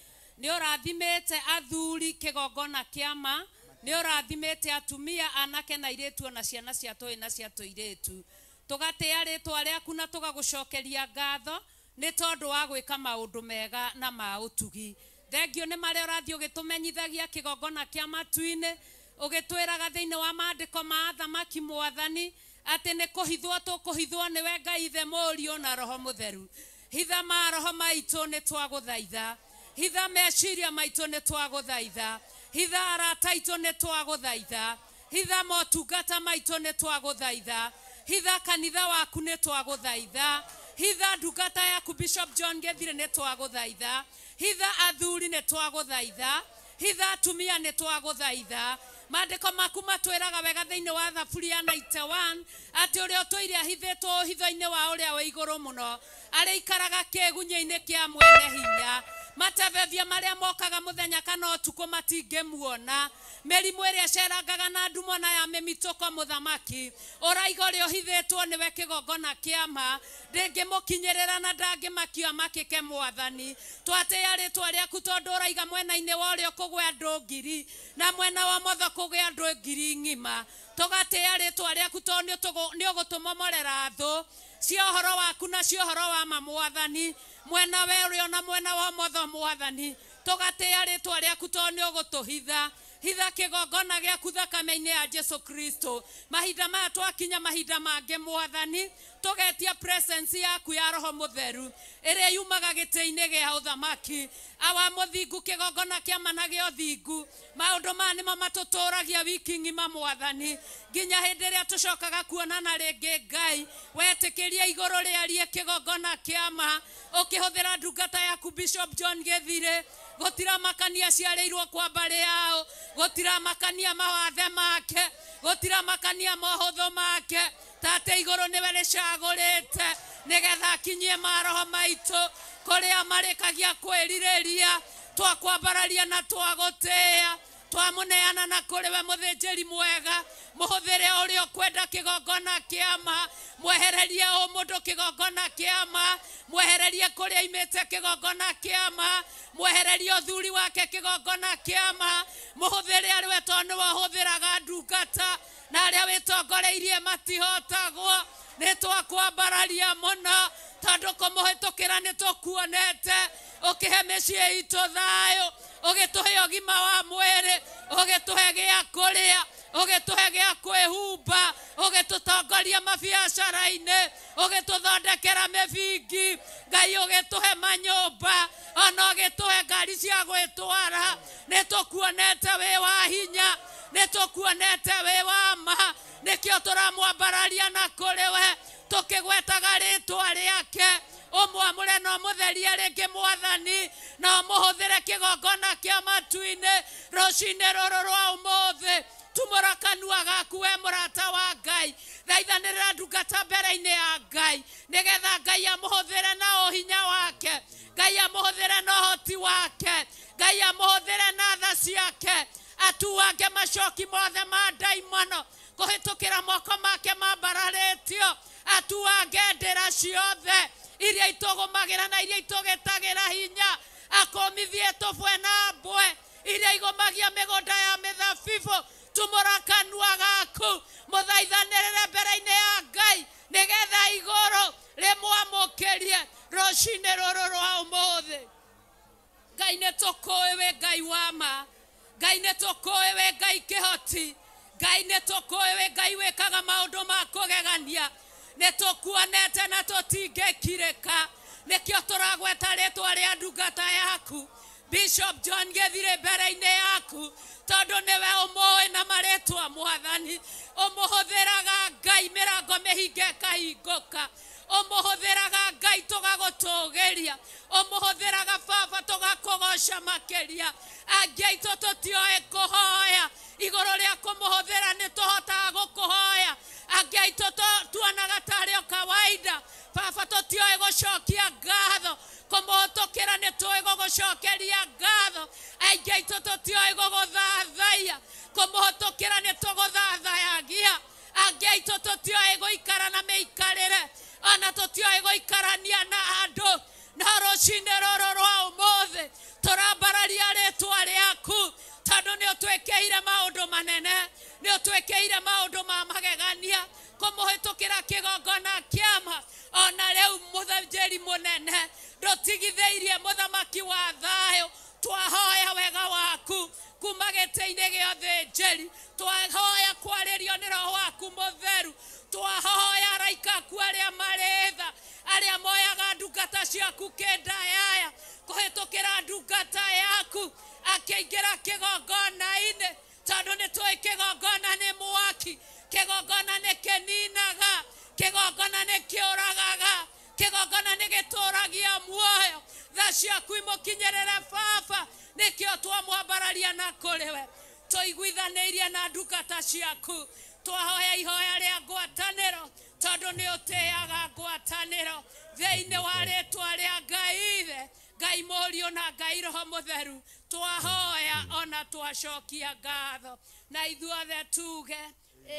nĩ ũrathimĩte athuri kĩgongona kĩama, nĩ ũrathimĩte atumia anake na airĩtu ona ciana cia tũĩ na cia tũirĩtu, tũgatĩa rĩtwa rĩaku na tũgagũcokeria ngatho nĩ tondũ wa gwĩka maũndũ mega na ma ũtugi. Thengio nĩ marĩa ũrathiĩ ũgĩtũmenyithagia kĩgongona kĩa matu-inĩ, ũgĩtwĩraga thĩinĩ wa maandĩko ma athamaki Mwathani atĩ nĩ kũhithwo tũkũhithwo nĩwe Ngai Ithe Mũriũ na Roho Mũtheru. Hitha maroho maitũ nĩ twagũthaitha, hitha meciria maitũ nĩ twagũthaitha, hitha arata aitũ nĩ twagũthaitha, hitha motungata maitũ nĩ twagũthaitha, hitha kanitha waku nĩ twagũthaitha, hitha ndungata yaku Bishop John Gethire nĩ twagũthaitha, hitha athuri nĩ twagũthaitha, hitha atumia nĩ twagũthaitha, Maandĩko maku matwĩraga wega thĩinĩ wa Thaburi ya 91 atĩ ũrĩa ũtũire ahithĩtwo ũhitho-inĩ wa ũrĩa wĩ igũrũ mũno arĩikaraga kĩgunyĩ-inĩ kĩa mwene hinya. Matebebia marĩa mokaga mũthenya kana ũtukũ matingĩmuona. Mĩrimũ ĩrĩa ĩcerangaga na ndumo na ya mĩmitũko mũthamaki ũraiga ũrĩa ũhithĩtwo nĩwe kĩgongona kĩa ma ndĩngĩmũkinyĩrĩra na ndangĩmakio amakĩke mwathani. Twatĩĩa rĩtwa rĩaku tondũ ũraiga mwena-inĩ wa ũrĩa kũgwe andũ ngiri na mwena wa motho kũgwe andũ ngiri ng'ima. Tũgatĩĩa rĩtwa rĩaku tondũ nĩ ũgũtũmomorera thũ cia ũhoro waku na cia ũhoro wa ma mwathani, mwena wa ũrĩo na mwena wa ũmotho mwathani. Tũgatĩĩa rĩtwa rĩaku tondũ nĩ ũgũtũhitha. Hitha kĩgongona gĩaku thakame-inĩ ya Jesu Kristo. Mahinda maya twakinya mahinda mangĩ mwathani, tũgetia presence yaku ya Roho Mũtheru ĩrĩa yumaga gĩtĩ-inĩ gĩa ũthamaki. Awa mũthingu, kĩgongona kĩa ma na gĩa ũthingu, maũndũ maya nĩmo matũtũragia wiki ng'ima mwathani, nginya hĩndĩ ĩrĩa tũcokaga kuonana rĩngĩ. Ngai wetĩkĩria igũrũ rĩarie kĩgongona kĩa ma ũkĩhũthĩra ndungata yaku Bishop John Gĩthirĩ. Gũtiramakania aciarĩirwo kwa mbarĩ yao, gũtiramakania mawathe make, gũtiramakania mohũthũ make. Tate igũrũ nĩwe rĩcagũrĩte nĩgetha akinyie maroho maitũ kũrĩa marĩkagia kwĩrirĩria. Twakwambararia na twagũtĩĩa, twamũneana na kũrĩ we mũthĩnjĩri mwega. Mũhũthĩre ũrĩa ũkwenda kĩgongona kĩa ma, mwehererie o mũndũ kĩgongona kĩa ma, mwehererie kũrĩa aimĩte kĩgongona kĩa ma, mwehererie ũthuri wake kĩgongona kĩa ma. Mũhũthĩre arĩ we tondũ nĩwe ũhũthĩraga ndungata, na arĩa wĩtongoreirie matihotagwo. Nĩ twakwambararia mũno tondũ kũmũhĩtũkĩra nĩ tũkuonete ũkĩhe mĩciĩ itũ thayũ, ũgĩtũhe ũgima wa mwĩrĩ, ũgĩtũhe gĩa kũrĩa, ũgĩtũhe gĩa kwĩhumba, ũgĩtũtongoria mabiacara-inĩ, ũgĩtũthondekera mĩbingi, Ngai ũgĩtũhe manyũmba, ona ũgĩtũhe ngari cia gwĩtwara. Nĩ tũkuonete wĩ wa hinya, nĩ tũkuonete wĩ wa ma, nĩkĩo tũramwambararia na kũrĩ we tũkĩgwetaga rĩtwa rĩake. Ũmwamũre na ũmũtherie rĩngĩ mwathani, na ũmũhũthĩre kĩgongona kĩa matu-inĩ rũcinĩ rũrũ rwa ũmũthĩ. Tumũra kanua gaku we mũrata wa Ngai, thaithanĩrĩra ndungata mbere-inĩ ya Ngai nĩgetha Ngai amũhũthĩre na ũhinya wake, Ngai amũhũthĩre na ũhoti wake, Ngai amũhũthĩre na tha ciake, atuange macoki mothe ma ndaimono kũhĩtũkĩra moko make mambararĩtio, atuange ndĩra ciothe iria itũgũmagĩra na iria itũgĩtagĩra hinya, akũmithie tũbwe na mbwe iria igũmagia mĩgũnda ya mĩthabibũ. Tumũra kanua gaku mũthaithanĩrĩre mbere-inĩ ya Ngai nĩgetha igũrũ rĩmwamũkĩrie rũcinĩ rũrũ rwa ũmũthĩ. Ngai nĩ tũkũĩ wĩ Ngai wa ma, Ngai nĩ tũkũĩ wĩ Ngai kĩhoti, Ngai nĩ tũkũĩ wĩ Ngai wĩkaga maũndũ ma kũgegania. Nĩ tũkuonete na tũtingĩkirĩka, nĩkĩo tũragweta rĩtwa rĩa ndungata yaku Bishop John Gĩthirĩ mbere-inĩ yaku, tondũ nĩwe ũmũĩ na marĩtwa mwathani. Ũmũhũthĩraga Ngai mĩrango mĩhinge ĩkahingũka, ũmũhũthĩraga Ngai tũgagũtũgĩria, ũmũhũthĩraga Baba tũgakũgoca makĩria. Angĩ aitũ tũtioĩ kũhoya, igũrũ rĩa kũmũhũthĩra nĩ tũhotaga gũkũhoya. Angĩ aitũ tuonaga tarĩ o kawaida, Baba tũtioĩ gũcokia ngatho, kũmũhĩtũkĩra nĩ tũĩ gũgũcokeria ngatho. Aingĩ aitũ tũtioĩ gũgũthathaia, kũmũhĩtũkĩra nĩ tũgũthathayagia. Angĩ aitũ tũtioĩ gũikara na mĩikarĩre, ona tũtioĩ gũikarania na andũ. No rũcinĩ rũrũ rwa ũmũthĩ tũrambararia rĩtwa rĩaku tondũ nĩ ũtwĩkĩire maũndũ manene, nĩ ũtwĩkĩire maũndũ ma magegania kũmũhĩtũkĩra kĩgongona kĩama. Ona rĩu mũthĩnjĩri mũnene ndũtigithĩirie mũthamaki wa thayũ, twahoya wega waku kuma gĩtĩ-inĩ gĩa ũthĩnjĩri, twahoya kwarĩrio nĩ Roho waku mũtheru, twahoya araika aku arĩa marĩ tha, arĩa moyaga ndungata ciaku kĩndayaya kũhĩtũkĩra ndungata yaku akĩingĩra kĩgongona-inĩ, tondũ nĩ tũĩ kĩgongona nĩ mwaki, kĩgongona nĩ kĩninaga, kĩgongona nĩ kĩũragaga, kĩgongona nĩ gĩtũragia muoyo. Tha ciaku imũkinyĩrĩre Baba, nĩkĩo twamwambararia na kũrĩ we. Tũiguithanĩirie na ndungata ciaku. Twahoya ihoya rĩa ngwatanĩro tondũ nĩ ũtĩaga ngwatanĩro thĩinĩ wa rĩtwa rĩa Ngai Ithe, Ngai Mũriũ na Ngai Roho Mũtheru. Twahoya ona twacokia ngatho na ithuothe tuge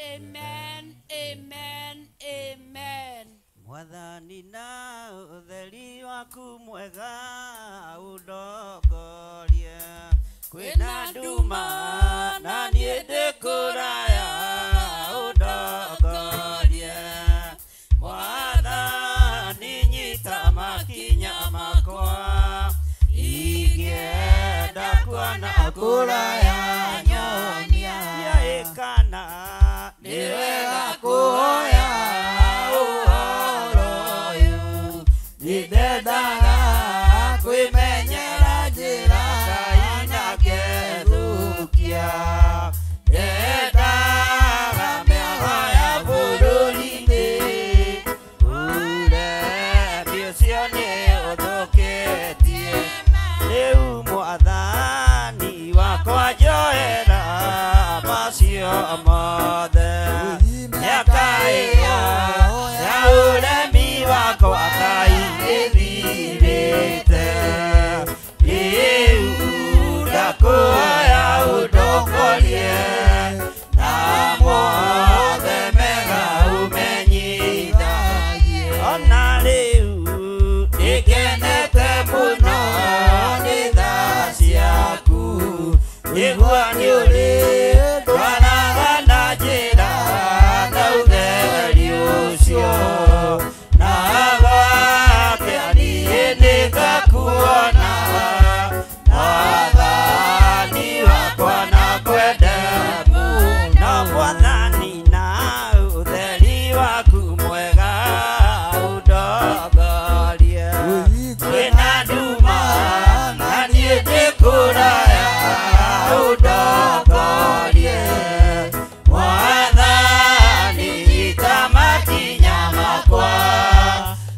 amen, amen, amen. Mwathani na ũtheri waku mwega ũndongorie kwĩna nduma na niĩ ndĩ kũraya ũndongorie Mwathani nyita makinya makwa ingĩenda kuona kũraya nyonia ĩkana nĩ wega kuoya ũhoro ũyũ nĩndendaga kwĩmenyera njĩra Ngai na ngethũkia ndendaga mĩago ya bũrũri-inĩ ũremi ũcio nĩ ũthũkĩtie rĩu Mwathani wakwa njoera macio mothe mĩaka ĩyo ya ũremi wakwa Ngai ĩthirĩte rĩu ndakuoya ũndongorie na mothe mega ũmenyithagie ona rĩu nĩngenete mũno nĩ tha ciaku nĩguo nĩ ũrĩ ndwaraga na njĩra na ũtheri ũcio na gwake niĩ nĩngakuona Mwathani wakwa na kwenda mũno Mwathani na ũtheri waku mwega ũndongorie kwĩna nduma na niĩ ndĩ kũraya ũndongorie Mwathani nyita makinya makwa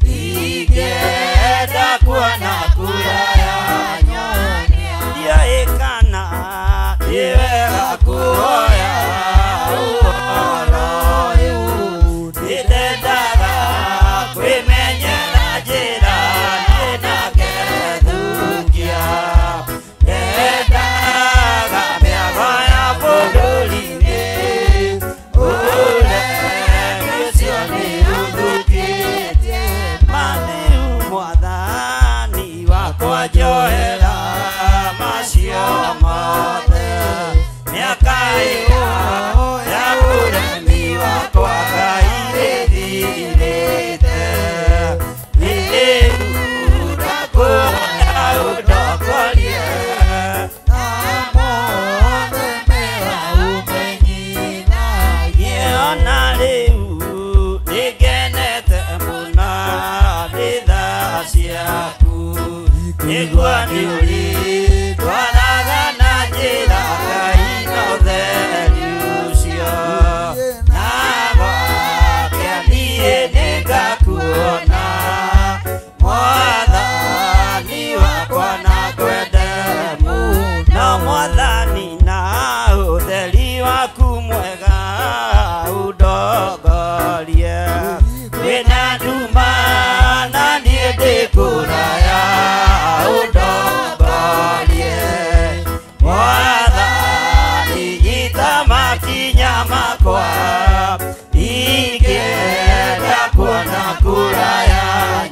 ingĩenda kuona kũraya nyonia ĩkana nĩ wega kuoya ũhoro ũyũ nĩndendaga kwĩmenyera njĩra niĩ na ngethũkia ndendaga mĩago ya bũrũri-inĩ ũremi ũcio nĩ ũthũkĩtie marĩu Mwathani wakwa njoera macio mothe mĩaka ĩyo ya ũremi wakwa Ngai ĩthirĩte rĩu ndakuoya ũndongorie na mothe mega ũmenyithagie ona rĩu nĩngenete mũno nĩ tha ciaku nĩguo nĩ ũrĩ ndwaraga na njĩra Ngai na ũtheri ũcio na gwake niĩ nĩngakuona Mwathani wakwa na kwenda mũno Mwathani na ũtheri waku mwega ũndongorie kwĩna nduma na niĩ ndĩ kũraya ũndongorie Mwathani nyita makinya makwa ingĩenda kuona kũraya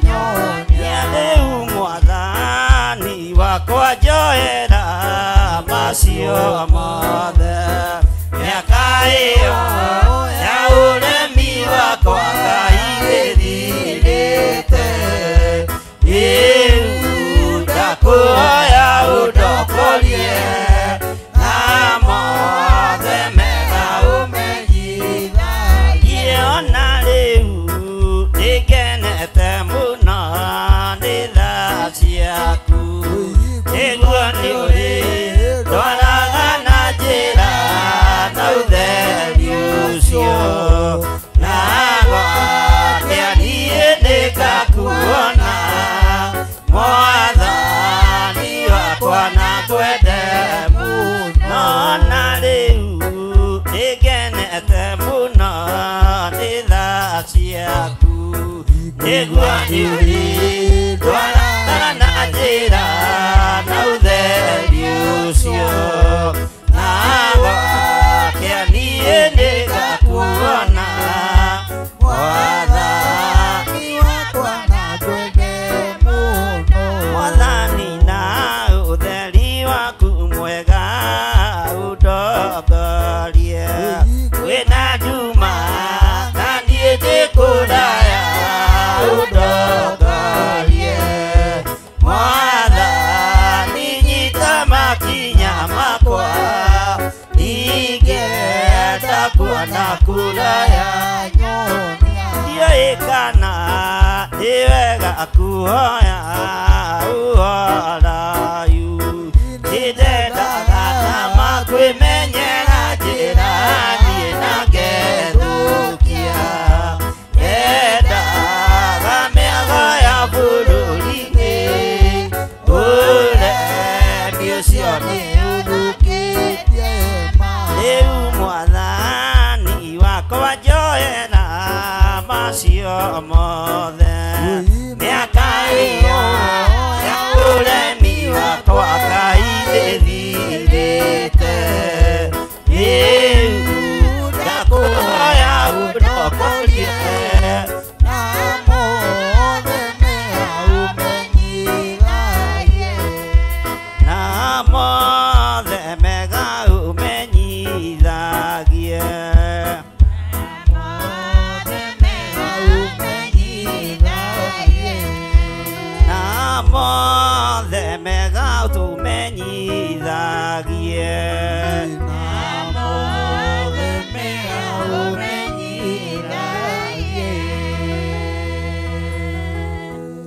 nyonia rĩu Mwathani wakwa njoera macio mothe mĩaka ĩyo ya ũremi wakwa Ngai ĩthirĩte rĩu ndakuoya ũndongorie na mothe mega ũmenyithagie ona rĩu nĩngenete mũno nĩ tha ciaku nĩguo nĩ ũrĩ ndwaraga na njĩra na ũtheri ũcio ciaku nĩguo nĩũrĩndwaraga na njĩra na ũtheri ũcio na gwakĩa niĩ nĩngakuona Mwathani wakwa na ngwende mũno Mwathani na ũtheri waku mwega ũndongorie wĩna nduma na niĩ ndĩ kũraya ũndongorie Mwathani nyita makinya makwa ningĩenda kuona kũraya ndiũĩ kana nĩ wega kuoya ũhorayu nĩndendaga nama kwĩmenyera njĩra niĩ na ngethũkia ndendaga mĩago ya bũrũri-inĩ ũremi ũcio nĩ ũthũkĩtie rĩu Mwathani wakwa njoera macio mothe mĩaka ĩyo ya ũremi wakwa Ngai ndĩthirĩte rĩu ndakũhoya ũndongorie na mothe mega ũmenyithagie na mothe mega ũmenyithagie na mothe mega ũtũmenyithagie na mothe mega ũmenyithagie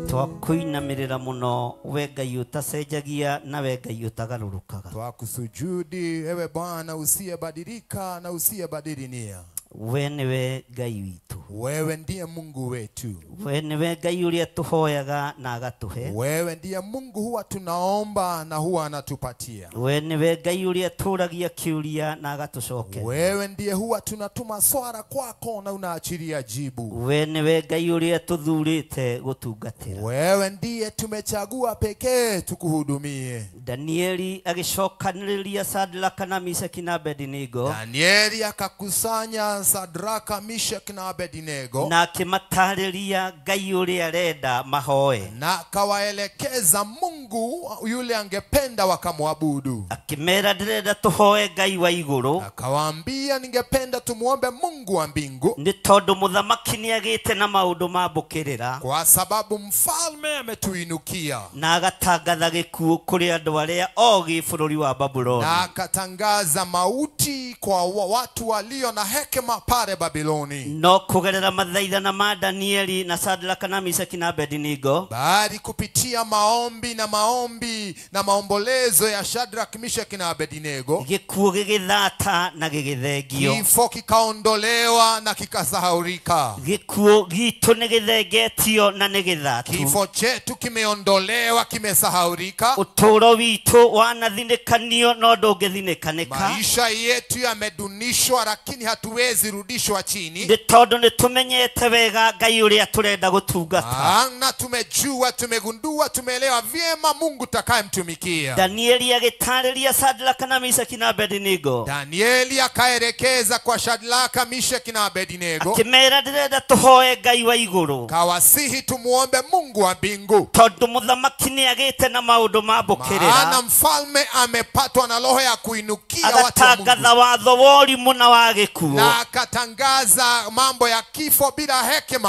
Twakuinamĩrĩra mũno we Ngai ũtacenjagia na we Ngai ũtagarũrũkaga. Twakusujudi ewe Bwana usiyebadilika na usiyebadili nia. We nĩwe Ngai witũ. Wewe ndiye Mungu wetu. We nĩwe Ngai ũrĩa tũhoyaga na agatũhe. Wewe ndiye Mungu huwa tunaomba na huwa anatupatia. We nĩwe Ngai ũrĩa tũragia kĩũria na agatũcokeria. Wewe ndiye huwa tunatuma swara kwako na unaachilia jibu. We nĩwe Ngai ũrĩa tũthurĩte gũtungatĩra. Wewe ndiye tumechagua pekee tukuhudumie. Danieli agĩcokanĩrĩria Sadraka na Meshaki na Abednego. Danieli akakusanya Sadraka, Meshaki na Abednego na akĩmatarĩria Ngai ũrĩa arenda mahoe na akawaelekeza Mungu yule angependa wakamwabudu. Akĩmera ndĩrenda tũhoe Ngai wa igũrũ. Akawaambia ningependa tumuombe Mungu wa mbingu nĩ tondũ mũthamaki nĩagĩte na maũndũ ma mbũkĩrĩra kwa sababu mfalme ametuinukia na agatangatha gĩkuũ kũrĩ andũ arĩa ogĩ bũrũri wa Babuloni na akatangaza mauti kwa watu walio na hekima pale Babiloni. No kũgerera mathaithana ma Danieli na Sadraka na Meshaki na Abednego, bali kupitia maombi na maombi na maombolezo ya Shadrach, Meshaki na Abednego, gĩkuũ gĩgĩthata na gĩgĩthengio. Kifo kikaondolewa na kikasahaurika. Gĩkuũ gitũ nĩ gĩthengetio na nĩ gĩthatu. Kifo chetu kimeondolewa, kimesahaurika. Ũtũũro witũ wanathinĩkanio no ndũngĩthinĩkanĩka. Maisha yetu yamedunishwa lakini hatuwezi rudishwa chini. Nĩ tondũ nĩ tũmenyete wega Ngai ũrĩa tũrenda gũtungata. Maana tumejua, tumegundua, tumeelewa vyema Mungu takayemtumikia. Danieli agĩtarĩria Sadraka na Meshaki na Abednego. Danieli akaelekeza kwa Shadraka, Meshaki na Abednego. Akĩmera ndĩrenda tũhoe Ngai wa igũrũ. Kawasihi tumuombe Mungu wa mbingu. Tondũ mũthamaki nĩagĩte na maũndũ ma mbũkĩrĩra. Maana mfalme amepatwa na roho ya kuinukia watu wa Mungu. Agatangatha watho wa ũrimũ na wa gĩkuũ. Na akatangaza mambo ya kifo bila hekima.